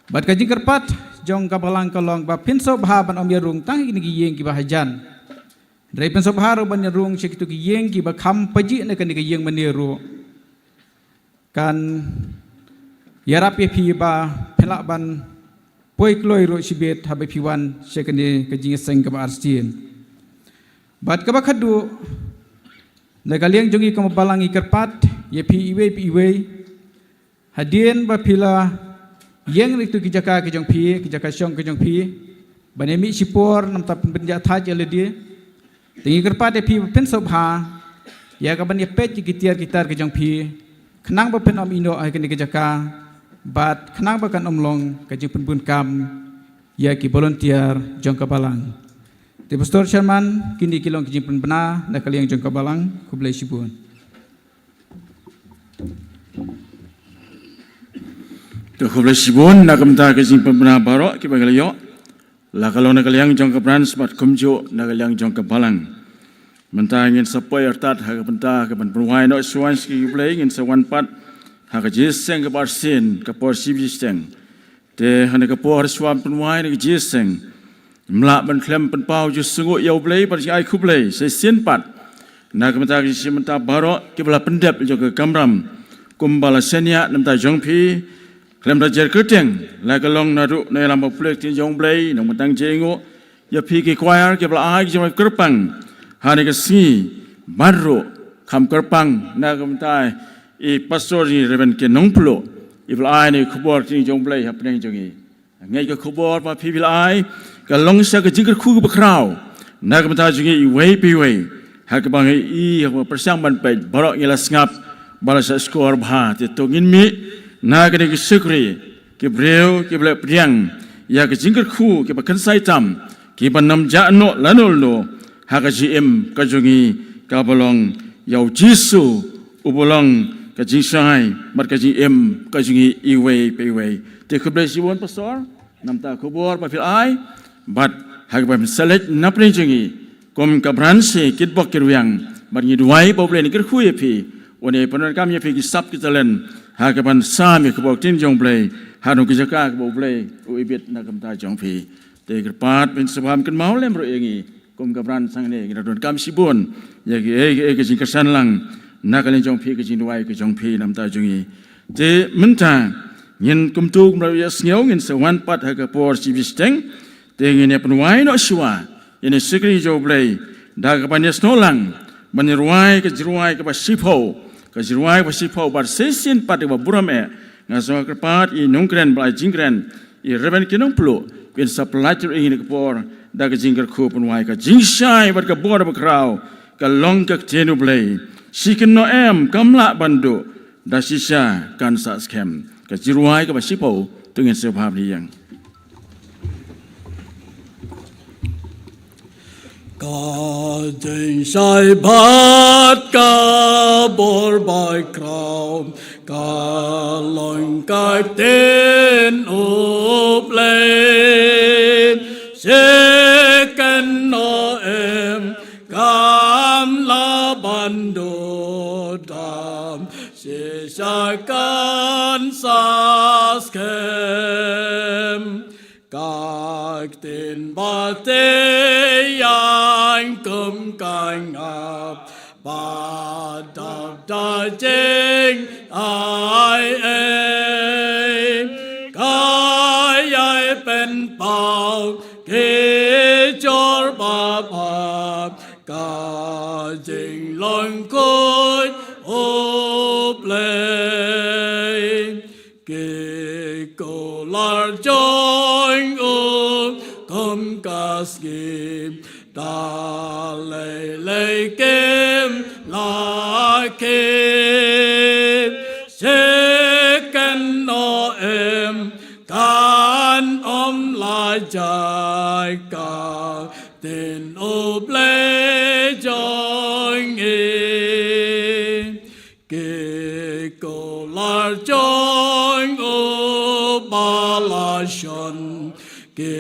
Bad ka jingkyrpad jong ka Balang ka long ba phin sngewbha ban ym ïa rung tang ha kine ki ïing kiba hajan. Hynrei phin sngewbha ruh ban ïa rung sha kito ki ïing kiba kham pajih na kane ka ïing mane ruh. Kan ïarap ïa phi ba phin lah ban poi kloi ruh shibit haba phi wan sha kane ka jingïaseng kaba arsien. Bad kaba khadduh, na ka liang jong ngi kum ka Balang ngi kyrpad ïa phi iwei pa iwei, hadien ba phi la ïeng na kito ki jaka ki jong phi, ki jaka shong ki jong phi, ban ïa mih shipor namar ban ïa thait ïa lade. Te ngi kyrpad ïa phi ba phin sngewbha ïa ka ban ïa peit ïa ki tiar ki tar ki jong phi, khnang ba phin ym ïehnoh ha kane ka jaka, bad khnang ba kan ym long ka jingpynbun kam ïa ki volunteer jong ka Balang. Te Pastor Sherman, kine ki long ki jingpynbna na ka liang jong ka Balang. Khublei shibun. To khublei shibun na ka bynta ka jingpynbna baroh kiba ngi la ïoh, la ka long na ka liang jong ka Branch bad kumjuh na ka liang jong ka Balang. Mynta ngin sa poi artat ha ka bynta ka ban pynwai noh shuwa sha ki Blei, ngin sa wan pat ha ka jingïaseng kaba arsien, ka por shibjisteng. Te ha kane ka por shuwa ban pynwai na ka jingïaseng, ym lah ban khlem pynpaw jingsngewnguh ïa U Blei bad ai khublei sa shisien pat na ka bynta ka jingshim bynta baroh kiba la pyndep ïa ka kamram kumba la shaniah na ka bynta jong phi, khlem da jer kyrteng, la ka long naduh na ïalam ba pule ka ktien jong U Blei, nongpyntang jingïainguh, ïa phi ki choir kiba la ai ki jingkyrpang ha kane ka sngi, bad ruh kham kyrpang na ka bynta i Pastor i Reverend K. Nongpluh, iba la ai ïa kane ka khubor ka ktien jong U Blei hapdeng jong ngi. Ngeit ka khubor ba phi ba la ai ka long sa ka jingkyrkhu kaba khraw na ka bynta jong ngi iwei pa iwei. Ha kaba ngi i, ha kaba pyrshang ban peit, baroh ngi la sngap, ba la sah skor bha. Te to ngin mih na kane ka shakri, ki briew kiba la pdiang ïa ka jingkyrkhu kaba kynsai tam, kiba ym jah noh lano lano ha ka jingim ka jong ngi kaba long ïa U Jisu, uba long ka jingshai bad ka jingim ka jong ngi iwei pa iwei. Te khublei shibun Pastor na ka bynta ka khubor ba phi la ai, bad ha kaba phin sa leit napdeng jong ngi kum ka Branch, kitbok kirwiang, bad ngi duwai ba U Blei un kyrkhu ïa phi, un pyndonkam ïa phi ki sap ki talent ha ka ban sam ïa ka khubor ka ktien jong U Blei ha kano ka jaka kaba U Blei u ibit na ka bynta jong phi. Te kyrpad ba phin sa bam kynmaw lem ruh ïa ngi kum ka Branch hangne, ngi la donkam shibun ïa kiei kiei ka jingkyrshan lang na ka liang jong phi, ka jingduwai ka jong phi na ka bynta jong ngi. Te mynta ngin kumto kumba la ïohsngew, ngin sa wan pat ha ka por shibjisteng. Te ngin ïa pynwai noh shuwa ïa kane ka shakri jong U Blei da ka ban ïasnoh lang, ban ïa rwai ka jingrwai kaba shiphew, ka jingrwai kaba shiphew, bad sa shisien pat kaba burom eh, nga sngewkyrpad ïa i nongkren ba la ai jingkren, i Reverend K. Nongpluh, kin sa pynlait ruh ïa ngi ha kane ka por da ka jingkyrkhu, pynwai: Ka jingshai bad ka bor bakhraw ka long ka ktien U Blei. Shi kynnoh em kam lah ban duh, da shisha kan sah skhem. Ka jingrwai kaba shiphew, to ngin sa ïa bam ïa ïeng. Ka jingshai bad ka bor bakhraw ka long ka ktien U Blei. Shi kynnoh em kam lah ban duh, da shisha kan sah skhem. Ka ktien ba tei ïa kum ka ngap, ba dap da jingai ei, ka ïai pynpaw ki jor ba bha, ka jinglong khuid U Blei. Ki kular jong u kum ka sngi, da lei lei kim la kip. Shi kynnoh em kan ym Jai ka tin U Blei jong ngi, ki kular jong u ba la shon, ki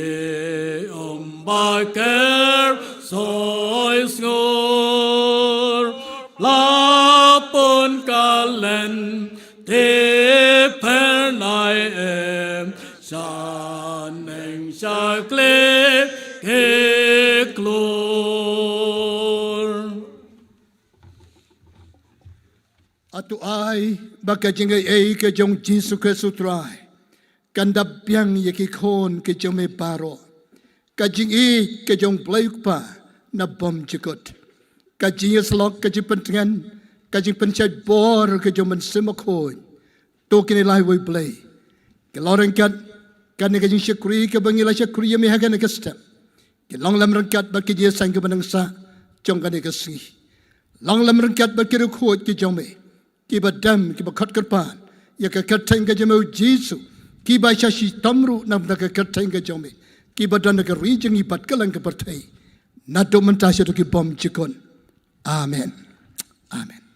um ba ker soi sngur, la pun ka lynti phyrnai em, sha neng sha klik ki klur. Hato ai ba ka jingaiei ka jong Jisu Khrist U Trai kan da biang ïa ki khun ki jong me baroh. Ka jingïeit ka jong U Blei U Kpa na bymjukut, ka jingïasyllok, ka jingpyntngen, ka jingpynshait bor ka jong U Mynsiem Bakhuid, to kine lai wei Blei, ki long ryngkat kane ka jingshakri kaba ngi la shakri ïa me ha kane ka step. Ki long lem ryngkat bad ki jingïaseng kiba nang sah jong kane ka sngi. Long lem ryngkat bad ki riewkhuid ki jong me, kiba dem, kiba khot kyrpad ïa ka kyrteng ka jong me U Jisu, kiba sha shitom ruh na ka kyrteng ka jong me, kiba don ha ka ri jong ngi bad kylleng ka pyrthei, naduh mynta shaduh ki bymjukut. Amen. Amen.